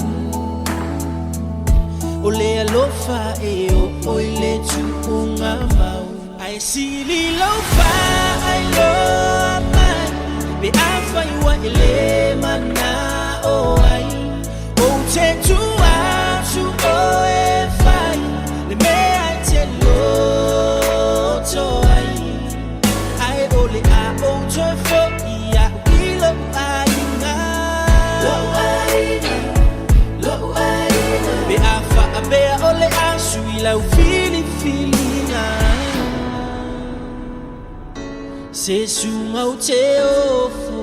O le alofa e oo i le tuuga mau Ae sili lou faailoa mai Pe Pe afai ua e le mana'o ai Ou te tu atu oe e fai Le mea e te loto ai Ae o le a ou toe fo'i a'u i lo'u aiga Lo'u aiga, lo'u aiga Pe a faapea o le a sui lau filifiliga Se suga ou te ofo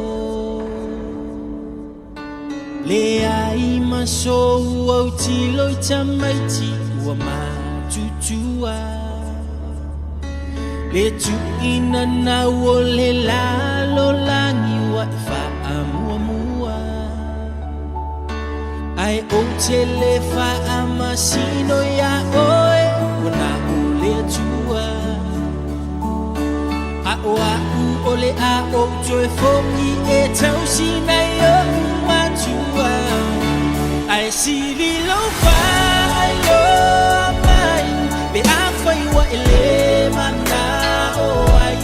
Leai ma sou autilo i tamaiti ua matutua Le tuuina nau o le lalolagi ua e faamuamua Ae ou te le faamasino iā oe ua na o le Atua A o a'u o le a ou toe fo'i e tausi nai o'u matua Ae sili lou faailoa mai pe afai ua e le mana'o ai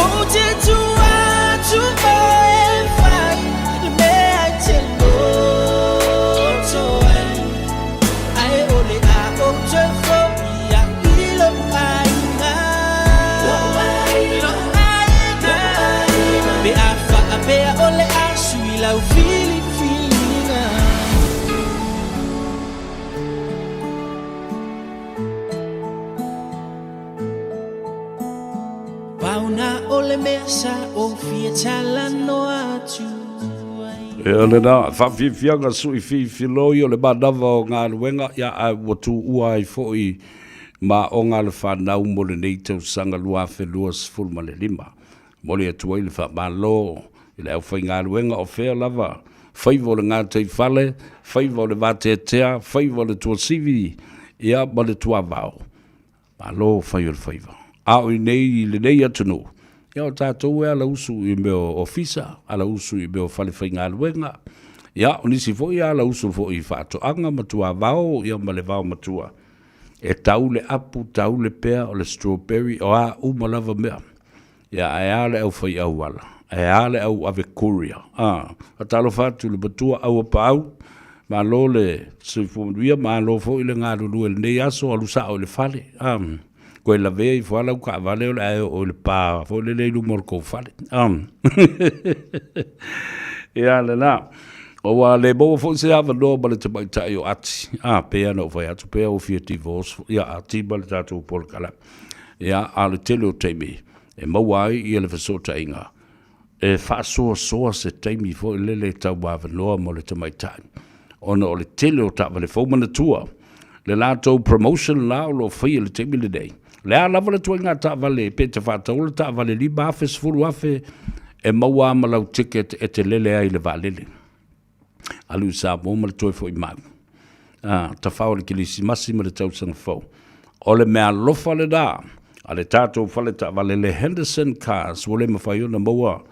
Ou te tu atu oe e fai le mea e te loto ai Ae o le a ou toe fo'i a'u i lou aiga Lou aiga Pe a faapea o le a sui lau filifiliga. Pau na o le mea sa ou fia talanoa atu ai. Ia lena, faafiafiaga sui fifiloi o le manava o galuega, ia ae ua tuua ai foi ma aoga a le fanau mo lenei tausaga 2025. Momoli atu ai le faamalo i le aufaigaluega o fea lava, faiva o le gataifale, faiva o le vateatea, faiva o le tuasivi, ia ma le tuavao. Malo fai o le faiva. A o inei i lenei atunuu, ia o tatou e ala usu i mea o ofisa, ala usu i mea o fale faigaluega, ia o nisi foi e ala usu foi i faatoaga ma tuavao, ia ma le vaomatua. E tau le apu, tau le pea, o le strawberry, o a uma lava mea. Ia, ae a le aufai auala? Ae a le au ave courier? A, faatalofa atu i le matua Auapaau, malo le soifua manuia, malo foi le galulue i lenei aso, alu sao i le fale, a, toe lavea ifo lava lau taavale o le a e oo i le pa foi lele i luma o le tou fale, a. Ia lena. Ua le maua foi se avanoa ma le tamaitai o Ati, a, pei lava ona ou fai atu, pei ua fia divorce foi ia Ati ma le tatou polokalame. Ia, a o le tele o taimi e maua ai ia le fesootaiga, e faasoasoa se taimi foi lele e tauavanoa mo le tamaitai, ona o le tele o taavale fou. Manatua le latou promotion la o lo o faia i le taimi lenei, o le a lava le ituaiga taavale, pe te faataua le taavale $5,000, $10,000, e maua lava ma lau ticket e te lele ai i le vaalele. Alu i Samoa ma le toe foi mai. A, tafao le Kerisimasi ma le tausaga fou. O le meaalofa lena a le tatou fale taavale le Henderson Cars ua le mafai ona maua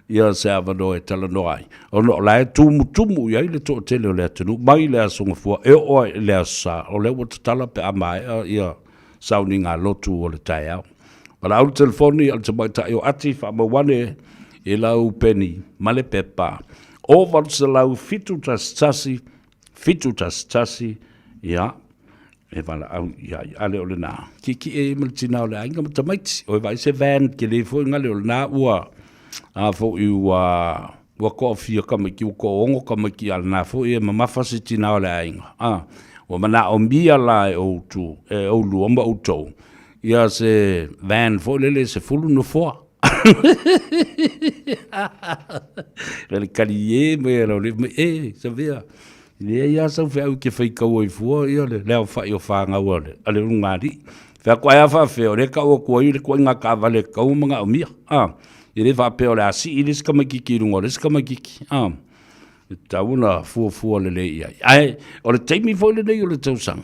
ia se avanoa e talanoa ai, ona o la e tumutumu i ai le toatele o le atunuu mai le Aso Gafua e oo ai i le Aso Sa, o lea ua tatala pe a maea ia sauniga lotu o le taeao. Valaau le telefoni a le tamaitai o Ati faamau ane i lau peni ma le pepa o 800 711 711, ia, e valaau i ai. A le o lena, kiekie ai ma le tina o le aiga ma tamaiti. Oi vaai se van kele foi ngale o lena ua, a foi ua, ua toafia tamaiti, ua toaono tamaiti a lena foi e mamafa se tina o le aiga. A, ua manaomia la e outou, e oulua ma outou, ia se van foi lele e 10 nofoa. Le kalie mai e lau mai, e, Savea, leai lava sau feau e te faitau ai fua ia le aofai o fanau a le, a le ulugalii. Fai atu, ae a faapefea, o lea e tau atu ai le ituaiga taavale e tatau ona manaomia. A, e le faapea o le a sii le isi tamaitiiti i luga o le isi tamaitiiti. A, e tatau ona fuafua lelei i ai. Ae o le taimi foi lenei o le tausaga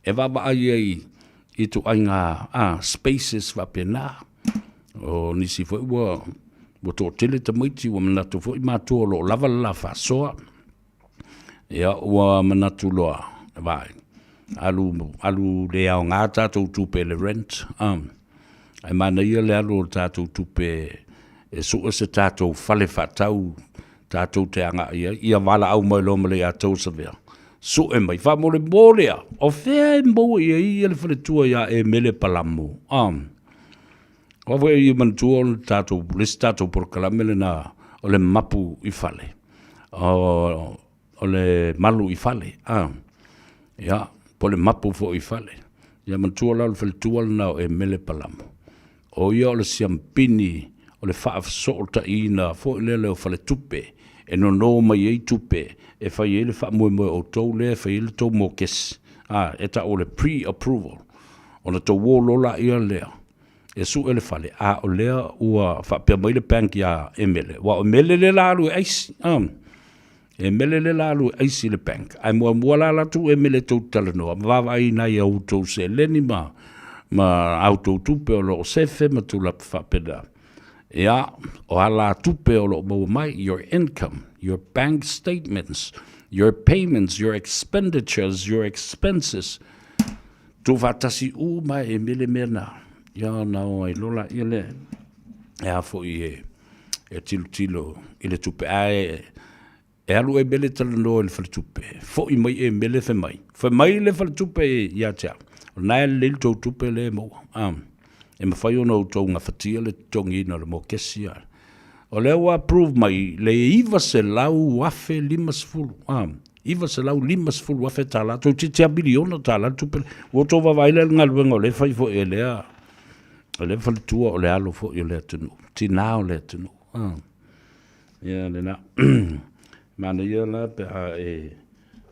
e vaavaai ai i ituaiga spaces faapena. O nisi foi ua ua toatele tamaiti ua manatu foi matua o lo o lava le la faasoa. Ia ua manatu loa, vaai, alu alu le aoga tatou tupe i le rent, ae manaia le alu o le tatou tupe e sue se tatou fale faatau tatou te agai ai, ia valaau mai loa ma le ia tou Savea, sue mai, faamolemole a, o fea e maua i ai ia le faletua ia Emele Palamo, a? O foi ia manatua o le tatou, le isi tatou polokalame lena o le mapu i fale, o, o le malu i fale, a, ia, po o le mapu foi i fale. Ia manatua la o le faletua lena o Emele Palamo, o ia o le siampini o le faafesootaiina foi lele o faletupe e nono mai ai tupe e fai ai le faamoemoe o outou lea e fai ai le tou mokesi, a, e tau o le pre-approval. Ona tou o loa laia lea e sue le fale, a o lea ua faapea mai le bank iā Emele, aua o Emele lea la alu e aisi, a. Emele lea la alu e aisi i le bank, ae muamua la alu atu Emele tou te talanoa ma vaavaai i nai a outou seleni ma ma a outou tupe o lo o sefe ma tulaga faapena. Ia, o alatupe o lo o maua mai, your income, your bank statements, your payments, your expenditures, your expenses, tuufaatasi uma e Emele mea na. Ia ona o ai loa laia lea e a foi e e tilotilo i le tupe, ae e alu e mele talanoa i le faletupe, foi mai e mele fai mai, fai mai le faletupe ia te au, o lena e lelei le tou tupe lea e maua, a, e mafai ona outou gafatia le totogiina o le mokesi a. O lea ua approve mai le $900,050, a, $950,000, toeitiiti lava miliona tala le tupe lea. Ua outou vaavaai la i le galuega o lea e fai foi e lea O lea faletua o le alo foi o le atunuu, tina o le atunuu. Ah. Ia lena. Manaia la pe a e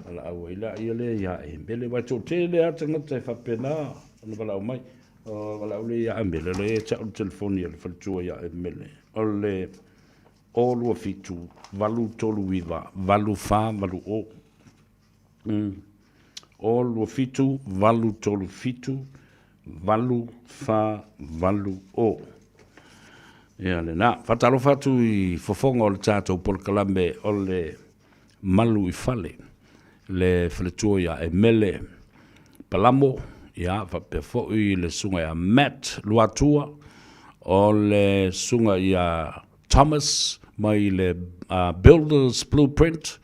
valaau ai la ia lea ia e mele. Wai toatele lava tagata e faapena ona valaau mai. O valaau lea ia Mele, o lea e tau le telefoni a le faletua ia Mele. O le 027 839 8480. 0 2 7 8 3 7 8 4 8 0. Ia lena. Faatalofa atu i fofoga o le tatou polokalame o le Malu i Fale, le faletua ia Emele Palamo, ia faapea foi le susuga ia Matt Luatua, o le susuga ia Thomas mai le Builders Blueprint,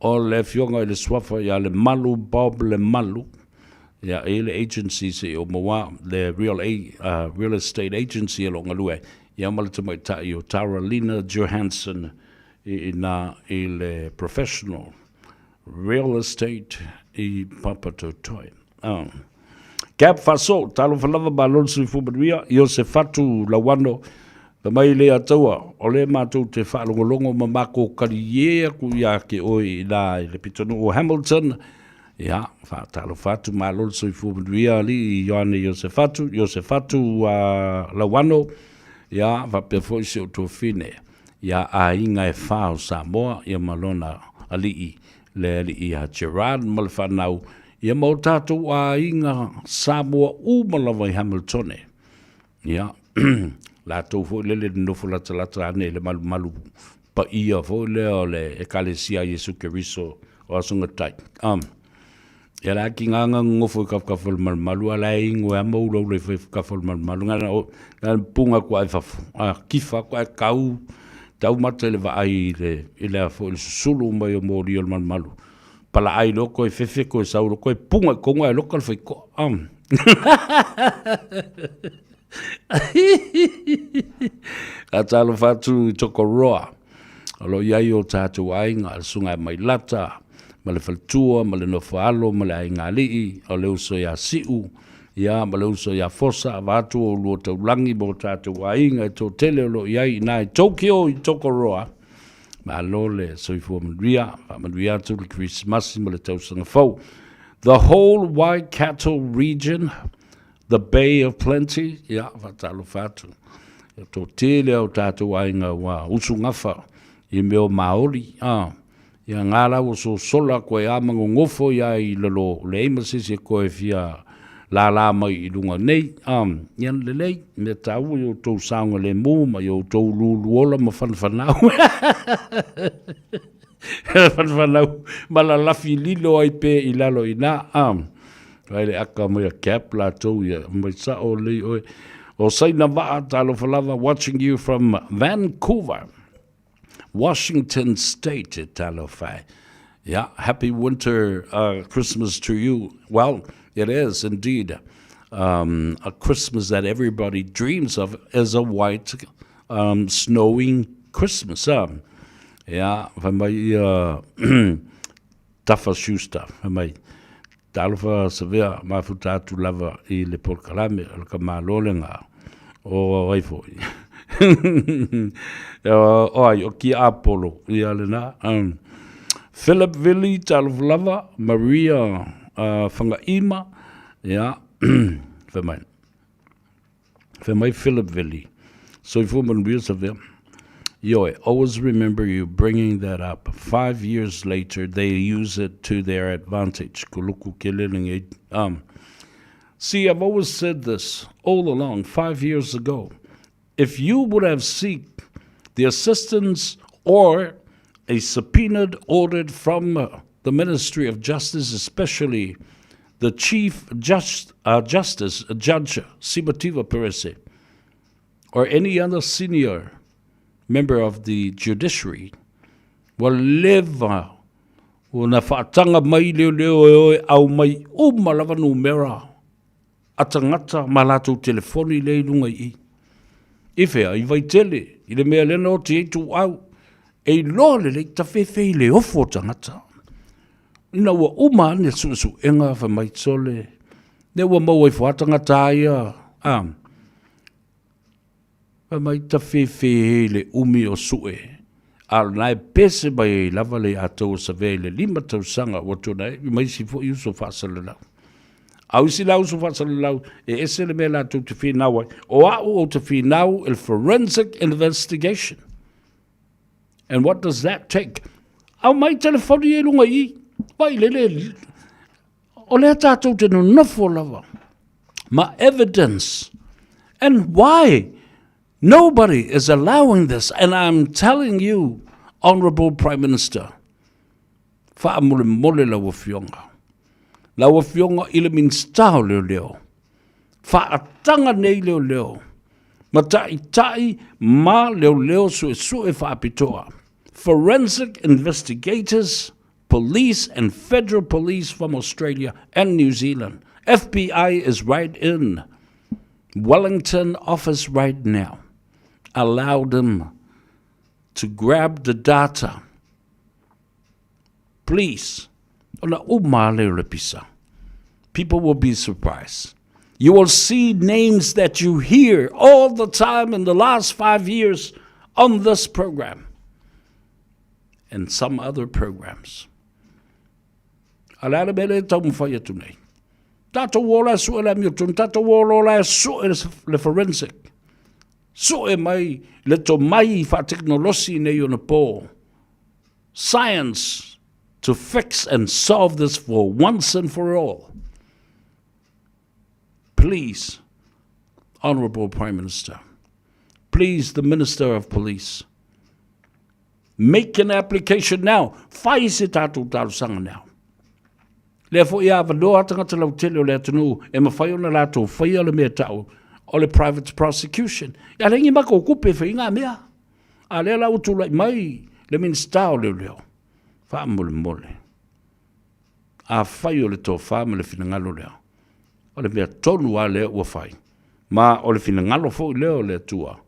o le afioga i le suafa ia Lemalu Bob Lemalu, ia e i ai le agency se i ou maua le real, a, real estate agency o lo o galue ai, ia ma le tamaitai o Tara Lina Johansson i ina i le professional real estate i Papatoetoe. Oh. Gab Faso, talofa lava malo le soifua manuia, Iosefatu Lauano, fai mai le Ataua, o lea matou te faalogologo ma makou kaliē aku ia te oe i ina i le pitonuu o Hamilton, ia, faatalofa atu malo le soifua manuia alii Ioane Iosefatu, Iosefatu Lauano, ia, faapea foi si ou tuafine, ia aiga e fa o Samoa, ia ma lona alii, le alii ia Gerard ma le fanau, Ia ma o tatou aiga Samoa uma lava i Hamiltone. Ia, latou foi lele nonofo latalata ane i le malumalu paia foi lea o le Ekalesia a Iesu Keriso o Aso Gatai. Um, ia la ki ngā ngā ngofo i kawakafa o le malumalu, a la e ingo e ama ulaula i whai o le malumalu, ngā na, ngā punga kua e fafo, a kifa kua e kau, tau mata i le vaai i le, i le a foi le susulu mai o mōri o le malumalu. Palaai loa koe fefe koe sau loa koe punga i konga e loka le whaikoa. Ka talofa atu i Tokoroa. O lo o i ai o tātou aiga, le susuga ia Mailata, ma le faletua, ma le nofoalo, ma le aiga alii, o le uso ia Siu, ia, ma le uso ia Fosa, vaeatu o ulua taulagi ma o tātou aiga e toatele o lo o i ai i ina i Tokyo i Tokoroa. Malo le soifua manuia, faamanuia atu le Kerisimasi ma le tausaga fou. The whole Waikato region, the Bay of Plenty, ia, faatalofa atu. Ia toatele o tātou aiga ua usugafa i mea o Māori, a, ia ngā la ua sosola koe a magogofo ia i lalo, leai ma se isi e koe fia lālā mai i luga nei, a, ia lelei, mea tāua i outou saogalemu ma i outou luluola ma whanawhanau. Whanawhanau ma lalafi lilo ai pe i lalo i nā, a, vai le aka mai a cap lātou ia, mai sao lei oe. O Saina Vaa, talofa lava, watching you from Vancouver, Washington State, e talofa e. Yeah, happy winter Christmas to you. Well, it is indeed a Christmas that everybody dreams of is a white snowing Christmas. Yeah, fai mai ia Tafa Schuster, fai mai, Talofa Savea, mafuta atu lava i le polokalame o le ka Malo le nga. O ai foi. O ai, o ki Apollo, ia le na. Philip Vili, talofa lava, Maria Whangaima, ia, fai mai. Fai mai Philip Vili, soifua manuia Savea. Ioe, always remember you bringing that up. 5 years later, they use it to their advantage. Kuluku kele lenei. See, I've always said this all along, 5 years ago. If you would have seek the assistance or a subpoenaed ordered from the Ministry of Justice, especially the Chief Just, Justice, Judge Simativa Perese, or any other senior member of the judiciary, ua leva ona faataga mai leoleo e o e aumai uma lava numera a tagata ma latou telefoni lea i luga i i. I whea? I Vaitele, i le mea lea na oti ai tuau. E iloa lelei tafefe i le ofo o tagata. Ina ua uma ane suesuega fai mai sole, lea ua maua ifo lava tagata a ia, a. Fai mai tafefe i le umi o sue, a o lena e pese mai ai lava le ia tou o Savea i le 5 tausaga ua tuanai ai, ma isi foi uso faasalalau. A o isi la uso faasalalau, e ese le mea latou te finau ai. O au ou te finau i le forensic investigation. And what does that take? Aumai telefoni e lunga i i. Vai lele, o lea tātou te nonofo lava ma evidence. And why? Nobody is allowing this. And I'm telling you, Honorable Prime Minister, faamolemole lau afioga. Lau afioga i le Minista o Leoleo, faataga nei leoleo, ma ta'ita'i ma leoleo suesue faapitoa, forensic investigators, police and federal police from Australia and New Zealand. FBI is right in Wellington office right now. Allow them to grab the data. Please. Ona uma lea o le pisa. People will be surprised. You will see names that you hear all the time in the last 5 years on this program and some other programs. A le a le mea lea e taumafai atu nei. Tatou o la e sue le amiotonu, tatou o loa la e sue le forensic. Sue mai le tomai faatekonolosi nei ona po. Science to fix and solve this for once and for all. Please, Honourable Prime Minister, please, the Minister of Police, make an application now. Fai se tātou talosaga now. Lea foi e avanoa tagata lautele o le atunuu e mafai ona latou faia le mea tau o le private prosecution. Ia leai ni matou tupe e fai ai ngā mea. A lea la ua tulai mai le Minisita o Leoleo, faamolemole. Afai o le tofa ma le finagalo lea, o le mea tonu lava lea ua fai, ma o le finagalo foi lea o le Atua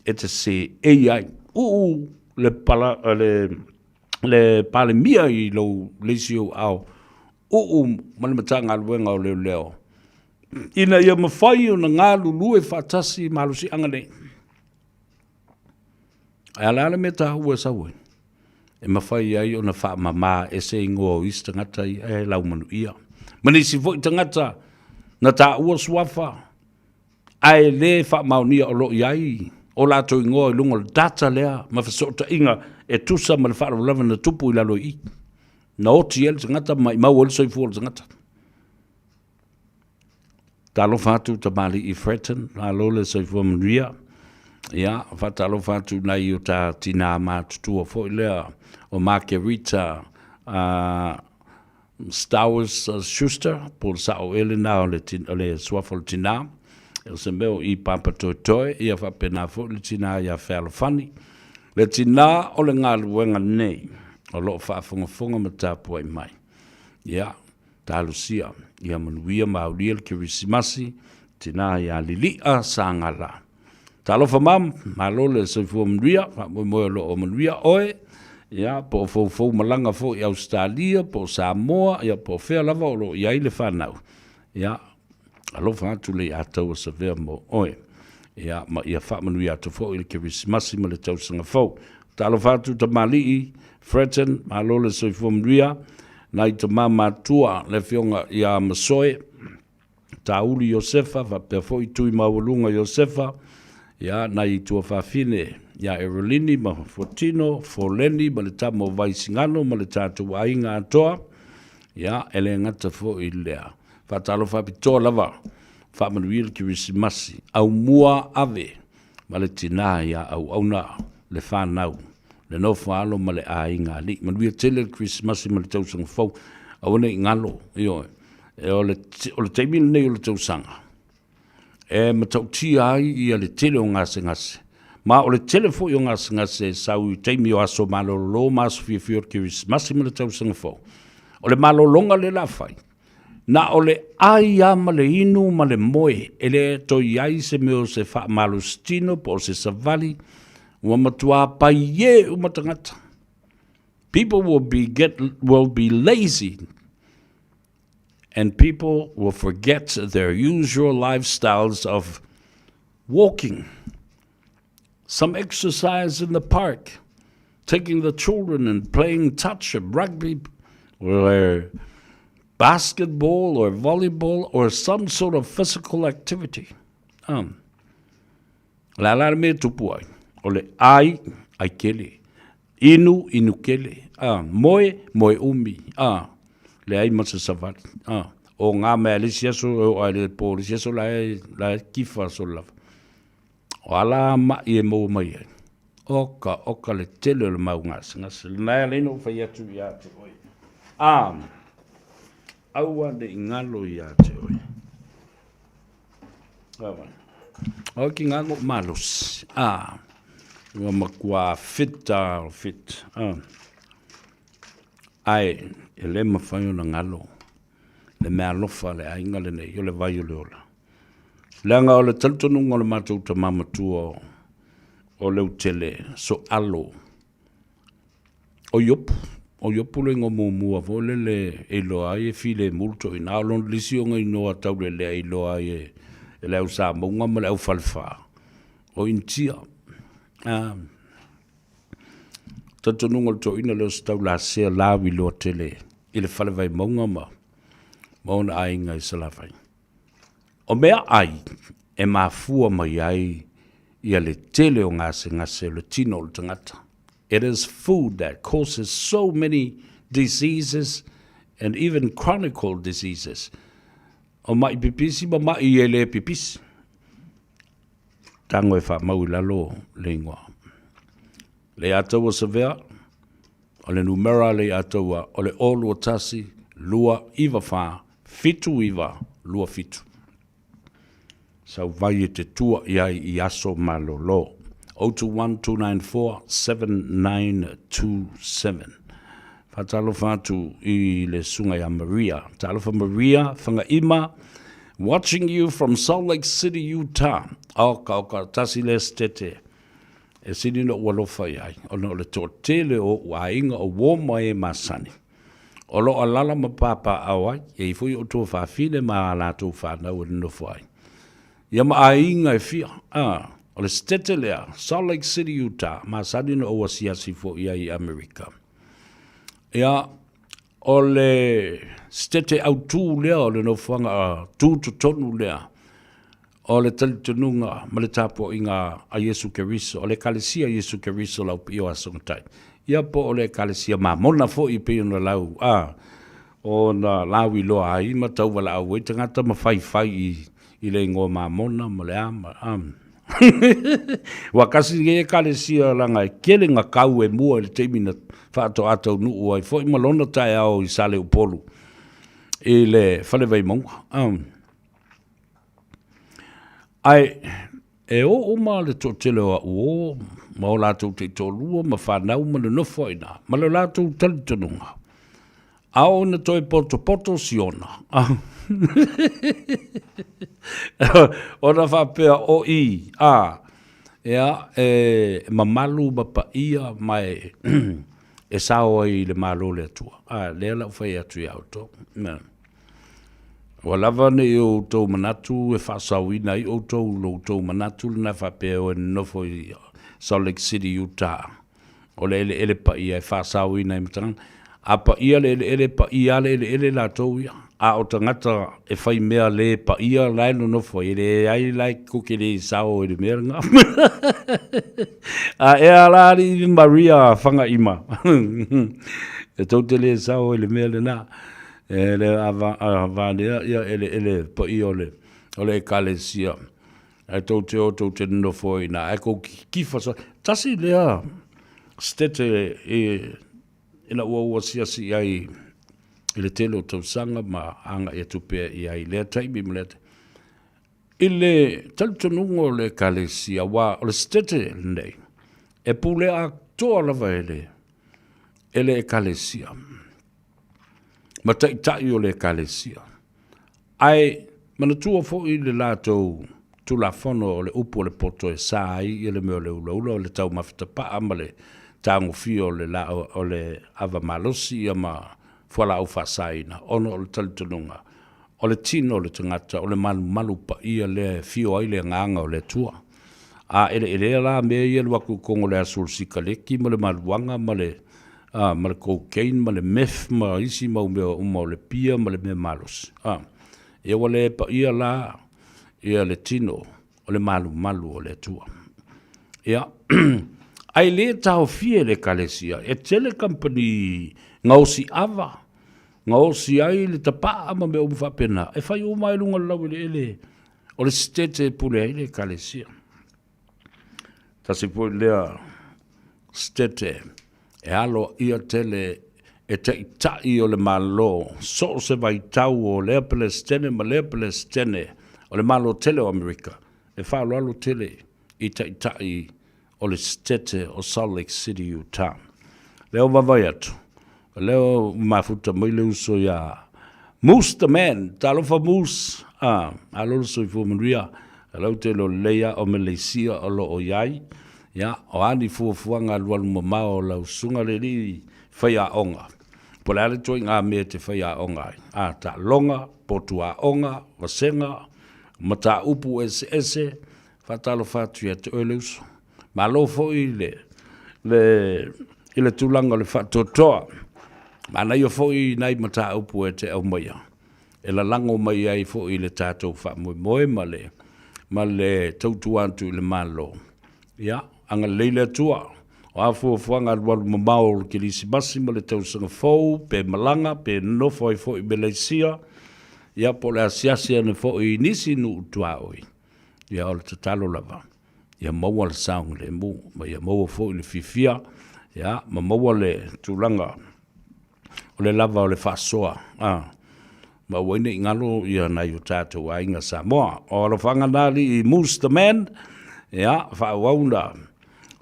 e te seei ai. Uu le, pala, le, le Palemia i lou le isi ou ao, uu ma le Matagaluega o Leoleo, ina ia mafai ona galulue faatasi i malosiaga nei. Ae a le a le mea taua e sau ai? E mafai ai ona faamama ese ingoa o isi tagata ia e laumanuia. Ma nisi foi tagata na taua suafa ae le faamaonia o lo o i ai o latou ingoa i luga o le data lea ma fesootaiga e tusa ma le faalavelave na tupu i lalo i i. Na oti ai le tagata ma maimau ai le soifua o le tagata. Talofa atu tamalii Fretton, malo le soifua manuia. Ia, faatalofa atu nai o ta tinā matutua foi lea o Margarita Stowers Schuster, po o le sao ea lena o le, o le suafa o le tinā. O se mea o i Papatoetoe, ia faapena foi le tinā iā Fealofani. Le tinā o le galuega nei o lo o faafogafoga ma tapuai mai. Ia, talosia, ia manuia ma aulia le Kerisimasi, tinā iā Lili'a Sagala. Talofa mam, malo le soifua manuia, faamoemoe o lo o manuia oe, ia, po o foufou malaga foi i Ausetalia, po o Samoa, ia, po o fea lava o lo o i ai le fanau, ia, alofa atu le Ataua Savea mo oe, ia, ma ia faamanuia atu foi le Kerisimasi ma le tausaga fou. Talofa atu tamalii, Fretton, malo le soifua manuia, nai tama matua, le afioga ia Masoe, Tauli Iosefa, faapea foi Tui Maualuga Iosefa, ia, nai tuafafine ia Erolini ma Fuatino, Foleni ma le tama o Vaisigano ma le tatou aiga atoa, ia, e le gata foi i lea. Faatalofa faapitoa lava, faamanuia le Kerisimasi, aumua ave ma le tinā ia auauna le fanau, le nofo a alo ma le aiga alii. Manuia tele le Kerisimasi ma le tausaga fou, aua ne i galo, ioe. E o le, o le taimi lenei o le tausaga, e matautia ai ia le tele o gasegase. Ma o le tele foi o gasegase e sau i taimi o aso malolo ma aso fiafia o le Kerisimasi ma le tausaga fou. O le malologa lea la fai, na o le ai lava ma le inu ma le moe, e le toe i ai se mea o se faamalositino po o se savali, ua matua paie uma tagata. People will be, get, will be lazy and people will forget their usual lifestyles of walking, some exercise in the park, taking the children and playing touch or rugby or basketball or volleyball or some sort of physical activity. Um, O le a la le mea e tupu ai? O le ai, ai kele. Inu, inu kele. A, moe, moe umi. A, leai ma se savali. A, o ngā mea le isi aso, e o ai le pō, le isi aso la e, la e kifa aso lava. O a la ma'i e maua mai ai? Oka, oka le tele o le mau gasegase. Lena e ala ai ona ou fai atu ia te oe. A, aua ne i galo ia te oe. O ki ngā ngo malosi. Ah, ua matua fit a fit. Ah. Ai, e le mawhai o na ngalo. Le mea alofa le aiga lenei, o le vai o le ola. Leaga o le talitonuga o le matou tama matua o, o Leutele, Soalo, O Iopu, o Iopu le igoa muamua foi lele e iloa ai e filemu le toeaina. A o lona le isi ona igoa taulelea e iloa ai e, e le au Samauga ma le au Falefa, o Initia. A, talitonuga o le toeaina lea o se taulasea lauiloa tele i le Fale Vaimauga ma, ma ona aiga i Salafai. O meaai e mafua mai ai ia le tele o gasegase o le tino o le tagata. It is food that causes so many diseases and even chronical diseases. O maʻi pipisi ma maʻi e le pipisi. Tago e faamau i lalo le igoa. Leiataua Savea, o le numera a Leiataua o le 0 2 1 2 9 4 7 9 2 7. Sau vai e te tua i ai i aso malolo. 021 294 7927. Faatalofa atu i le susuga ia Maria. Talofa Maria Fagaima, watching you from Salt Lake City, Utah. Oka, oka, tasi lea setete. E sili lou alofa i ai, ona o le toatele o oʻu aiga o uō ma e masani. O lo o alaala ma papaaao ai, e i ai foi oʻu tuafafine ma a latou fanau e nonofo ai. Ia ma aiga e fia, a, o le setete lea, Salt Lake City, Utah, masani ona ou asiasi foi ai i Amerika. Ia, o le setete autū lea o le nofoaga tutotonu lea, O le talitonuga ma le tapuaiga a Iesu Keriso, o le Ekalesia a Iesu Keriso lau pio o Aso Matai. Ia po o le Ekalesia Mamona foi e pei ona lau, a, ona lauiloa ai ma tauwalaau ai tagata ma faifai i, i le ingoa Mamona ma le a ma, a. Ua kasi nei Ekalesia laga e kele nga kau e mua i le taimi na faatoa taunuu ai foi ma lona taeao i Saleupolu i le Fale Vaimauga. A. Ae e o uma le toatele o a'u uō ma o latou taitoalua ma fanau ma nonofo ai ina ma lo latou talitonuga, a oo ina toe potopoto Siona, ona faapea o i, a, ea, e mamalu ma paia ma e, e sao ai i le Malo o le Atua. A, lea la ua fai atu ia outou. Ua lava ne i outou manatu e faasaoina ai outou lo outou manatu lena faapea e o e nonofo i Salt Lake City, Utah, o le eleele paia e faasaoina ai ma tagata. A paia le eleele, e paia lava le eleele latou ia. A o tagata e fai mea le paia la e nonofo ai, e leai la e tou te le sao i le mea lena. A ea la alii Maria Fagaima, e tou te le sao i le mea lena. E le avanea ia eleele paia o le o le ekalesia. Ae tou te o tou te nonofo ai i ina, ae tou kifa soo. Tasi lea setete i ina ua ou asiasi i ai i le tele o tausaga ma agai atu pea i ai i lea taimi ma lea taimi. I le talitonuga o le ekalesia, aua o le setete lenei, e pule atoa lava e le e le ekalesia. ma taitai o le Ekalesia. Ae manatua foi le latou Tulafono o le upu a le poto e sa ai le mea o le ulaula, o le taumafa tapaa ma le tagofia o le laau o le ava malosi ia ma fualaau faasaina, ona o le talitonuga o le tino o le tagata o le malumalu paia lea e afio ai le Agaga o le Atua. A eleelea la mea ia alu atu i totonu o le aso o le sikaleki ma le maluaga ma le a, ma le cocaine ma le meth ma isi mau mea uma o le pia ma le mea malosi, a, ia ua le paia la ia le tino o le malumalu o le Atua. Ia, ae le taofia e le Ekalesia, e tele kamupani gaosi ava, gaosi ai le tapaa ma mea uma faapena, e fai uma lava i luga o le laueleele o le sitete e pule ai le Ekalesia. Tasi foi lea sitete e aloaia tele e taitai o le Malo so o se vaitau o lea Peresetene ma lea Peresetene o le Malo tele o Amerika e faaaloalo tele i taitai o le sitete o Salt Lake City, Utah. Lea ua vaavaai atu, o lea ua mafuta mai le uso iā Moose the man, talofa Moose, ah, malo le soifua manuia, o lea ou te iloa lelei lava o Meleisia o lo o i ai, ia, o a ni fuafuaga alualu mamao o lau susuga le alii faiaoga, po o le a le ituaiga mea e te faiaoga ai, ah, taaloga, potu aoga, vasega, mataupu eseese, Faatalofa atu ia te oe le uso. Malo foi i le, le, i le tulaga o le faatoatoa. Manaia foi nai mataupu e te aumaia, e lalago mai ai foi i le tatou faamoemoe ma le, ma le tautua atu i le Malo. Ia, agalelei le Atua. O a fuafuaga alualu mamao o le Kerisimasi ma le tausaga fou, pe malaga, pe nonofo ai foi i Meleisia, ia po o le asiasi ane foi i nisi nuu tuaoi. Ia o le tatalo lava, ia maua le saogalemu, ma ia maua foi le fiafia, ia, ma maua le tulaga o le lava o le faasoa, a, ma aua ai ne i galo ia nai o tatou aiga Samoa. O alofaga na alii Moose the Man, ia, faaauau na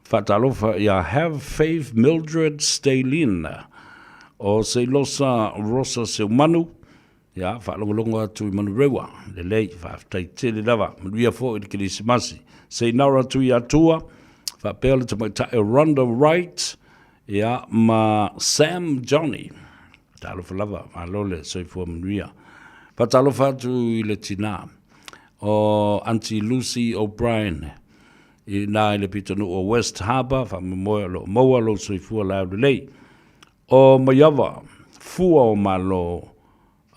faatalofa ia Have Faith Mildred Stalin, o Seilosa Rosa Seumanu, Ia, faalogologo atu i Manurewa, lelei, faafetai tele lava, manuia foi le Kerisimasi. Seinara Tuiatua, faapea le tamaitai o Rhonda Wright, ia, ma Sam Johnny. Talofa lava, malo le soifua manuia. Faatalofa atu i le tinā o Aunty Lucy O'Brien, i ina i le pitonuu o West Harbour, faamoemoe o lo o maua lou soifua laulelei. O Maiava, fua o Malo,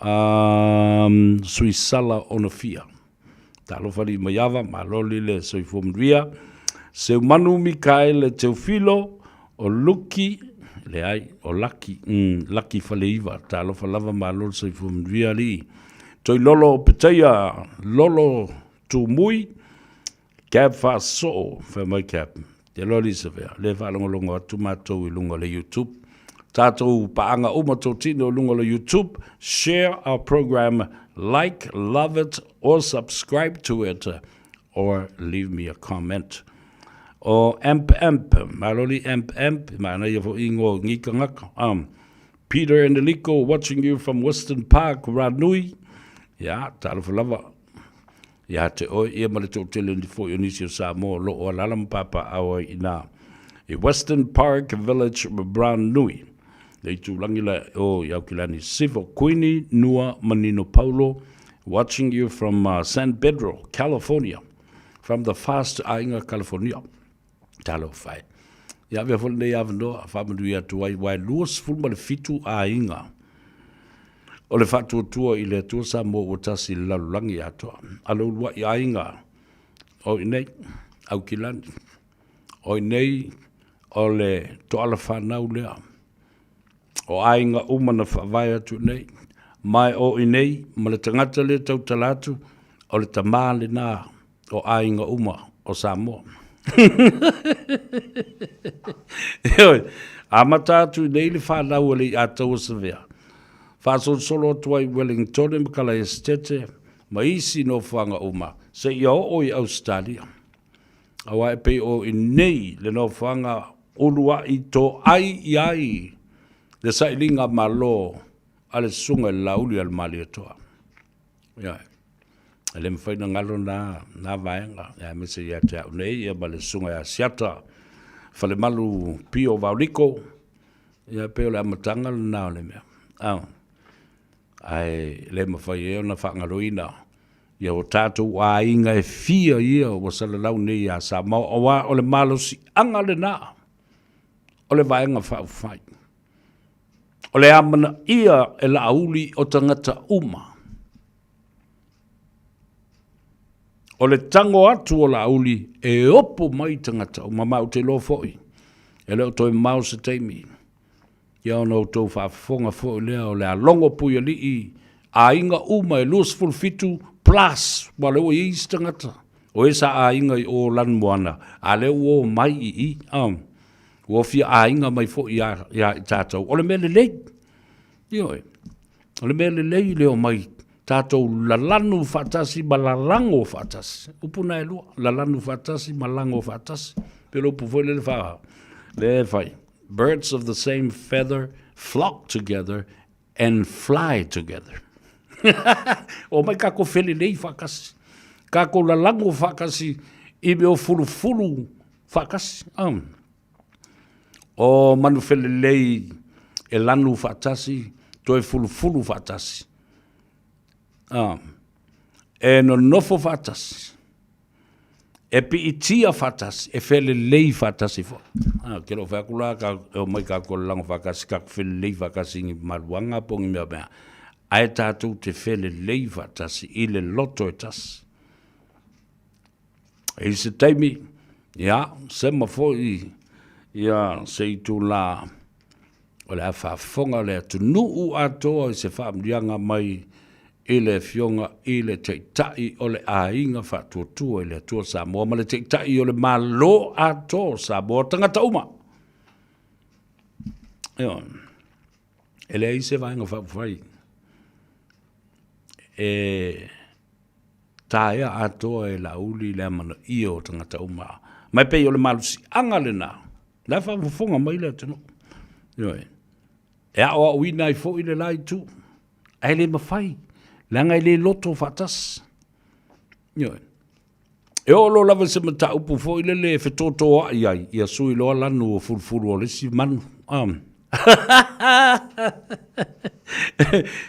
um, Suisala Onofia. Talofa alii Maiava, malo lile soifua manuia. Seumanu Mikaele Teofilo, o Luki, leai, o Laki, mm, Laki Faleiva, talofa lava malo le soifua manuia alii. Toilolo o Petaia, Lolo Tumui, Cab faasoo, fai mai Cab. Te iloa alii Savea, lea e faalogologo atu matou i luga o le YouTube. Tatou paaga uma totino i luga o le YouTube, share our program, like, love it or subscribe to it. or leave me a comment. O Amp Amp, Maloli Amp Amp, manaia foi ingoa o lenei tagata. Um, Peter and Aliko watching you from Western Park, Ranui. Ia, talofa lava. Ia te oe ia ma le toatele ni foi o nisi o Samoa o lo o alaala ma papaaao ai i ina i Western Park Village Ranui. Le itulagi la o i Aukilani Sisifo, Kuini Nua Manino Paulo watching you from uh, San Pedro, California. From the fast aiga California. Talofa e. Ia avea foi lenei avanoa e faamanuia atu ai, aua e 27 aiga o le faatuatua i le Atua Samoa ua tasi i le lalolagi atoa. A le uluai aiga o i nei, Aukilani, o i nei o le toala fanau lea o aiga uma na faavae atu i nei, ma e o i nei ma le tagata lea tautala atu, o le tamā lena o aiga uma o Samoa. Ioe, amata atu i nei le whanau a le Ataua Savea. Faasolosolo atu ai Wellingtone ma Kalaesetete ma isi nofoaga uma seia oo i Ausetalia. Aua e pei o i nei le nofoaga uluai toai i ai le sailiga malo a le Susuga i le Laauli a le Malietoa. Ioe. E le mafai ona galo na, na vaega, aemaise ia te au nei, ia ma le Susuga ia Siata Falemalu Pio Vaoliko, ia pei o le amataga lena o le mea. Ah. Ae le mafai ai ona faagaloina ia o tatou aiga e fia ia ua salalau nei ia Samoa, aua o le malosiaga lena o le Vaega Faaupufai. O le amanaia e Laauli o tagata uma. O le tago atu o Laauli e opo mai tagata uma, ma ou te iloa foi, e le o toe mamao se taimi, ia ona outou faafofoga foi lea o le a logo Puialii aiga uma e 27 plus, aua o lea ua i ai isi tagata o e sa aiga i o Lanumoana, a lea ua o mai i i, ua fia aiga mai foi ia, ia i tatou. O le mea lelei, ioe, o le mea lelei le omai tatou lalanu faatasi ma lalago faatasi. Upu na e lua, lalanu faatasi ma lago faatasi. Pe le upu foi lele fa, le fai. Birds of the same feather flock together and fly together. Omai kākou felelei faatasi, kākou lalago faatasi i mea o fulufulu faatasi. Um. O manu felelei e lanu faatasi, toe fulufulu faatasi. Um. E nonofo faatasi. E piitia faatasi, e felelei faatasi foi. Ah, ke loo fai atu la, ka, e omai kākou lalago faatasi, kākou felelei faatasi i ni maluaga po o ni mea mea. Ae tātou te felelei faatasi i le loto e tasi. E i se taimi, ia, sema foi, ia, se itulā, O le a faafofoga le atunuu atoa i se faamanuiaga mai i le Afioga i le Taitai o le Aiga Faatuatua i le Atua Samoa ma le Taitai o le Malo atoa o Samoa, tagata uma. Ioe. E leai se Vaega Faaupufai e taea atoa e Laauli le amanaia o tagata uma. Ma e pei o le malosiaga lena La e faafofoga mai le atunuu. Ioe. E aoaoina ai foi le la itu. Ae le mafai, leaga e le loto faatasi. Ioe. E oo loa lava i se mataupu foi lele e fetotoai ai, ia sui loa lanu o fulufulu o le isi manu. Um.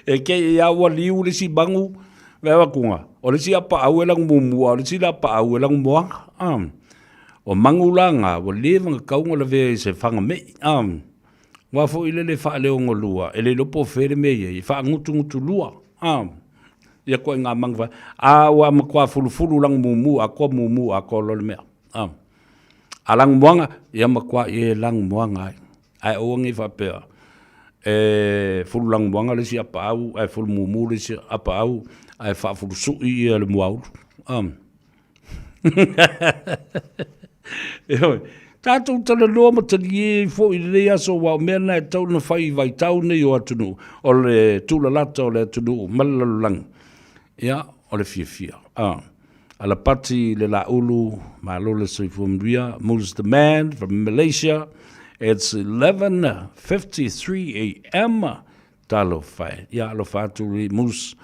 e kei ia ua liu le isi magu, vea wakunga, o le isi apaau e lagu mumua, o le isi la paau e lagu moaga. Um. O magu la nga, ua leva ona tatau ona lavea i se faga me'i, a. Aua foi lele faaleogolua, e le iloa po o fea le mea e i ai, e faagutugutulua, a. Ia ituaiga magu faapea. A ua matua fulufulu lana mumu atoa mumu atoa loa le mea, a. A lanumoana, ia matua e lanumoana ai. Ae aua ne i faapea, e fulu lanumoana le isi apaau ae fulu mumu le isi apaau ae faafulusui ia le muaulu, a. Ioe, tatou talanoa ma talie ai foi i lenei aso aua o mea na e tatau ona fai i vaitau nei o atunuu, o le tulalata o le atunuu ma le lalolagi, ia, o le fiafia. A. Alapati le Laulu, malo le soifua manuia. Moose the Man from Malaysia. It's 11:53 a.m. Talofa e. Ia alofa atu i Moose.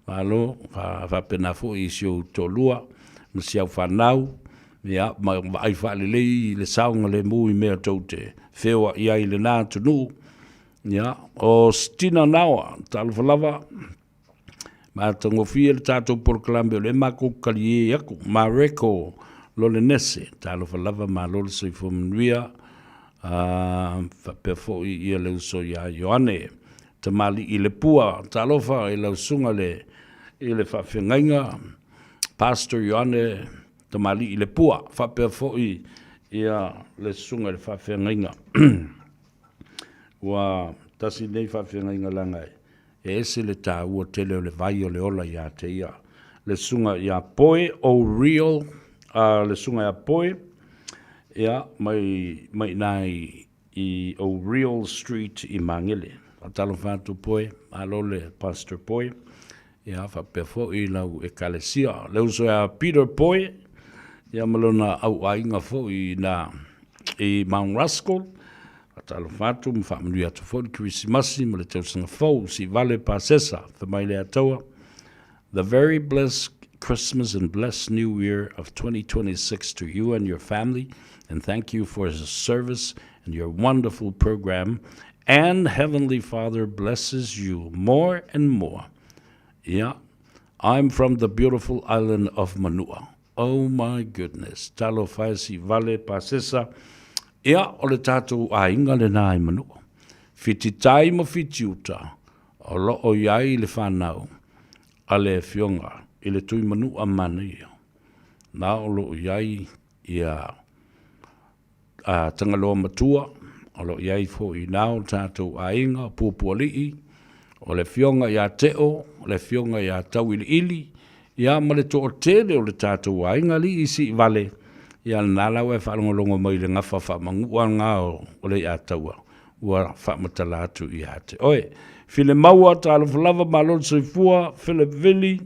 Malo, faapena foi i si ou toalua ma si au fanau. Ia, ma vaai faalelei i le saogalemu i mea tou te feoai ai i lena atunuu. Ia, o Stina Naoa, talofa lava. Matagofie le tatou polokalame o lea makou kaliē aku. Mareko Lolenese, talofa lava, malo le soifua manuia. Faapea foi ia le uso ia Ioane Tamalii Lepua, talofa i lau susuga le i le faafeagaiga Pastor Ioane Tamalii Lepua, faapea foi ia le susuga i le faafeagaiga. Ua tasi lenei faafeagaiga leaga e ese le taua tele o le vai o le ola ia te ia. Le susuga ia Poe O'Real, le susuga ia Poe, ia, mai, mai ina i, i O'Real Street i Magele. Faatalofa atu Poe, malo le Pastor Poe, ia, faapea foi lau ekalesia. Le uso ia Peter Poe, ia ma lona auaiga foi ina i Mount Roskill, Faatalofa atu ma faamanuia atu foi le Kerisimasi ma le Tausaga Fou, Siivale Pasesa, fai mai le Ataua, The very blessed Christmas and blessed New Year of 2026 to you and your family, and thank you for the service and your wonderful program, and Heavenly Father blesses you more and more. Yeah, I'm from the beautiful island of Manua. Oh my goodness, talofa e Siivale Pasesa, ia o le tatou aiga lena i Manua. Fititai ma Fitiuta o lo o i ai le fanau a le Afioga i le Tui Manua manaia. Na o lo o i ai ia a Tagaloa Matua, o lo o i ai foi i ina o tatou aiga, o Puapualii, o le Afioga ia Teo, o le Afioga ia Tauiliili, ia ma le toatele o le tatou aiga alii Siivale, ia lena la ua e faalogologo mai i le gafa faamagua lena o Leiataua, ua faamatala atu ia te oe. Filemaua, talofa lava, malo le soifua, Philip Vili.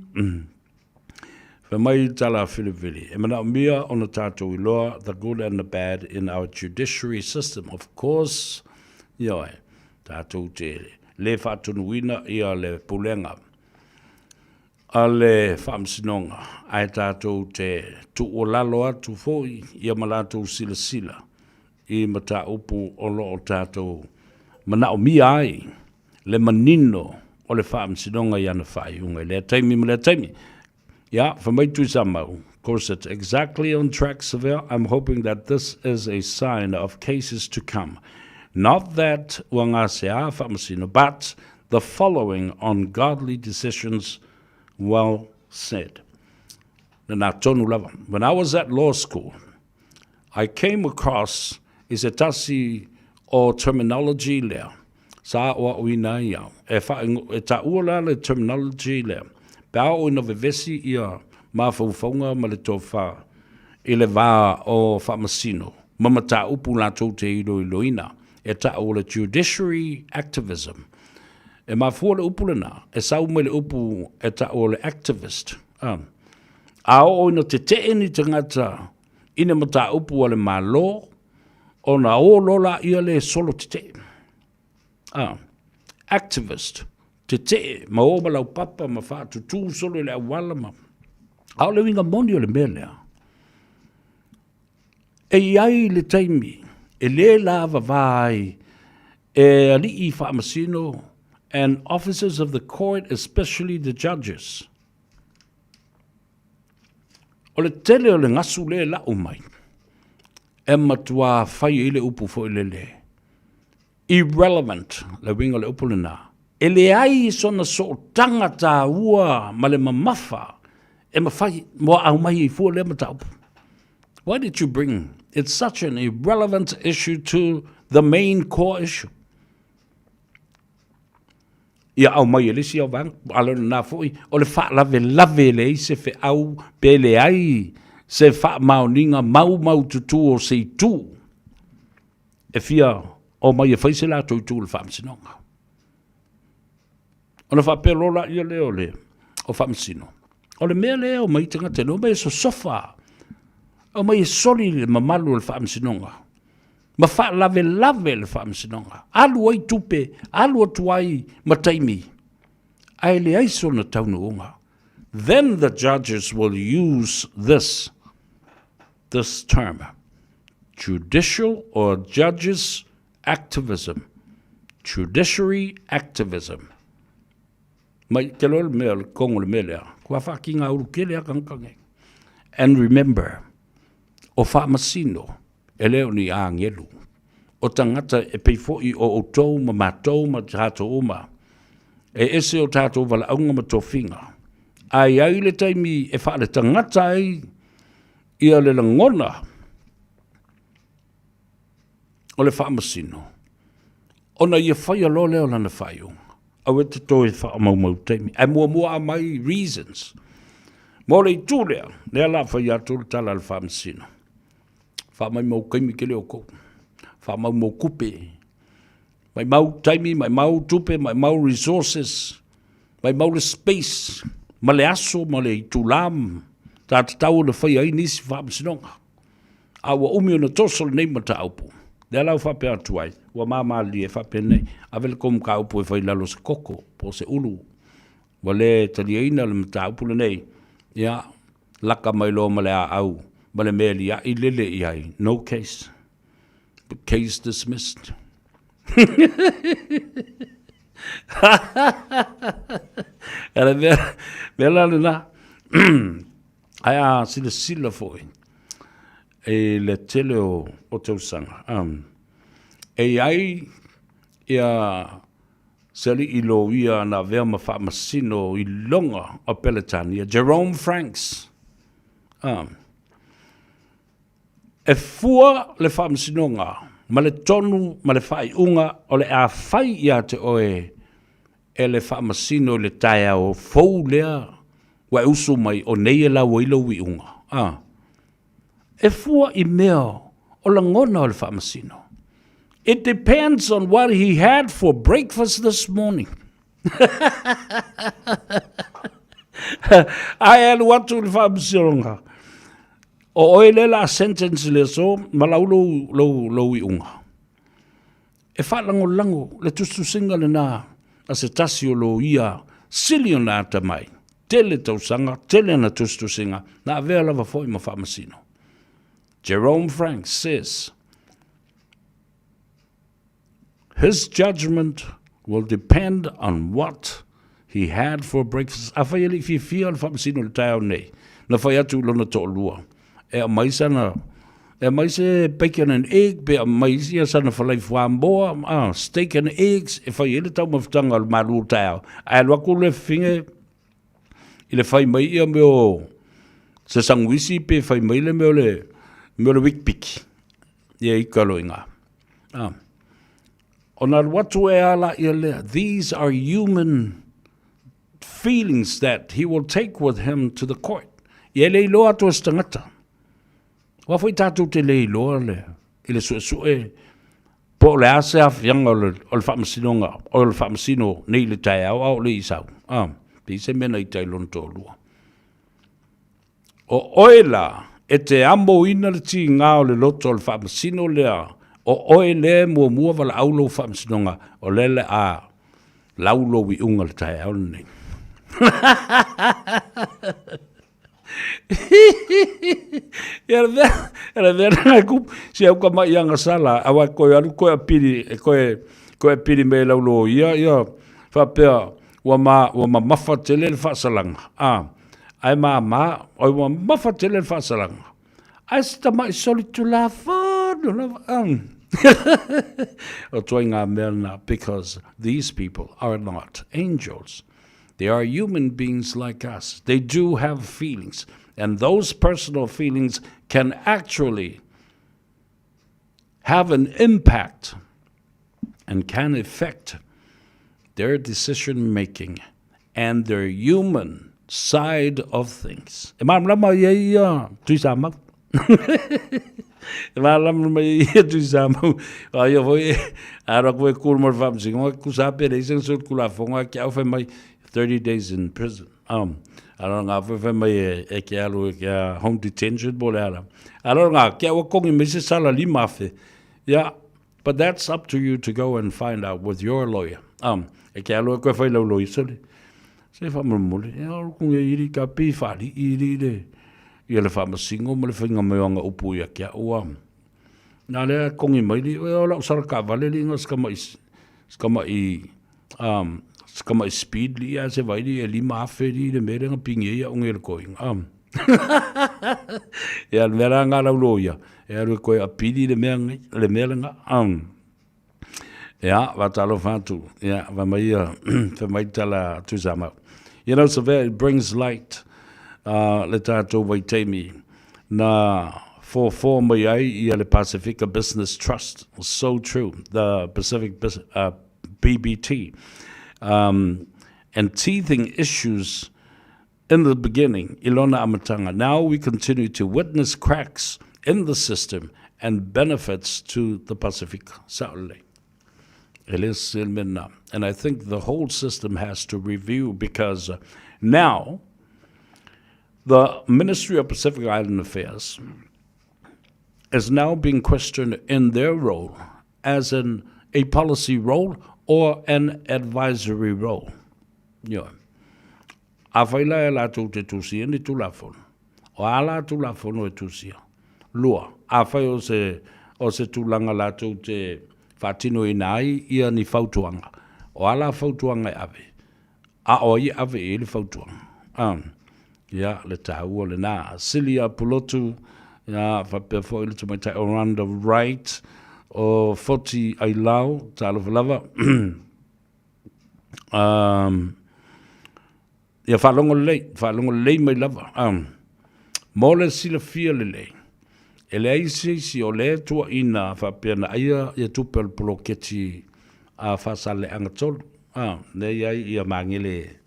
Fai mai le tala a Philip Vili, e manaomia ona tatou iloa the good and the bad in our judiciary system. Of course, ioe, tatou te le faatonuina ia le pulega a le faamasinoga, ae tatou te tuualalo atu foi ia ma latou silasila i mataupu o lo o tatou manaomia ai le manino o le Faamasinoga i ana faaiuga i lea taimi ma lea taimi. Ia, fai mai Tuisamau, course it's exactly on track, Severe. I'm hoping that this is a sign of cases to come. Not that ua gasea Faamasino, but the following on godly decisions well said. Lena tonu lava. When I was at law school, I came across i se tasi o terminology lea sa aoaoina ai au. E, e taua la le terminology lea, pe a oo ina vevesi ia mafaufauga ma le tofa i le va o faamasino ma mataupu latou te iloiloina, e tau o le judiciary activism. E mafua le upu lena, e sau mai le upu e tau o le activist. A oo ina tetee ni tagata i ni mataupu a le Malo, ona o loa laia lea e solo tetee. A, activist, tetee ma o ma laupapa ma faatutū solo i le auala ma... A o le uiga moni o le mea lea, e i ai le taimi e le lavava ai e alii faamasino and officers of the court, especially the judges. O le tele o le gasu lea e lau mai, e matuā fai ai le upu foi lele, irrelevant, le uiga o le upu lena. E leai sona sootaga taua ma le mamafa e mafai mo aumai ai fua lea mataupu. Why did you bring? It's such an irrelevant issue to the main core issue. Ia aumai e le isi vaega, a o lena foi, o le faalavelave e leai se feau pe leai se faamaoniga maumaututu o se itu e fia omai e fai se latou itu i le faamasinoga. Ona faapea loa laia lea o le o faamasino. O le mea lea e omai tagata, e omai e sosofa, omai e soli le mamalu o le faamasinoga, ma faalavelave le faamasinoga, alu ai tupe, alu atu ai ma taimi, ae leai sona taunuuga. Then the judges will use this, this term, judicial or judges activism, judiciary activism. Mai te loa le mea, le kongo le mea lea, kua whaki ngā uru kele a kankange. And remember, o whaamasino, e le o ni āngelu, o tangata e pei fo'i o outou ma matou ma tatou uma, e ese o tatou valaauga ma tofiga, a i ai le taimi e faaletagata ai ia le lagona o le faamasino, ona ia faia loa lea o lana faaiuga. Aua e te toe faamaumau taimi, ae muamua aumai reasons. Mo le itu lea, lea la fai atu le tala a le faamasino. Faamaumau taimi kele o kou. Faamaumau kupe. Maimau taimi, maimau tupe, maimau resources, maimau le space, ma le aso, ma le itula, ta tatau ona faia ai nisi faamasinoga. A ua umi ona toso lenei mataupu. Lea la ua faapea atu ai, ua mamalie faapenei, ave le kou mataupu e fai i lalo o se koko po o se ulu. Ua le taliaina le mataupu lenei, ia, laka mai loa ma le aau ma le mea e liaʻi lele i ai, no case. Case dismissed. Ele mea, mea la lena. Ae a silasila foi i le tele o, o tausaga, um, e i ai ia se alii loia na avea ma faamasino i loga o Peletania, Jerome Franks. Um, e fua le faamasinoga ma le tonu ma le faaiuga o le a fai ia te oe e le faamasino i le taeao fou lea ua e usu mai o nei e lau ai lou iuga. A. E fua i mea o lagona o le faamasino. It depends on what he had for breakfast this morning. Ae alu atu i le faamasinoga. O oe lea la sentence le aso ma lau lou, lou, lou iuga. E faalagolago le tusitusiga lena a se tasi o loia sili ona atamai, tele tausaga, tele ana tusitusiga, na avea lava foi ma faamasino. Jerome Franks says, His judgment will depend on what he had for breakfast. Afai e le i fiafia le faamasino i le taeao nei, na fai atu i lona toalua, e aumai sana, e aumai se bacon and egg, pe aumai ia sana falai fuamoa, ah, steak and eggs, e fai ai le taumafataga o le malu o taeao. Ae alu atu le fafine i le fai mai ia mea o se sanguisi pe fai mai le mea o le, mea o le Weet-Bix. Ia ika loa i ngā. Ah. Ona alu atu e a laia lea, these are human feelings that he will take with him to the court. Ia e le iloa atu e se tagata. Aua foi tatou te le iloa le, i le suesue po o le a se aafiaga o le, o le faamasinoga, o le faamasino nei i le taeao a o le i sau. Ah, pei se mea na ita i lona toalua. O oe la, e te amoina le tiga o le loto o le faamasino lea, o oe lea e muamua valaau lou faamasinoga, o lea le a lau lou iuga le taeao lenei. Ia le mea, le mea lena e kupu, si au ka mai agasala, aua e koe alu koe apili, e koe, koe apili me lau loia, ia, faapea, ua ma, ua mamafa tele le faasalaga, a, ae mama, oi ua mamafa tele le faasalaga, ae se tamaʻi solitulafono lava, a. O ituaiga mea na, because these people are not angels. They are human beings like us. They do have feelings. And those personal feelings can actually have an impact and can affect their decision making and their human side of things. E malamalama ia ia Tui Samau. E malamalama ia ia Tui Samau. A ia foi, a roa koe kuru mo le faamasinoga, kusa pe leai se solitulafono a ke au fai mai. 30 days in prison. Um, a lona ngā whai mai e, e ke alu e ke a home detention po le ala. A lona ngā, kia ua kongi mai se sala lima afe. Yeah, but that's up to you to go and find out with your lawyer. Um, e ke alu e koe whai lau lawyer, sole. Se whamamole, e alu kongi e iri ka pi whaari iri le. Ia le whamasingo ma le whainga mai o anga upu ia kia ua. Nā lea kongi mai li, o lau sara ka vale li nga skama i, skama i, um, skama i speed li ia se vai li e 5000 li le mere nga pingi ia onge le koinga. Um. ia le mea ngā lau loia, e aru e koe a pili le mea ngai, le mea le nga. Um. Ia, va talofa atu, ia, va mai ia, fa mai tala Tuisamau. You know, so it brings light, uh, le tātou vaitaimi, na fōfō mai ai ia le Pasifika Business Trust. So true, the Pacific uh, BBT. Um, and teething issues in the beginning, Ilona Amatanga. Now we continue to witness cracks in the system and benefits to the Pacific Saule. And I think the whole system has to review because uh, now the Ministry of Pacific Island Affairs is now being questioned in their role as in a policy role or an advisory role. Yeah. Afai la e latou te tusia ni Tulafono, o a la Tulafono e tusia? Lua, afai o se, o se tulaga latou te faatinoina ai ia ni fautuaga, o a la fautuaga e ave? A o ai e ave i ai le fautuaga? A, ia, le taua lena. Silia Pulotu, ia, faapea foi le tamaitai o Rhonda Wright, o Foti Ailau, talofa lava. Um, ia faalogo lelei, faalogo lelei mai lava. Um, mo le silafia lelei, e leai se isi o lea tuuaina faapea na aia ia tupe o le poloketi a Faasaleleaga 3. Ah, lea i ai ia Magele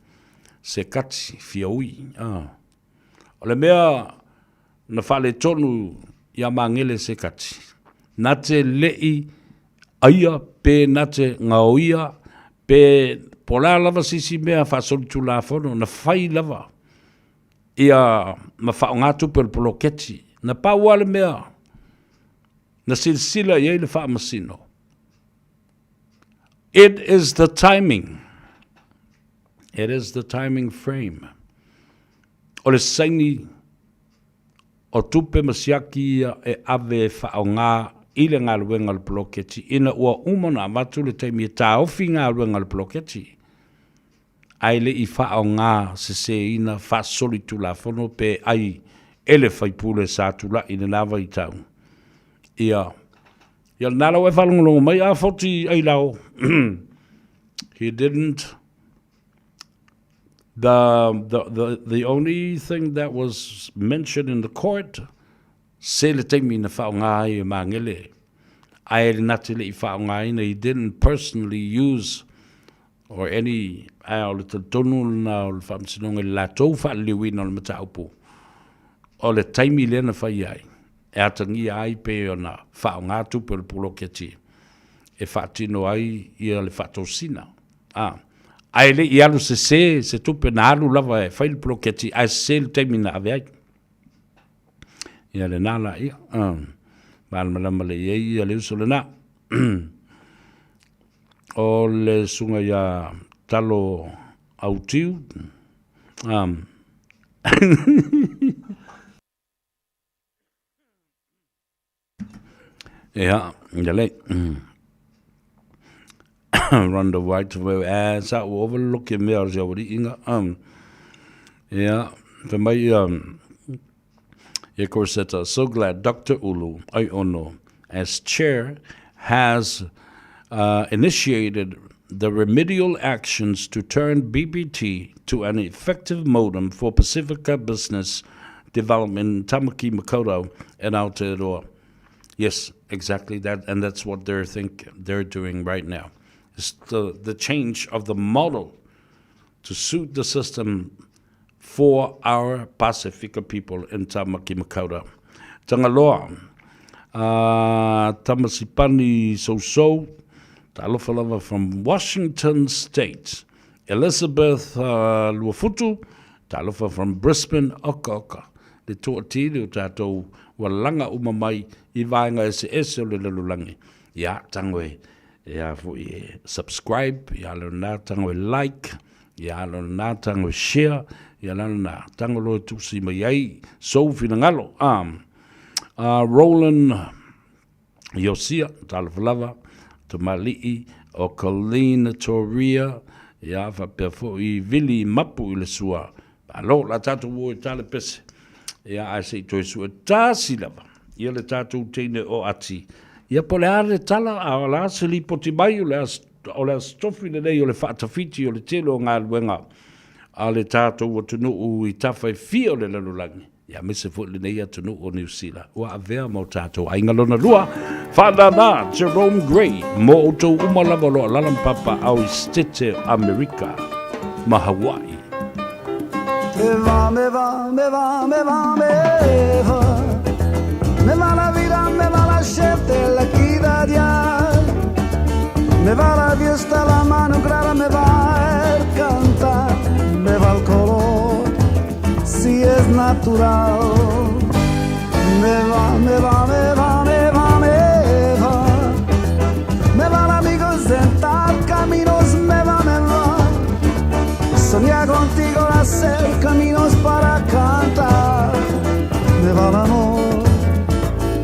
Sekati Fiaui. Ah. O le mea na faaletonu iā Magele Sekati, na te leʻi aia pe na te ngaoia pe po o le a lava se isi mea faasolitulafono na fai lava ia ma faaaoga tupe o le poloketi. Na pau lava le mea na silasila i ai le Faamasino, it is the timing. It is the timing frame. O le saini o tupe ma siaki ia e ave e faaaoga i le galuega o le poloketi ina ua uma ona avatu le taimi e taofi galuega o le poloketi ae le i faaaoga seseina faasolitulafono pe ai e le faipule sa tulai i lena vaitau. Ia, ia lena la ua e faalogologo mai, a Foti Ailao, he didn't The, the, the, the only thing that was mentioned in the court, se le taimi na whaonga ai e Mangele, ae le nate le i whaongaina, he didn't personally use or any, ae o le talitonu lena o le Faamasinoga i le latou faaliliuina o le mataupu, o le taimi lea na fai ai, e atagia ai pe ona whaonga tupe o le poloketi e whaatino ai ia le whaatosina. A, ae le i alu sese se tupe na alu lava e fai le poloketi ae sese le taimi na ave ai. Ia lena la ia. Malamalama lelei ai ia le uso lena. O le susuga ia Talo Autiu. Um, Ia, ia lei. Rhonda White, eh, sa ua ova le loki mea o se awariinga. Um, ia, fai mai ia, ia Corsetta, so glad Dr. Ulu Aiono, as chair, has uh, initiated the remedial actions to turn BBT to an effective modem for Pacifica business development in Tamaki Makaurau and Aotearoa. Yes, exactly that, and that's what they're think they're doing right now. It's the, the change of the model to suit the system for our Pasifika people in Tamaki Makaurau. Tangaloa, uh, Tamasipani Sousou, talofa lava from Washington State. Elizabeth Luafutu, talofa from Brisbane, oka oka, le toatele o tatou ua laga uma mai i vaega eseese o le lalolagi. Ia, tago e, e a foi e subscribe, ia lona tago e like, ia lona tago e share, ia lona tago loa e tusi mai ai sou finagalo. Roland Iosia, talofa lava, tamalii o Colleen Toria, ia faapea foi Vili Mapu i le sua. Malo, la tatou o e tale pese. Ia, ae se i toe sue tasi lava, ia le tatou teine o Ati. Ia po o le a le tala, a o le a se lipoti mai, o le Aso Tofi lenei o le faatafiti o le tele o galuega a le tatou atunuu i tafa e fia o le lalolagi. Ia aemaise foi lenei atunuu o Niu Sila ua avea ma o tatou aiga lona lua. Faanana Jerome Gray mo outou uma lava o lo o alaala ma papaaao i Setete o Amerika ma Hawaii. Me va, me va, me va, me va, me va Me va la vida, me va la gente, la equidad Me va la vista, la mano clara, me va el cantar Me va el color si es natural. Me va, me va, me va, me va, me va. Me van amigos sentar caminos, me va, me va. Soñar contigo, hacer caminos para cantar. Me va el amor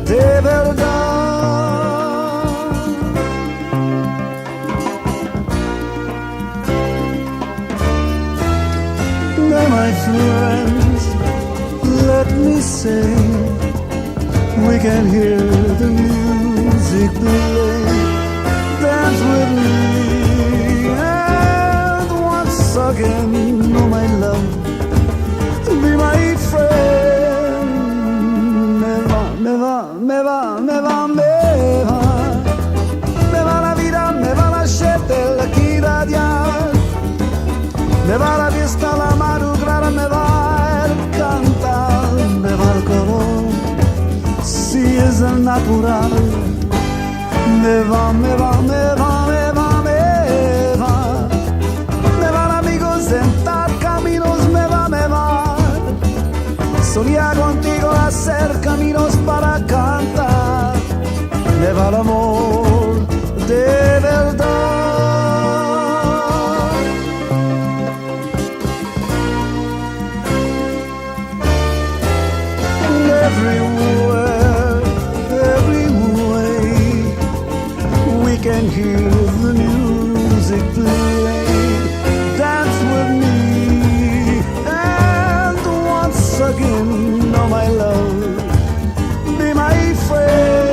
de verdad. My friends, let me say, we can hear the music play. Dance with me, and once again, oh my love, be my friend. Me va, me va, me va, me va, me va. Me va la vida, me va la gente, la irradiar. Me va la vista, la madrugada, me va el cantar, me va el color, si es el natural. Me va, me va, me va, me va, me va. Me van amigos, sentar caminos, me va, me va. Soñar contigo, hacer caminos para cantar. Me va el amor de verdad. Everywhere, every way, we can hear the music play. Dance with me, and once again, oh my love, be my friend.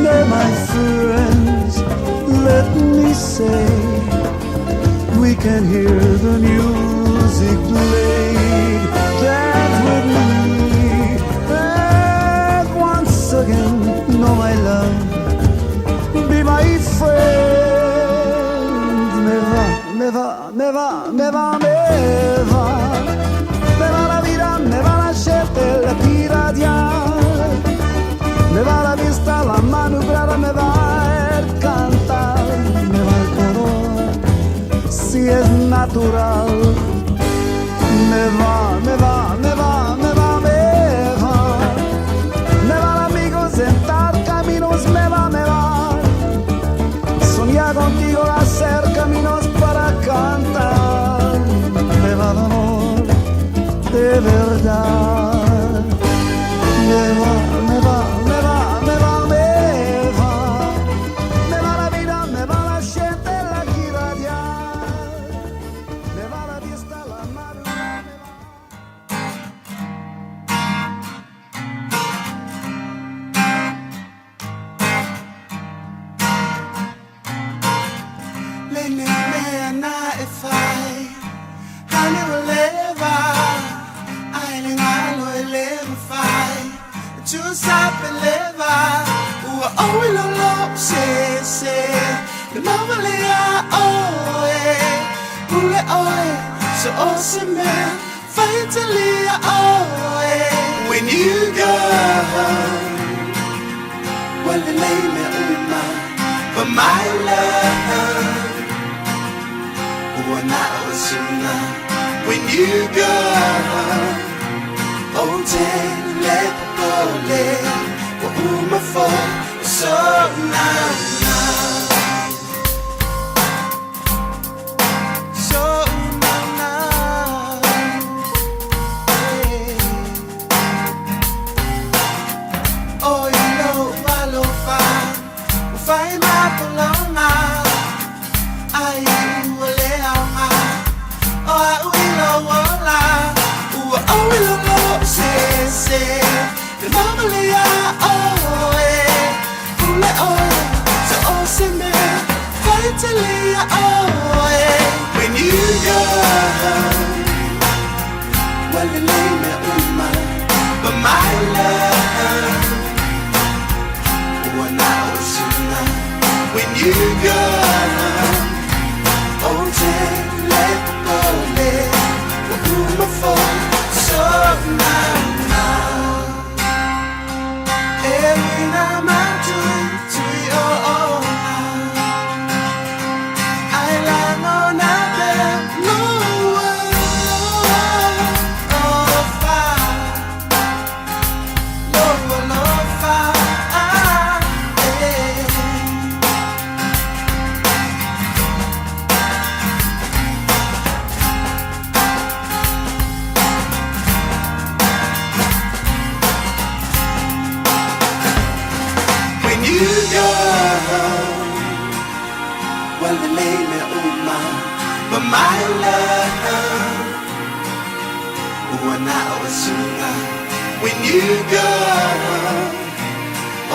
Now, my friends, let me say, we can hear the music play. Dance with me, and once again, oh my love, be my friend. Me va, me va, me va, me va, me va. Me va la vida, me va la gente, la irradiar. Me va la vista, la mano clara, me va el cantar, me va el color, si es natural. Me va, me va, me va, me va, me va. Me van amigos, sentar caminos, me va, me va. Soñar contigo, hacer caminos para cantar. Me va el amor de verdad. Me va, me va, me va, me va, me va. Me va la vida, me va la gente, la irradiar. Me va la vista, la madrugada, me va. Le mea na e fai Hane ua leva Ai le galo e le mafai Tusa pe leva. Ua oi lo lo se se Le mawale a oe Pule oe So o se mea Whaitalia oe When you go Well le lei mea uma But my love Ua na o suna When you go O te le popole Ua uma fo So na na So na na eh. O i lo alofa Ua fai mapulonga Ai ua le aoga O au i lou ola Ua oi lo lo se se Le mamale ia oe Pule oe So o se mea Faitalia ia oe When you go Ua lelei mea uma But my love Ua na o suna When you go O te le popole Ua uma foi So na na E wina matui Tui o o Ai lango na pe Lua O fa Lua lo fa ah, eh. When you go Ua lelei mea uma But my love Ua na o suna When you go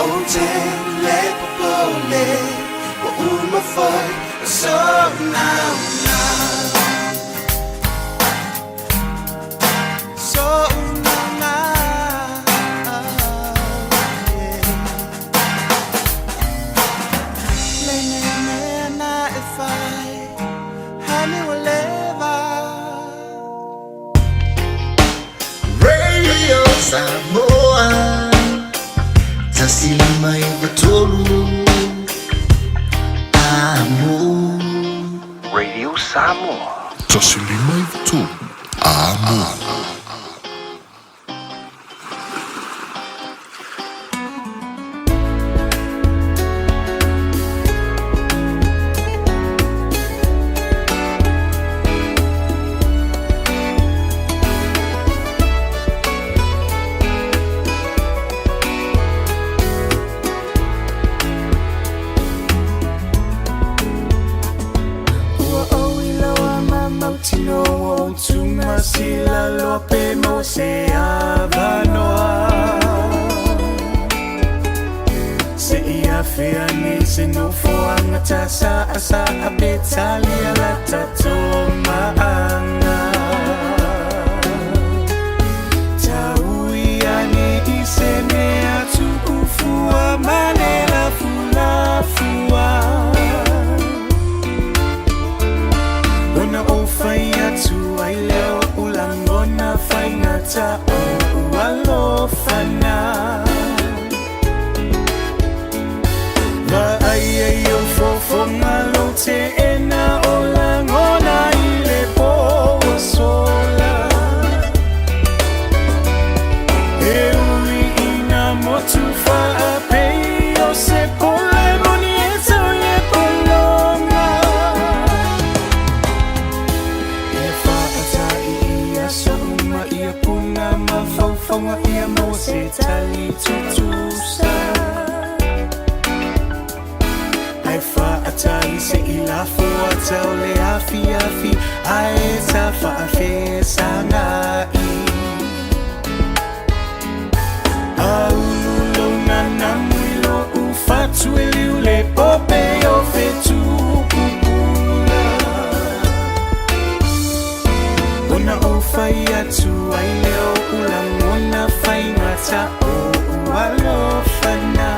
O te le popole Ua uma foi So na na So na na yeah. Le nei mea na e fai Hani ua leva Radio Samoa 105.3 Amo Radio Samoa. 105.3 Amo. Ua oi loa ma mautino o tumasila loa pe maua se avanoa Se i afea nei se nofoaga ta sa sa a pe talia la tatou maaga Tau ane i se mea tuufua ma le lafulafua Ona o fai atu ai lea o lagona faigata o alofana Vaai ai o fofoga lou teena o lagona i le po ua sola E ui ina motu faapei o se pole moni e tau i le pologa E faatai i aso uma ia puna mafaufauga ia maua se tali tutusa Ae faatai se i lafo ata o le afiafi ae ta faafesagai Aulu lou nanamu i lou fatu e liu le pope o fetu pupula Ona ou fai atu ai lea o lagona faigata o alofana.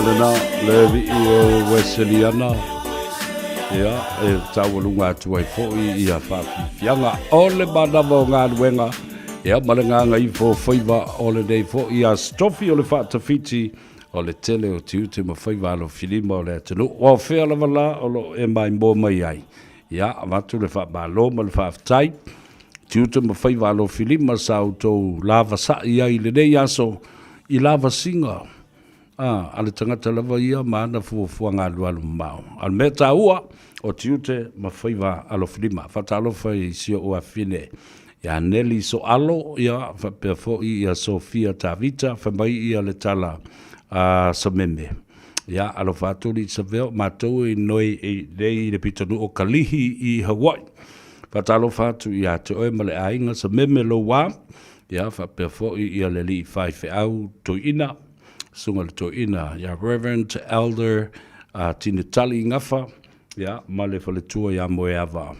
lena, le alii o Ueseliana, ia, e taualuga atu ai foi ia faafiafiaga o le manava o galuega, ia, ma le gagaifo o faiva o lenei foi Aso Tofi o le faatafiti o le tele o tiute ma faiva alofilima o le atunuu. O fea lava la o lo o e maimoa mai ai, ia, avatu le faamalo ma le faafetai. Tiute ma faiva alofilima sa outou lavasa'i ai i lenei aso i lavasiga a, a le tagata lava ia ma ana fuafuaga alualu mamao. A o le mea taua, o tiute ma faiva alofilima. Faatalofa i si o'u afine ia Neli Soalo, ia, faapea foi ia Sofia Tavita, fai mai ia le tala a Sameme. Ia, alofa atu alii Savea, o matou e inoi nei i le pitonuu o Kalihi i Hawaii. Faatalofa atu ia te oe ma le aiga Sameme Louā, ia faapea foi ia le alii faifeau Toeaina, Susuga i le Toeaina ia Reverend Elder uh, Tinetali Gafa, ia ma le faletua ia Moeava.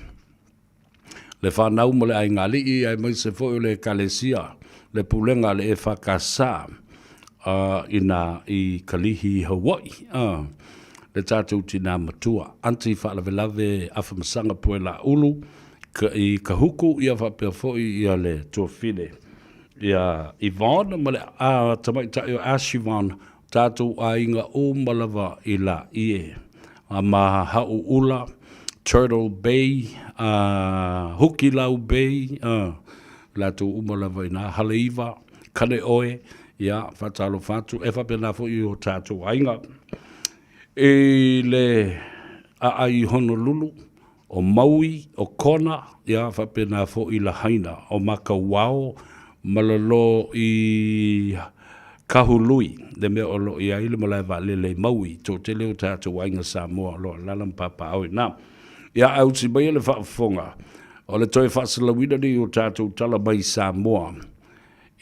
Le fanau ma le aigaalii aemaise foi o le Ekalesia, le pulega a le EFKS uh, ina i Kalihi i Hawaii. Uh, le tatou tinā matua, Aunty Faalavelave Afamasaga Poelaulu ka, i Kahuku, ia faapea foi ia le tuafine ia Yvonne ma le a, tamaitai o Ashivon, tatou aiga uma lava i Laie, a ma Hauula, Turtle Bay, a Hukilau Bay, a latou uma lava ina, Haleiwa, Kaneohe, ia, faatalofa atu, e faapena foi i o tatou aiga. I le aai i Honolulu, o Maui, o Kona, ia, faapena foi i Lahaina, o Makauao, ma lalo i Kahului, le mea o lo o i ai le malae vaalele i Maui, toatele o tatou aiga Samoa o lo o alaala ma papaaao i ina. Ia, ae usi maia le faafofoga, o le toe faasalauina lenei o tatou tala mai Samoa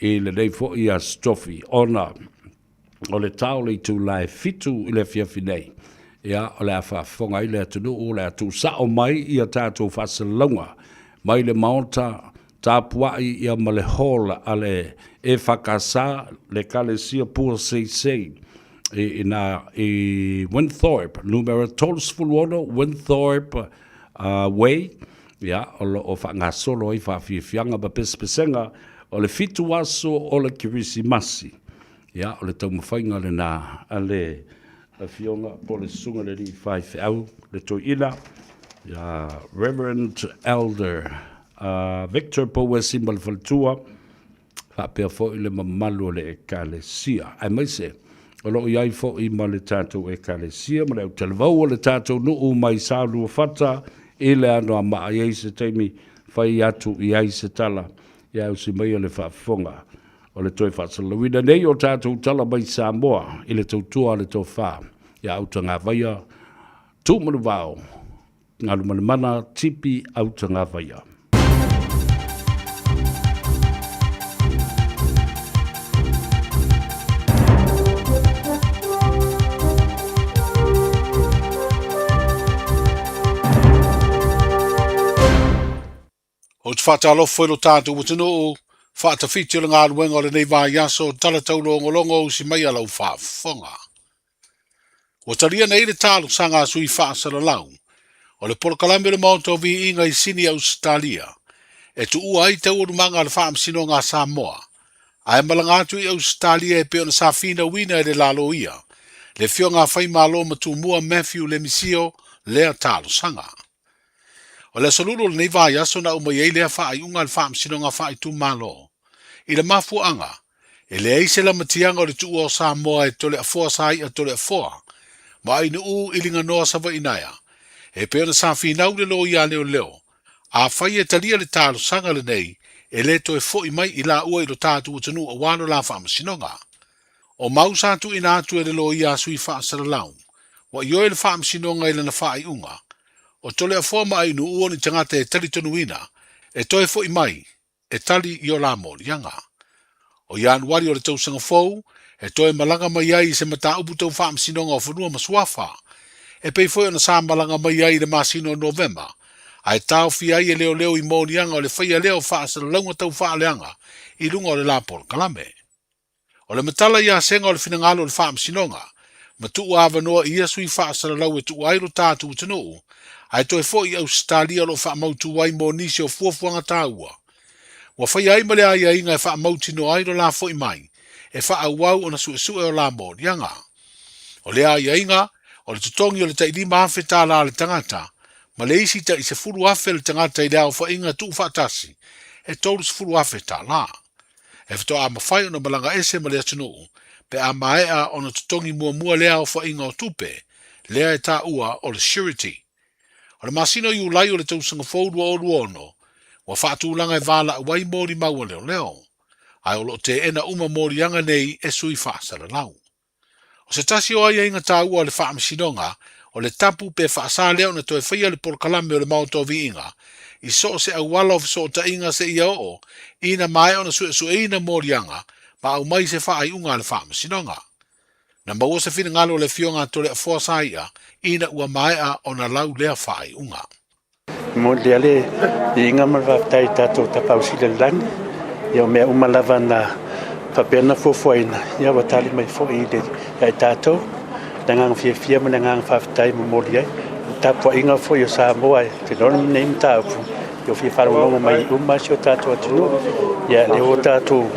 i lenei foi Aso Tofi, ona o le ta o le itula e 7 i le afiafi nei, ia, o le a faafofoga ai le atunuu, o le a tuusao mai ia tatou faasalalauga mai le Maota tapuai ia ma le hall a le EFKS, le Ekalesia Pua Seisei, i ina i Winthorpe, numera 36 Winthorpe uh, Way, ia, o lo o faagasolo ai faafiafiaga ma pesepesega o le fitu aso o le Kerisimasi. Ia, o le taumafaiga lena a le Afioga po o le Susuga i le Alii Faifeau, le Toeaina, ia Reverend Elder uh, Victor Pouesi ma le faletua, faapea foi le mamalu o le Ekalesia. Aemaise, o lo o i ai foi ma le tatou Ekalesia ma le autalavou o le tatou nuu mai Saoluafata i le Anoamaa. I ai se taimi fai atu i ai se tala ia usi maia le faafofoga. O le toe faasalalauina nei o tatou tala mai Samoa i le tautua a le tofa ia Autagavaia Tuumanuvao Galumalemana Tipi Autagavaia. Ou te faatalofa i lo tatou atunuu, faatafiti o le galuega o lenei vaiaso, tala taulogologo usi mai a lau faafofoga. Ua talia nei le talosaga a sui faasalalau o le polokalame o le Maota o Viiga i Sini Ausetalia e tuua ai taualumaga a le Faamasinoga a Samoa ae malaga atu i Ausetalia e pei ona sa finauina e le la loia le Afioga a Faimalo ma Tumua Matthew Lemisio lea talosaga. O le aso Lulu o lenei vaiaso na aumai ai lea faaiuga a le Faamasinoga Faaitumalo i le mafuaaga e leai se lamatiaga o le tuua o Samoa e Toleafoa Sai'a Toleafoa ma Ainuu i Liganoa Savaiinaea e pei ona sa finau le loia a leoleo afai e talia le talosaga lenei e le toe fo'i mai i laua i lo tatou atunuu aua lo la faamasinoga. O mau sa tuuina atu e le loia a sui faasalalau ua ioe le faamasinoga i lana faaiuga o Toleafoa ma Ainuu o ni tagata e talitonuina e toe fo'i mai e tali i o la moliaga. O Ianuari o le tausaga fou e toe malaga mai ai i se mataupu tau faamasinoga o fanua ma suafa, e pei foi ona sa malaga mai ai i le masina o Novema, ae taofia ai e leoleo i moliaga o le faia lea o faasalalauga tau faaleaga i luga o le la polokalame. O le matala ia Sega o le finagalo o le Faamasinoga, ma tuu avanoa i ia sui faasalalau e tuua ai lo tatou atunuu, ae toe foi i Ausetalia o lo o faamautu ai mo nisi o fuafuaga taua. Ua faia ai ma le aiaiga e faamautinoa ai lo la foi mai, e faaauau ona suesue o la moliaga. O lea aiaiga, o le totogi o le tai $5,000 tala a le tagata, ma le isi tai $10,000 le tagata i le aofaiga tuufaatasi e $30,000 tala. E faatoa mafai ona malaga ese ma le atunuu pe a maea ona totogi muamua lea aofaiga o tupe, lea e taua o le surety. O le masina o Iulai o le tausaga fou 2026, ua faatulaga e valaau ai molimau a leoleo, ae o lo o teena uma moliaga nei e sui faasalalau. O se tasi o aiaiga taua o le Faamasinoga, o le tapu pe faasa lea ona toe faia le polokalame o le Maota o Viiga i so o se auala o fesootaiga seia oo ina maea ona suesueina moliaga ma aumai se faaiuga a le Faamasinoga. Na maua se finagalo o le Afioga a Toleafoa Saia ina ua maea ona lau lea faaiuga. E momoli lava le viiga ma le faafetai i tatou Tapaau Sili o le Lagi, ia o mea uma lava na faapea ona fuafuaina, ia ua tali mai foi i le, ia i tatou. Le agaga fiafia ma le agaga faafetai e momoli ai. O le tapuaiga foi a Samoa e te iloa lenei mataupu, ia ua fia faalogologo mai uma si o tatou atunuu. Ia lea ua tatou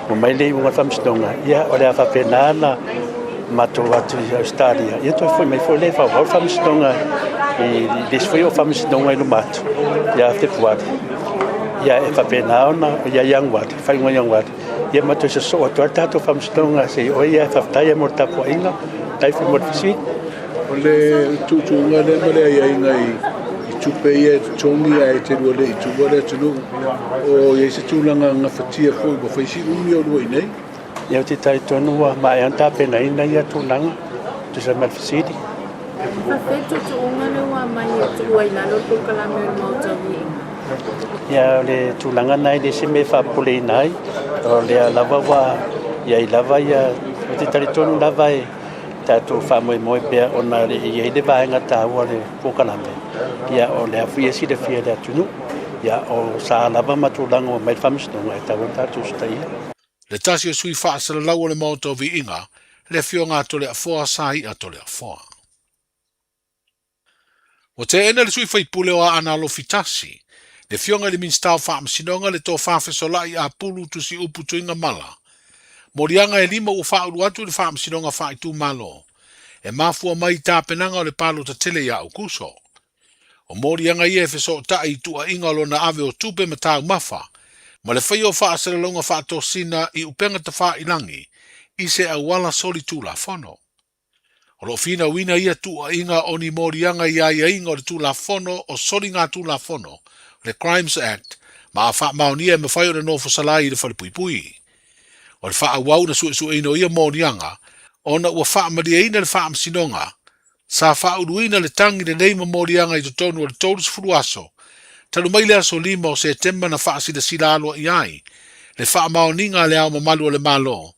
Ua mai le iuga o le faamasinoga, ia o le a faapena ona matou o atu i Ausetalia, ia toe foi mai foi lea e faaauau le faamasinoga i le isi foi o faamasinoga i luma atu ia Fepuari. Ia e faapena ona ia Ianuari, faaiuga o Ianuari, ia ma toe sosoo atu ai le tatou faamasinoga se i oo ia faafetai mo le tapuaiga, faafetai foi mo le fesili. O le tuutuuga lea ma le aiaiga i tupe ia e totogi ae te lua le i tuua le atunuu, o i ai se tulaga gafatia foi ua fai si umi o lua i inei? Ia ou te talitonu ua maea ona tapenaina ia tulaga e tusa ma le fesili. Faafetai tuutuuga lea ua aumai e tuua i lalo le polokalame o le Maota o Viiga. Ia o le tulaga lena e le o se mea e faapopoleina ai, o lea lava ua i ai lava ia, ou te talitonu lava e tatou faamoemoe pea ona e i ai le vaega taua o le polokalame, ia o lea foi e silafia e le atunuu, ia o sa lava ma tulaga ua aumai le faamasinoga e tatau ona tatou usitaia. Le tasi o sui faasalalau o le Maota o Viiga, le Afioga a Toleafoa Sai'a Toleafoa. Ua teena le sui faipule o Aana Alofi Tasi, le Afioga i le Minisita o Faamasinoga le Tofa Fesola'i Apulu Tusiupu Tuigamala, moliaga e lima ua faaulu atu i le Faamasinoga Faaitumalo e mafua mai i tapenaga o le palota tele ia Aukuso. O moliaga ia e fesootai i tuuaiga o lona ave o tupe ma taumafa ma le faia o faasalalauga faatosina i upega tafailagi i se auala solitulafono. O lo o finauina ia tuuaiga o ni moliaga i aiaiga o le Tulafono o Soligatulafono, le Crimes Act, ma a faamaonia e mafai ona nofosala ai i le falepuipui. O le faaauau na suesueina o ia moliaga ona ua faamalieina le Faamasinoga sa faauluina le tagi lenei ma moliaga i totonu o le 30 aso talu mai le aso 5 o Setema na faasilasila aloaia ai le faamaoniga a Le Ao Mamalu o le Malo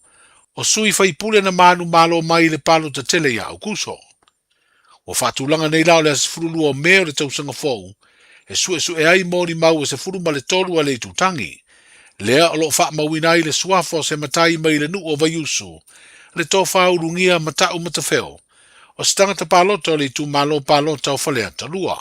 o sui faipule na manumalo mai i le palota tele ia Aukuso. Ua faatulaga nei la o le aso 12 o Me o le tausaga fou e suesue ai molimau e 13 a le itutagi, lea o lo o faamauina ai le suafa o se matai mai le nuu o Vaiusu, le Tofa Ulugia Mata'u Matafeo, o se tagata palota o le itumalo palota o Faleata 2.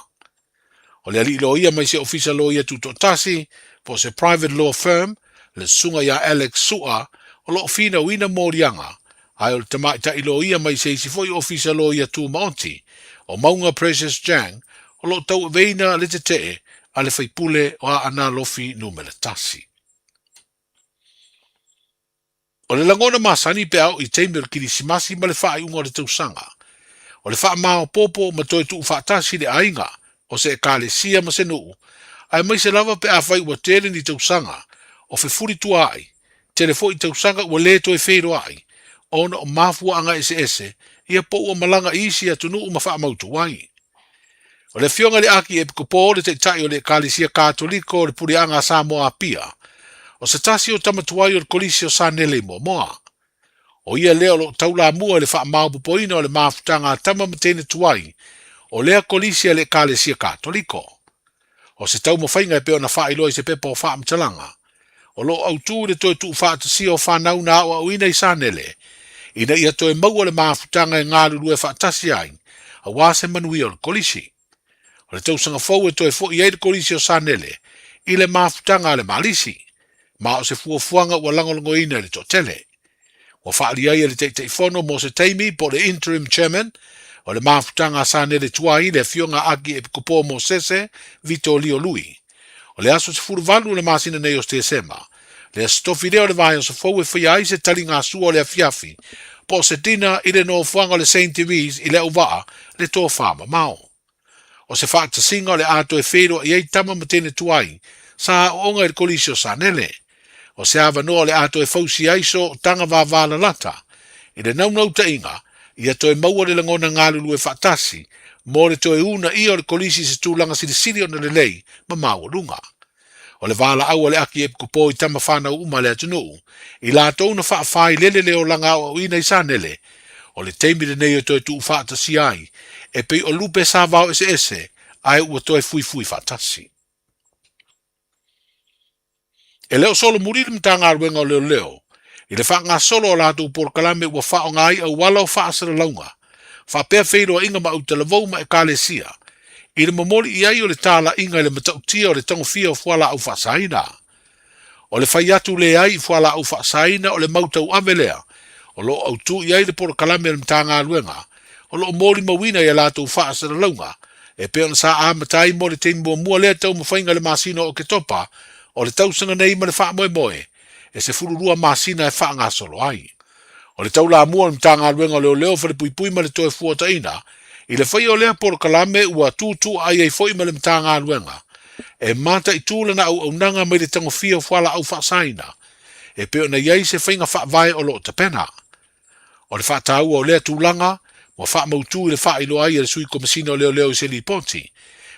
O le alii loia mai se ofisa loia tutoatasi, po o se private law firm, le susuga ia Alex Su'a, o lo o finauina moliaga, ae o le tamaitai loia mai se isi foi ofisa loia tumaoti, o Mauga Precious Jang, o lo o tauaveina le tetee a le faipule o Aana Alofi Numera 1. O le lagona masani pe a oo i taimi o le Kirisimasi ma le faaiuga o le tausaga, o le faamaopoopo ma toe tuufaatasi le aiga, o se ekalesia ma se nuu, aemaise lava pe afai ua tele ni tausaga o fefulisuaai, tele foi tausaga ua le toe feiloai ona o mafuaaga eseese ia po ua malaga i isi atunuu ma faamautu ai. O le Afioga i le Akiepikopo, le Taitai o le Ekalesia Katoliko o le Puleaga a Samoa Apia, o se tasi o tama tuai o le Kolisi o Sanele i Moamoa. O ia lea o lo o taulamua i le faamaopoopoina o le mafutaga a tama ma teine tuai o lea Kolisi a le Ekalesia Katoliko. O se taumafaiga e pei ona faailoa i se pepa o faamatalaga, o lo o autu i le toe tuufaatasia o fanau na aoaoina i Sanele, ina ia toe maua le mafutaga e galulue faatasi ai aua se manuia o le Kolisi. O le tausaga fou e toe fo'i ai le Kolisi o Sanele i le mafutaga a le Malisi, ma o se fuafuaga ua lagolagoina e le toatele. Ua faaali ai e le Taitaifono mo se taimi po o le Interim Chairman o le mafutaga a Sanele Tuai le Afioga a Akiepikopo Mosese Vito Lio Lui. O le aso 18 o le masina nei o Tesema, le aso tofi lea o le vaiaso fou e faia ai se taligasua o le afiafi po o se dinner i le nofoaga o le Saint Therese i Leauvaa le tofa mamao. O se faatasiga o le a toe feiloai ai tama ma teine tuai sa aooga i le Kolisi o Sanele. O se avanoa o le a toe fausia ai sootaga vavalalata i le naunautaiga ia toe maua le lagona galulue faatasi mo le toe uunaia o le Kolisi i se tulaga silisili ona lelei ma maualuga. O le valaau a le Akiepikopo i tama fanau uma a le atunuu, i latou na faafailele le olaga aoaoina i Sanele, o le taimi lenei e toe tuufaatasia ai, e pei o lupe sa vao eseese ae ua toe fuifui faatasi. E le o solomuli le Matagaluega o Leoleo i le faagasolo o latou polokalame ua faaaoga ai auala o faasalalauga faapea feiloaiga ma autalavou ma ekalesia i le momoli i ai o le talaiga i le matautia o le tagofia o fualaau faasaina. O le fai atu leai i fualaau faasaina o le mau tauave lea o lo o autū i ai le polokalame a le Matagaluega o lo o molimauina i a latou faasalalauga e pei ona sa amata ai mo le taimi muamua lea taumafaiga i le masina o Oketopa o le tausaga nei ma le faamoemoe e 12 masina e faagasolo ai. O le taulamua o le Matagaluega o Leoleo, Falepuipui ma le Toefuataiga i le faia o lea polokalame ua tutuaai ai foi ma le Matagaluega e mataitu lana auaunaga mai le tagofia o fualaau faasaina e pei ona i ai se faiga faavae o lo o tapena. O le faataua o lea tulaga ua faamautu i le faailoa ai e le Sui Komesina o Leoleo i se lipoti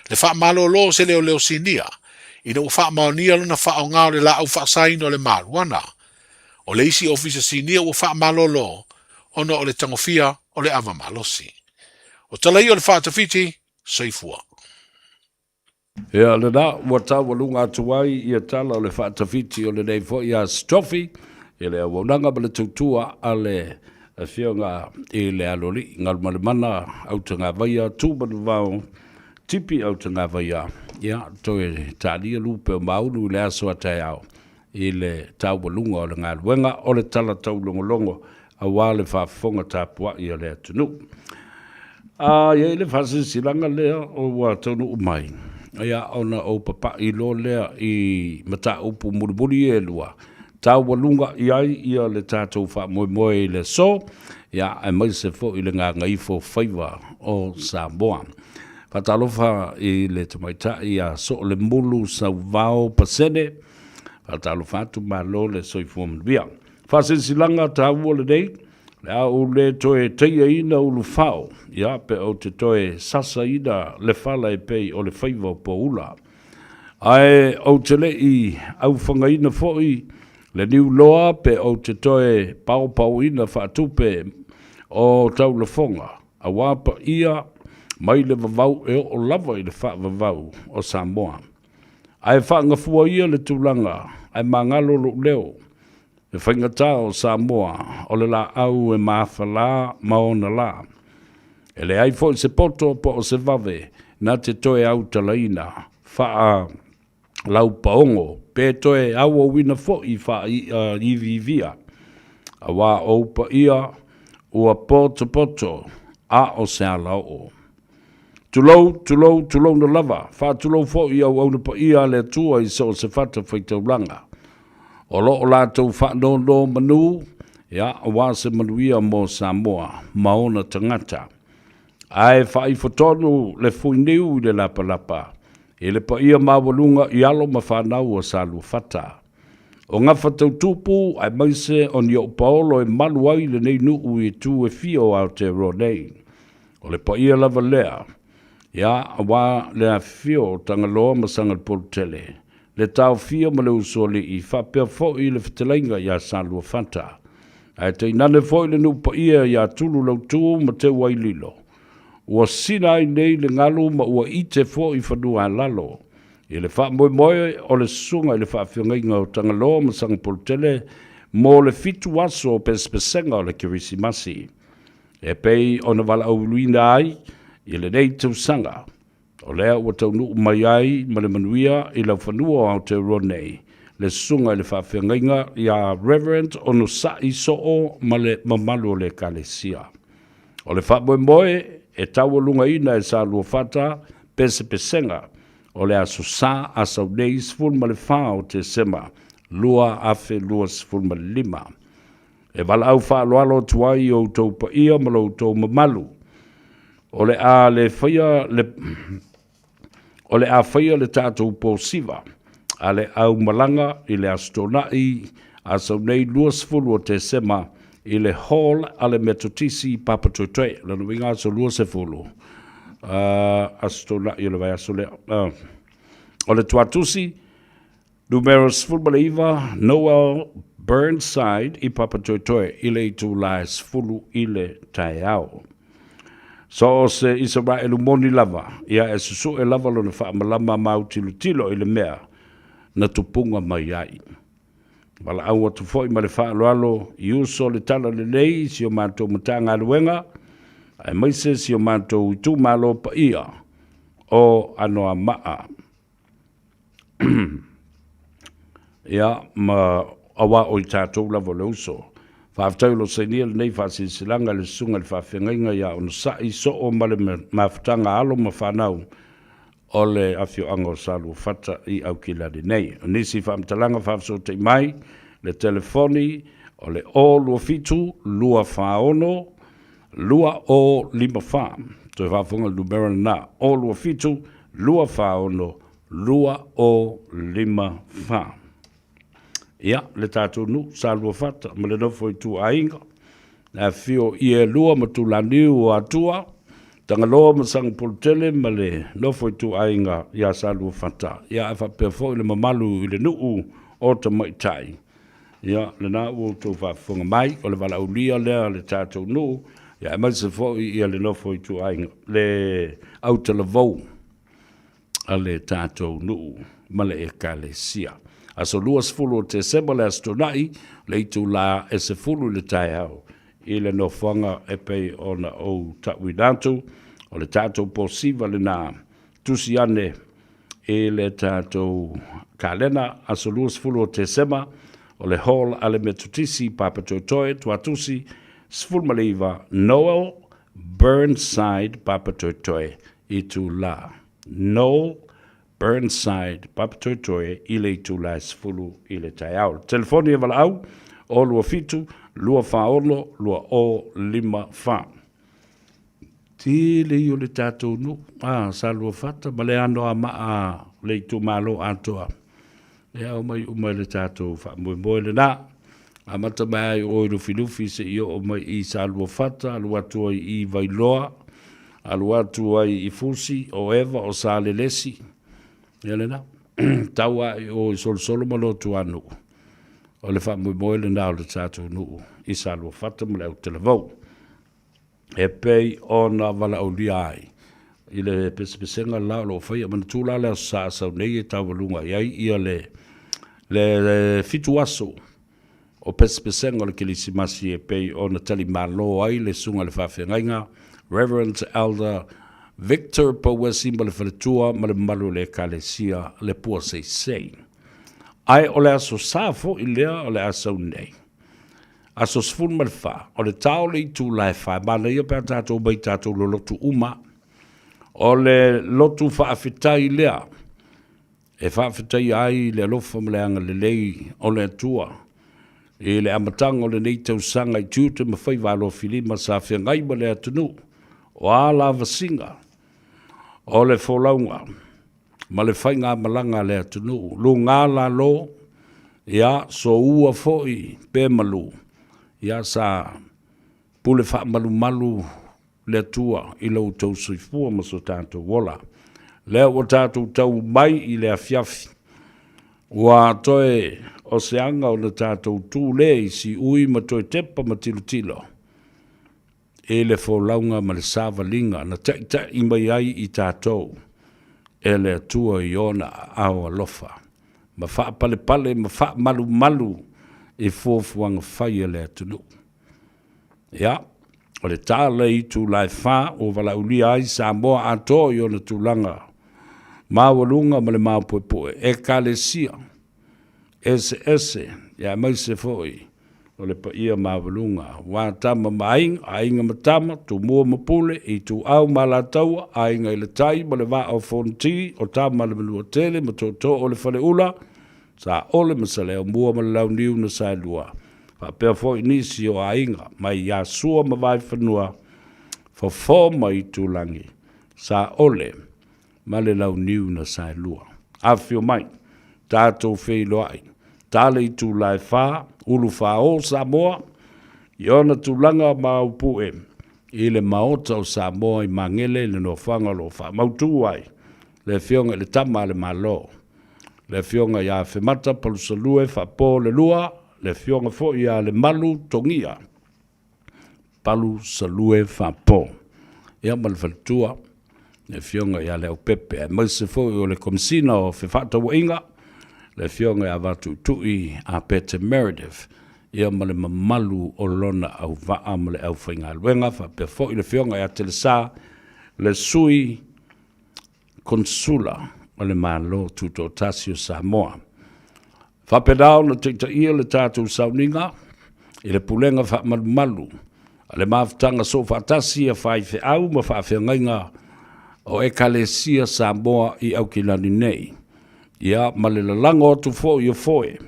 le faamalolo o se leoleo sinia ina ua faamaonia lona faaaoga o le laau faasaina o le marijuana. O le isi ofisa sinia ua faamalolo ona o le tagofia o le ava malosi. O tala ia o le faatafiti, soifua. Ia, lena ua taualuga atu ai ia tala o le faatafiti o lenei foi Aso Tofi i le auaunaga ma le tautua a le Afioga i le Aloalii Galumalemana Autagavaia Tumanuvao Tipi Autagavaia, ia, toe talia lupe o Maunu i le aso a taeao i le taualuga o le galuega o le tala taulogologo aua le faafofoga tapuai a le atunuu. A i ai le faasilasilaga lea ua taunuu mai, ia ona ou papai loa lea i mataupu mulimuli e lua, taualuga i ai ia le tatou faamoemoe i le aso, ia aemaise foi le gagaifo faiva o Samoa. Faatalofa i le tamaitai ia Soolemulu Sauvao Pasene, Faatalofa atu, malo le soifua manuia. Faasilasilaga taua lenei, le a ou le toe taiaina ulufao, ia pe ou te toe sasaina le fala e pei o le faiva o poula. Ae ou te le i aufagaina foi le niuloa pe ou te toe paopaoina faatupe o taulafoga, aua paia mai le vavau e oo lava i le faavavau o Samoa. Ae faagafua ia le tulaga ae magalo lou leo. E faigata o Samoa o le laau e maafa la ma ona la. E leai foi se poto po o se vave na te toe autalaina faa laupaogo pe toe auauina foi faa-iiviivia, aua o ou paia ua potopoto a o se alaoo. Tulou, tulou, tulouna lava, faatulou foi i auauna paia a le Atua i so o se fatafaitaulaga. O lo o latou faanonomanu, ia, aua se manuia mo Samoa ma ona tagata. Ae faaifo tonu le fuiniu i le lapalapa, i le paia maualuga i alo ma fanau a Saluafata. O Gafatautupu aemaise o Niupaolo e malu ai lenei nuu i itu e fia o Aotearoa nei. O le paia lava lea, ia, aua le afifio o Tagaloa ma Sagalepolutele, le taofia ma le usoalii, faapea foi le fetalaiga ia Saluafata. Ae tainane foi le nuu paia ia Tululautu ma Teuaililo, ua sila ai nei le galu ma ua ite foi fanua a lalo. I le faamoemoe o le susuga i le faafeagaiga o Tagaloa ma Sagapolutele mo le fitu aso o pesepesega o le Kerisimasi, e pei ona valaauina ai i lenei tausaga, o lea ua taunuu mai ai ma le manuia i laufanua o Aotearoa nei le Susuga i le Faafeagaiga ia Reverend Onosai Soo ma le mamalu o le Ekalesia. O le faamoemoe e taualugaina e Saluafata pesepesega o le Aso Sa Asau nei 14 o Tesema 2025. E valaau faaaloalo atu ai i outou paia ma lo outou mamalu, o le a le faia le o le a faia le tatou pō siva a le aumalaga i le Aso Toonai Asau nei 20 o Tesema i le Hall a le Metotisi i Papatoetoe. Lona uiga aso 20, Aso Toonai o le vaiaso lea. O le Tuatusi, numera 19, Noel Burnside i Papatoetoe i le itula e 10 i le taeao. So o se Isaraelu moni lava, ia e susu'e lava lona faamalama ma autilotilo i le mea na tupuga mai ai. Valaau atu foi ma le faaaloalo i uso o le Talalelei i si o matou Matagaluega, aemaise si o matou itumalo paia o Anoamaa. Ia, ma auā o i tatou lava o le uso. Faafetai o lo o sainia lenei faasilasilaga i le Susuga i le Faafeagaiga ia Onosai Soo ma le mafutaga a alo ma fanau o le afioaga o Saluafata i Aukilani nei. O nisi faamatalaga faafesootai mai, le telefoni o le 027 246 2054. Toe faafofoga i le numera lena, 027 246 2054. Ia, le tatou nuu, Saluafata ma le nofo ituaiga, le afifio o Ielua ma Tulaniu o Atua, Tagaloa ma Sagapolutele ma le nofo ituaiga ia Saluafata, ia ae faapea foi le mamalu i le nuu o Tamaitai. Ia, lena ua outou faafofoga mai, o le valaaulia lea a le tatou nuu, ia aemaise foi ia le nofo ituaiga, le autalavou a le tatou nuu ma le Ekalesia. Aso 20 o Tesema le Aso Toonai, le itula e 10 i le taeao i le nofoaga e pei ona ou tauina atu, o le tatou posiva lena, tusi ane i le tatou kalena, aso 20 o Tesema, o le Hall a le Metotisi, Papatoetoe, Tuatusi, 19, Noel Burnside, Papatoetoe, itula. Noel Burnside, Papatoetoe, i le itula e 10 i le taeao. Telefoni e valaau, 027 246 2054. Tele ia o le tatou nuu, a, Saluafata ma le Anoamaa le itumalo atoa. Ia omai uma i le tatou faamoemoe lena. Amata mai ai o i Lufilufi seia oo mai i Saluafata, alu atu ai i Vailoa, alu atu ai i Fusi, o Eva, o Salelesi. Ia lena. Tau lava i o i Solosolo ma Lotuanuu. O le faamoemoe lena o le tatou nuu i Saluafata ma le Autalavou. E pei ona valaaulia ai i le pesepesega la o lo o faia. Manatua la le Aso Sa a sau nei e taualuga i ai ia le le fitu aso o pesepesega o le Kerisimasi e pei ona talimalo ai le Susuga i le Faafeagaiga Reverend Elder Victor Pouesi ma le faletua ma le mamalu o le Ekalesia Le Pua Seisei. Ae o le Aso Sa foi lea o le a sau nei. Aso 14, o le ta o le itula e fa, e manaia pe a tatou omai i tatou lolotu uma. O le lotu faafetai lea, e faafetaia ai le alofa ma le agalelei o le Atua i le amataga o lenei tausaga i tiute ma faiva alofilima sa feagai ma le atunuu, o a lavasiga o le folauga ma le faigamalaga a le atunuu, luga lalo, ia, soua foi pe malu, ia, sa pule faamalumalu le Atua i lo outou soifua ma so tatou ola. Lea ua tatou tau mai i le afiafi, ua toe o se aga ona tatou tu le i siui ma toe tepa ma tilotilo i le folauga ma le savaliga na taita'i mai ai i tatou e le Atua i Ona aao alofa, ma faapalepale ma faamalumalu i fuafuaga fai a le atunuu. Ia, o le tala i itula e fa ua valaaulia ai Samoa atoa i ona tulaga maualuga ma le maopuepue, Ekalesia eseese, ia aemaise foi o le paia maualuga aua tama ma aiga, aiga ma tama, Tumua ma Pule, Ituau ma Alataua, Aiga i le Tai ma le Vaa o Fonoti, o Tama a le Manuatele ma Tootoo o le Faleula, Saole ma Saleaaumua ma le Launiu na Saelua, faapea foi nisi o aiga mai ia Sua ma Vaifanua, Fofo ma Itulagi, Saole ma le Launiu na Saelua. Afifio mai, tatou feiloai, tale itula e fa, ulu fao Samoa, i ona tulaga maopue i le Maota o Samoa i Magele i le nofoaga o lo o faamautu ai le Afioga i le Tama a le Malo, le Afioga ia Afemata Palusalue Faapo le Lua, le Afioga foi ia Lemalu Togia Palusalue Faapo, ia ma le faletua, le Afioga ia Leaupepe, aemaise foi o le Komesina o Fefaatauaiga, le Afioga ia Vatuitui Apete Meredith, ia ma le mamalu o lona auvaa ma le aufaigaluega, faapea foi le Afioga ia Telesa, le Sui Konesula o le Malo Tutoatasi o Samoa. Faapena ona taitaia le tatou sauniga i le pulega faamalumalu a le mafutaga soofaatasi a faifeau ma faafeagaiga o Ekalesia Samoa i Aukilani nei, ia ma le lalago atu foi o foe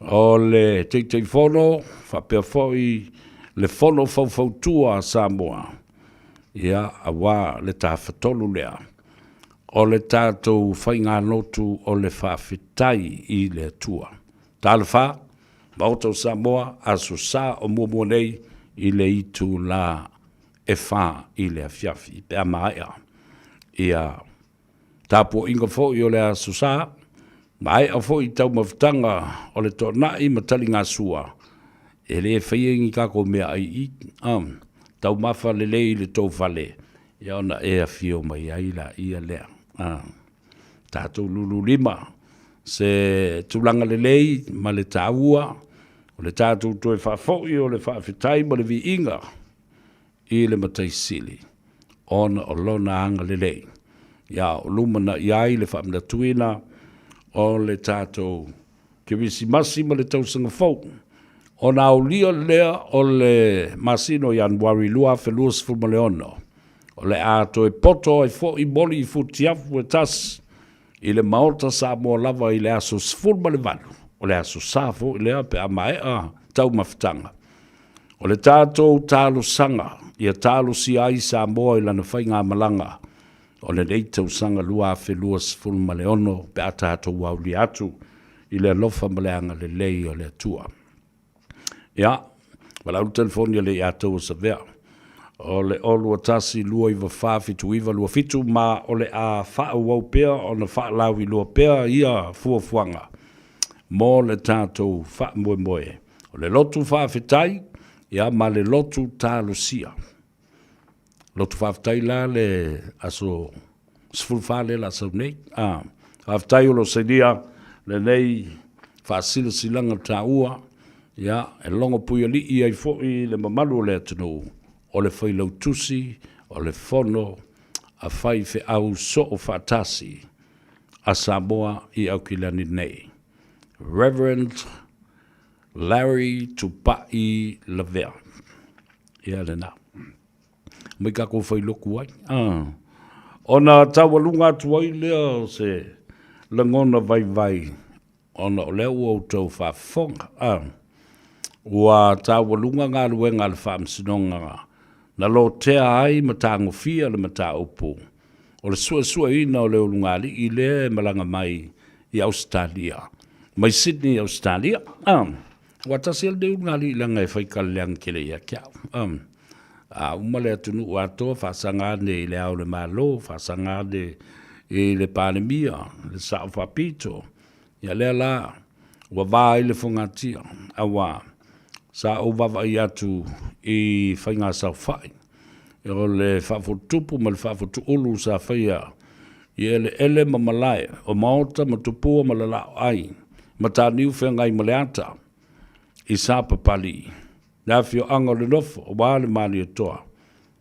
o le Taitaifono faapea foi le Fono Faufautua a Samoa, ia aua le Tafatolu lea o le tatou faigalotu o le faafetai i le Atua. Talofa, Maota o Samoa, Aso Sa o muamua nei i le itula e fa i le afiafi pe a maea ia tapuaiga foi o le Aso Sa, maea foi taumafataga o le toanai ma taligasua, e le faia ni tatou meaai i i, taumafa lelei i le tou fale, ia ona e afio mai ai laia lea. Tatou lulu lima se tulaga lelei ma le taua o le tatou toe faafoi o le faafetai ma le viiga i le Matai Sili ona o lona agalelei. Ia o lumanai ai le faamanatuina o le tatou Kerisimasi ma le Tausaga Fou, ona aulia lea o le masina o Ianuari 2026, o le a toe poto ai foi moli i futiafu e tasi i le Maota Samoa lava i le aso 18, o le aso Sa foi lea pe a maea taumafataga. O le tatou talosaga ia talosia ai Samoa i lana faigamalaga o lenei tausaga 2026 pe a tatou aulia atu i le alofa ma le agalelei o le Atua. Ia, valaau le telefoni a le Iatau o Savea, o le 021 294 7927 ma o le a faaauau pea ona faalauiloa pea ia fuafuaga mo le tatou faamoemoe. O le lotu faafetai, ia ma le lotu talosia. Lotu faafetai la le aso 14 lea la sau nei. Ah, faafetai o lo sainia lenei faasilasilaga taua, ia, e logo puialii ai foi le mamalu o le atunuu, o le Failautusi o le Fono a Faifeau Soofaatasi a Samoa i Aukilani nei, Reverend Larry Tupai Lavea. Ia lena. Mai tatou failotu ai. Ah. Ona taualuga atu ai lea o se lagona vaivai ona o lea ua outou faafofoga. Ah. Ua taualuga galuega a le Faamasinoga na lotea ai ma tagofia le mataupu o le suesueina o le ulugalii lea e malaga mai i Ausetalia, mai Sydney, Ausetalia. Ah. Aua tasi lava lenei ulugalii leaga e fai kaleleaga tele ia te au. A uma le atunuu atoa faasaga ane i Le Ao o le Malo, faasaga ane i le Palemia, le Sao Faapito, ia lea la ua va ai le fogatia, aua sa ou vaavaai atu i faiga saofai, o le faafotutupu ma le faafotuulu sa faia i eleele ma malae o maota ma tupua ma lalaoai, Mataniu feagai ma le ata. i Sapapalii, le afioaga o le Nofo, aua le Malietoa,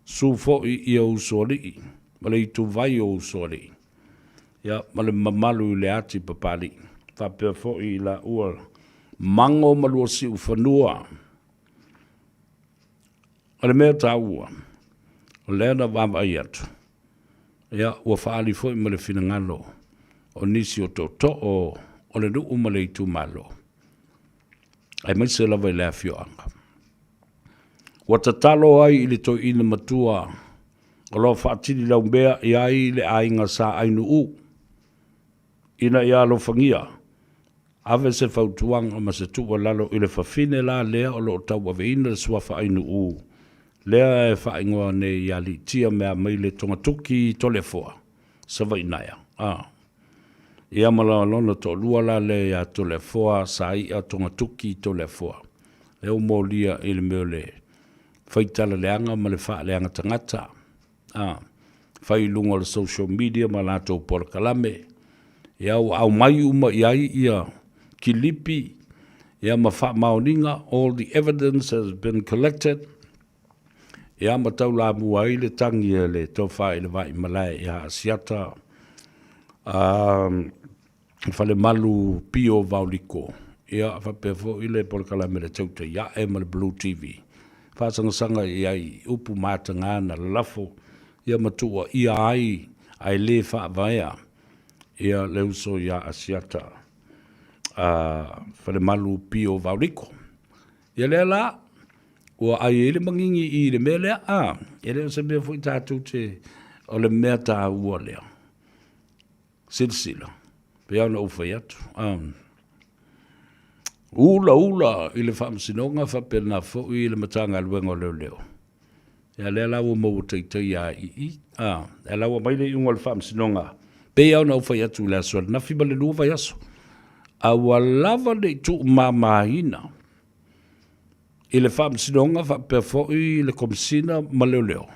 susu foi ia Usoalii ma le ituvai o Usoalii, ia, ma le mamalu i le ati Papalii, faapea foi i laua Mago ma Luasiufanua. O le mea taua, o lea na vaavaai atu, ia, ua faaali foi ma le finagalo o nisi o tootoo o le nuu ma le itumalo, aemaise lava i le afioaga. Ua tatalo ai i le toeaina matua o lo o faatililaumea i ai le aiga Sa Ainuu ina ia alofagia Ave se fautuaga ma se tuualalo i le fafine la lea o lo o tauaveina le suafa Ainuu lea e faaigoa nei ia Litia Meamaile Togatuki Toleafoa, Savainaea, a. Ia ma lona toalua la lea ia Toleafoa Sai'a Togatuki Toleafoa, lea ua molia i le mea o le faitala leaga ma le faaleaga tagata. A, fai i luga o le social media ma latou polokalame, ia ua aumai uma i ai ia kilipi ia ma faamaoniga, all the evidence has been collected, ia ma taulamua ai le tagi a le Tofa i le Vaimalae ia Asiata Falemalu Pio Vaoliko, ia faapea foi le polokalame le Tautai Ae ma le Blue TV. Faasangasaga i ai upu mataga na lalafo ia ma tuuaia ai ae le faavaea ia le uso ia Asiata a Falemalu Pio Vaoliko. Ia lea la, ua ai ai le magigi i le mea lea, a, e le o se mea foi tatou te, o le mea taua lea. Silasila, pei lava ona ou fai atu, ulaula i le Faamasinoga faapena foi i le Matagaluega o Leoleo. Ia lea la ua maua taitaia ai i i, a, lea la ua aumai le iuga o le Faamasinoga, pei lava ona ou fai atu i le aso ananafi ma le 2 vaiaso, a ua lava ne i tuumamaina i le Faamasinoga faapea foi le Komesina ma Leoleo,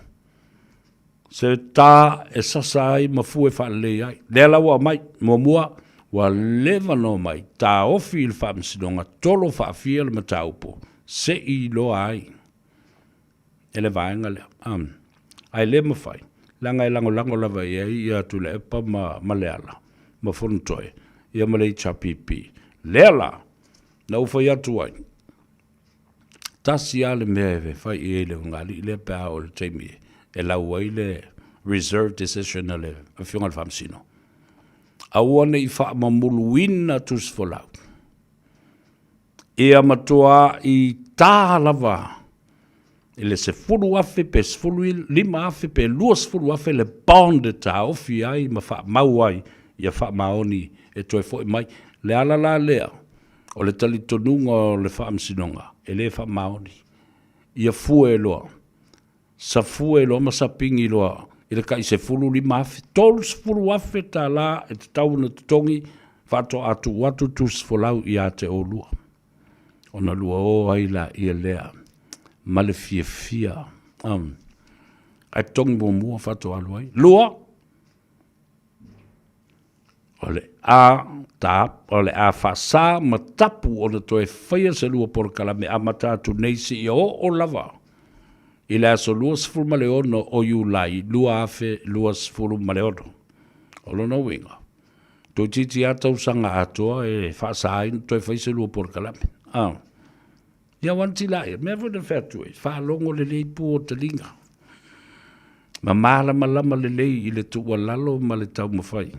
Se tā e sasa ai ma fue faalelei ai. Lea la ua aumai. Muamua, ua leva ona omai, taofi i le Faamasinoga, tolo faafia le mataupu, se i iloa ai e le vaega lea. Ae le mafai, leaga e lagolago lava i ai ia Tuilaepa ma, ma Leala, ma Fonotoe, ia ma le HRPP. Lea la, na ou fai atu ai, Tasi lava le mea e fai i ai le ulugalii lea pe a oo i le taimi e lau ai le reserve decision a le Afioga i le Faamasino. Aua ne i faamamuluina tusifolau. Ia matuai ta lava i le $10,000 pe $15,000 pe $20,000 le bond e taofi ai ma faamau ai ia faamaoni e toe foi mai. Le ala la lea o le talitonuga o le Faamasinoga e le faamaoni. Ia fue loa, safue loa ma sapigi loa i le tai $15,000, $30,000 e tatau ona totogi faatoa tuu atu tusifolau ia te oulua. Ona lua o ai laia lea ma le fiafia. Ae totogi muamua faatoa alu ai. Lua, o le a ta, o le a faasa ma tapu ona toe faia se lua polokalame amata atu nei seia oo lava i le aso 26 o Iulai 2026. O lona uiga, Toeitiiti lava tausaga atoa e faasa ai ona toe fai se lua polokalame. Ah. Ia wanti la ia, mea foi na fai atu ai, faalogo lelei pu o taliga. Ma malamalama lelei i le tuualalo ma le taumafai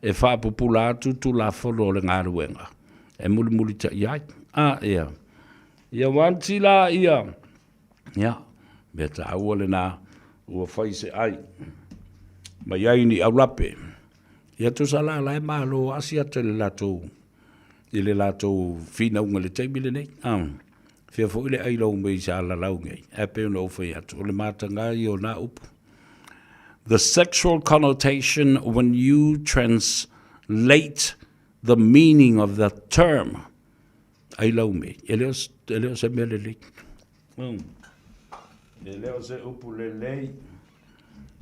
e faapupula atu Tulafono o le galuega e mulimulitai ai. Ah, ia. Ia wanti la ia. Ia, mea taua lena ua fai se ai mai ai ni aulape. Ia tusa la la e malo asi atu i le latou i le latou finauga i le taimi lenei. Ah, fia foi le ai lau mei sa lalau nei. Ae pei ona ou fai atu, o le mataga ia o nā upu. The sexual connotation when you translate the meaning of the term ai lau mei, e le o, e le o se mea lelei. E le o se upu lelei.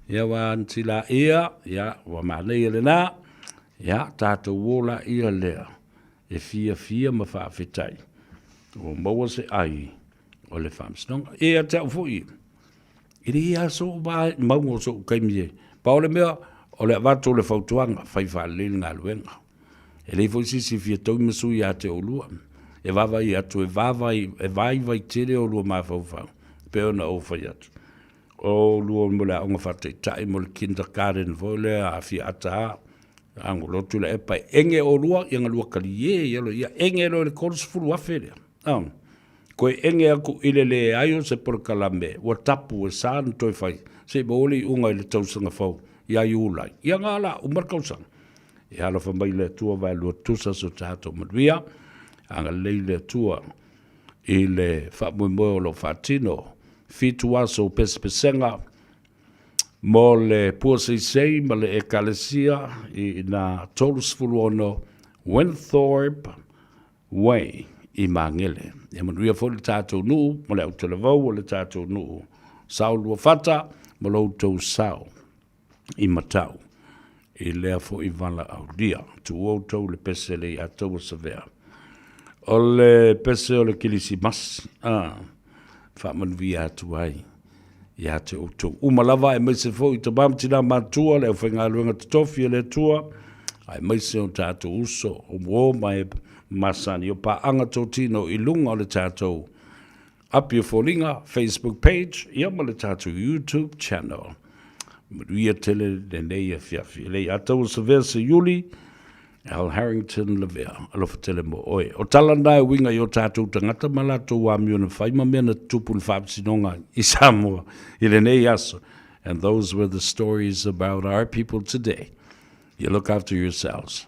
Ia ua anti la ia, ia ua manaia lena, ia tatou o la ia lea e fiafia ma faafetai. Ua maua se ai o le faamasinoga. Ia te au foi, e le ia so'u mauga o so'u taimi e pau o le mea o le avatu o le fautuaga, fai faalelei le galuega. E leai foi se isi e fia taui ma sui ia te oulua. E vaavaai atu, e vaivai, e vaivai tele oulua mafaufau, e pei ona ou fai atu. O oulua mo le aoga faataitai mo le kindergarten foi lea a fia ata a, agolotu le epa e ege oulua, ia galua kalie ia loa, ia ege loa i le 30,000 lea. A, koe ege aku i le leai o se polokalame ua tapu e sa ona toe fai, se i maua le iuga i le tausaga fou ia Iulai. Ia nga la, uma le tausaga. Ia alofa mai le Atua vaelua tusa so tatou manuia. Agalelei le Atua i le faamoemoe o lo o faatino. Fitu aso pesepesega mo le pua seisei ma le Ekalesia i ina 36 Winthorpe Way i Magele. Ia manuia foi le tatou nuu ma le autalavou o le tatou nuu. Sao Luafata ma lo outou sao i Matau i lea foi valaaulia. Tuua outou le pese le ia taua savea. O le pese o le Kilisimasi, a, faamanuia atu ai ia te outou uma lava, aemaise foi tama ma tina matua, le aufaigaluega totofi a le Atua, aemaise o tatou uso, o uo ma e masani, o paaga totino i luga o le tatou Api o Foliga Facebook page, ia ma le tatou YouTube channel. Manuia tele lenei afiafi. E lei ata ua savea se iuli, Al Harrington Lavea, alofa tele mo oe. O tala na e uiga i o tatou tagata ma latou amio na fai ma mea na tutupu i le faamasinoga i Samoa i lenei aso. And those were the stories about our people today. You look after yourselves.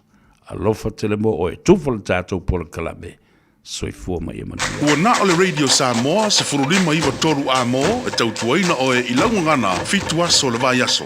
Alofa tele mo oe. Tufa le tatou polokalame. Soifua ma ia manuia. Ua na o le Radio Samoa 15 93 Amo e tautuaina oe i lau gagana fitu aso o le vaiaso.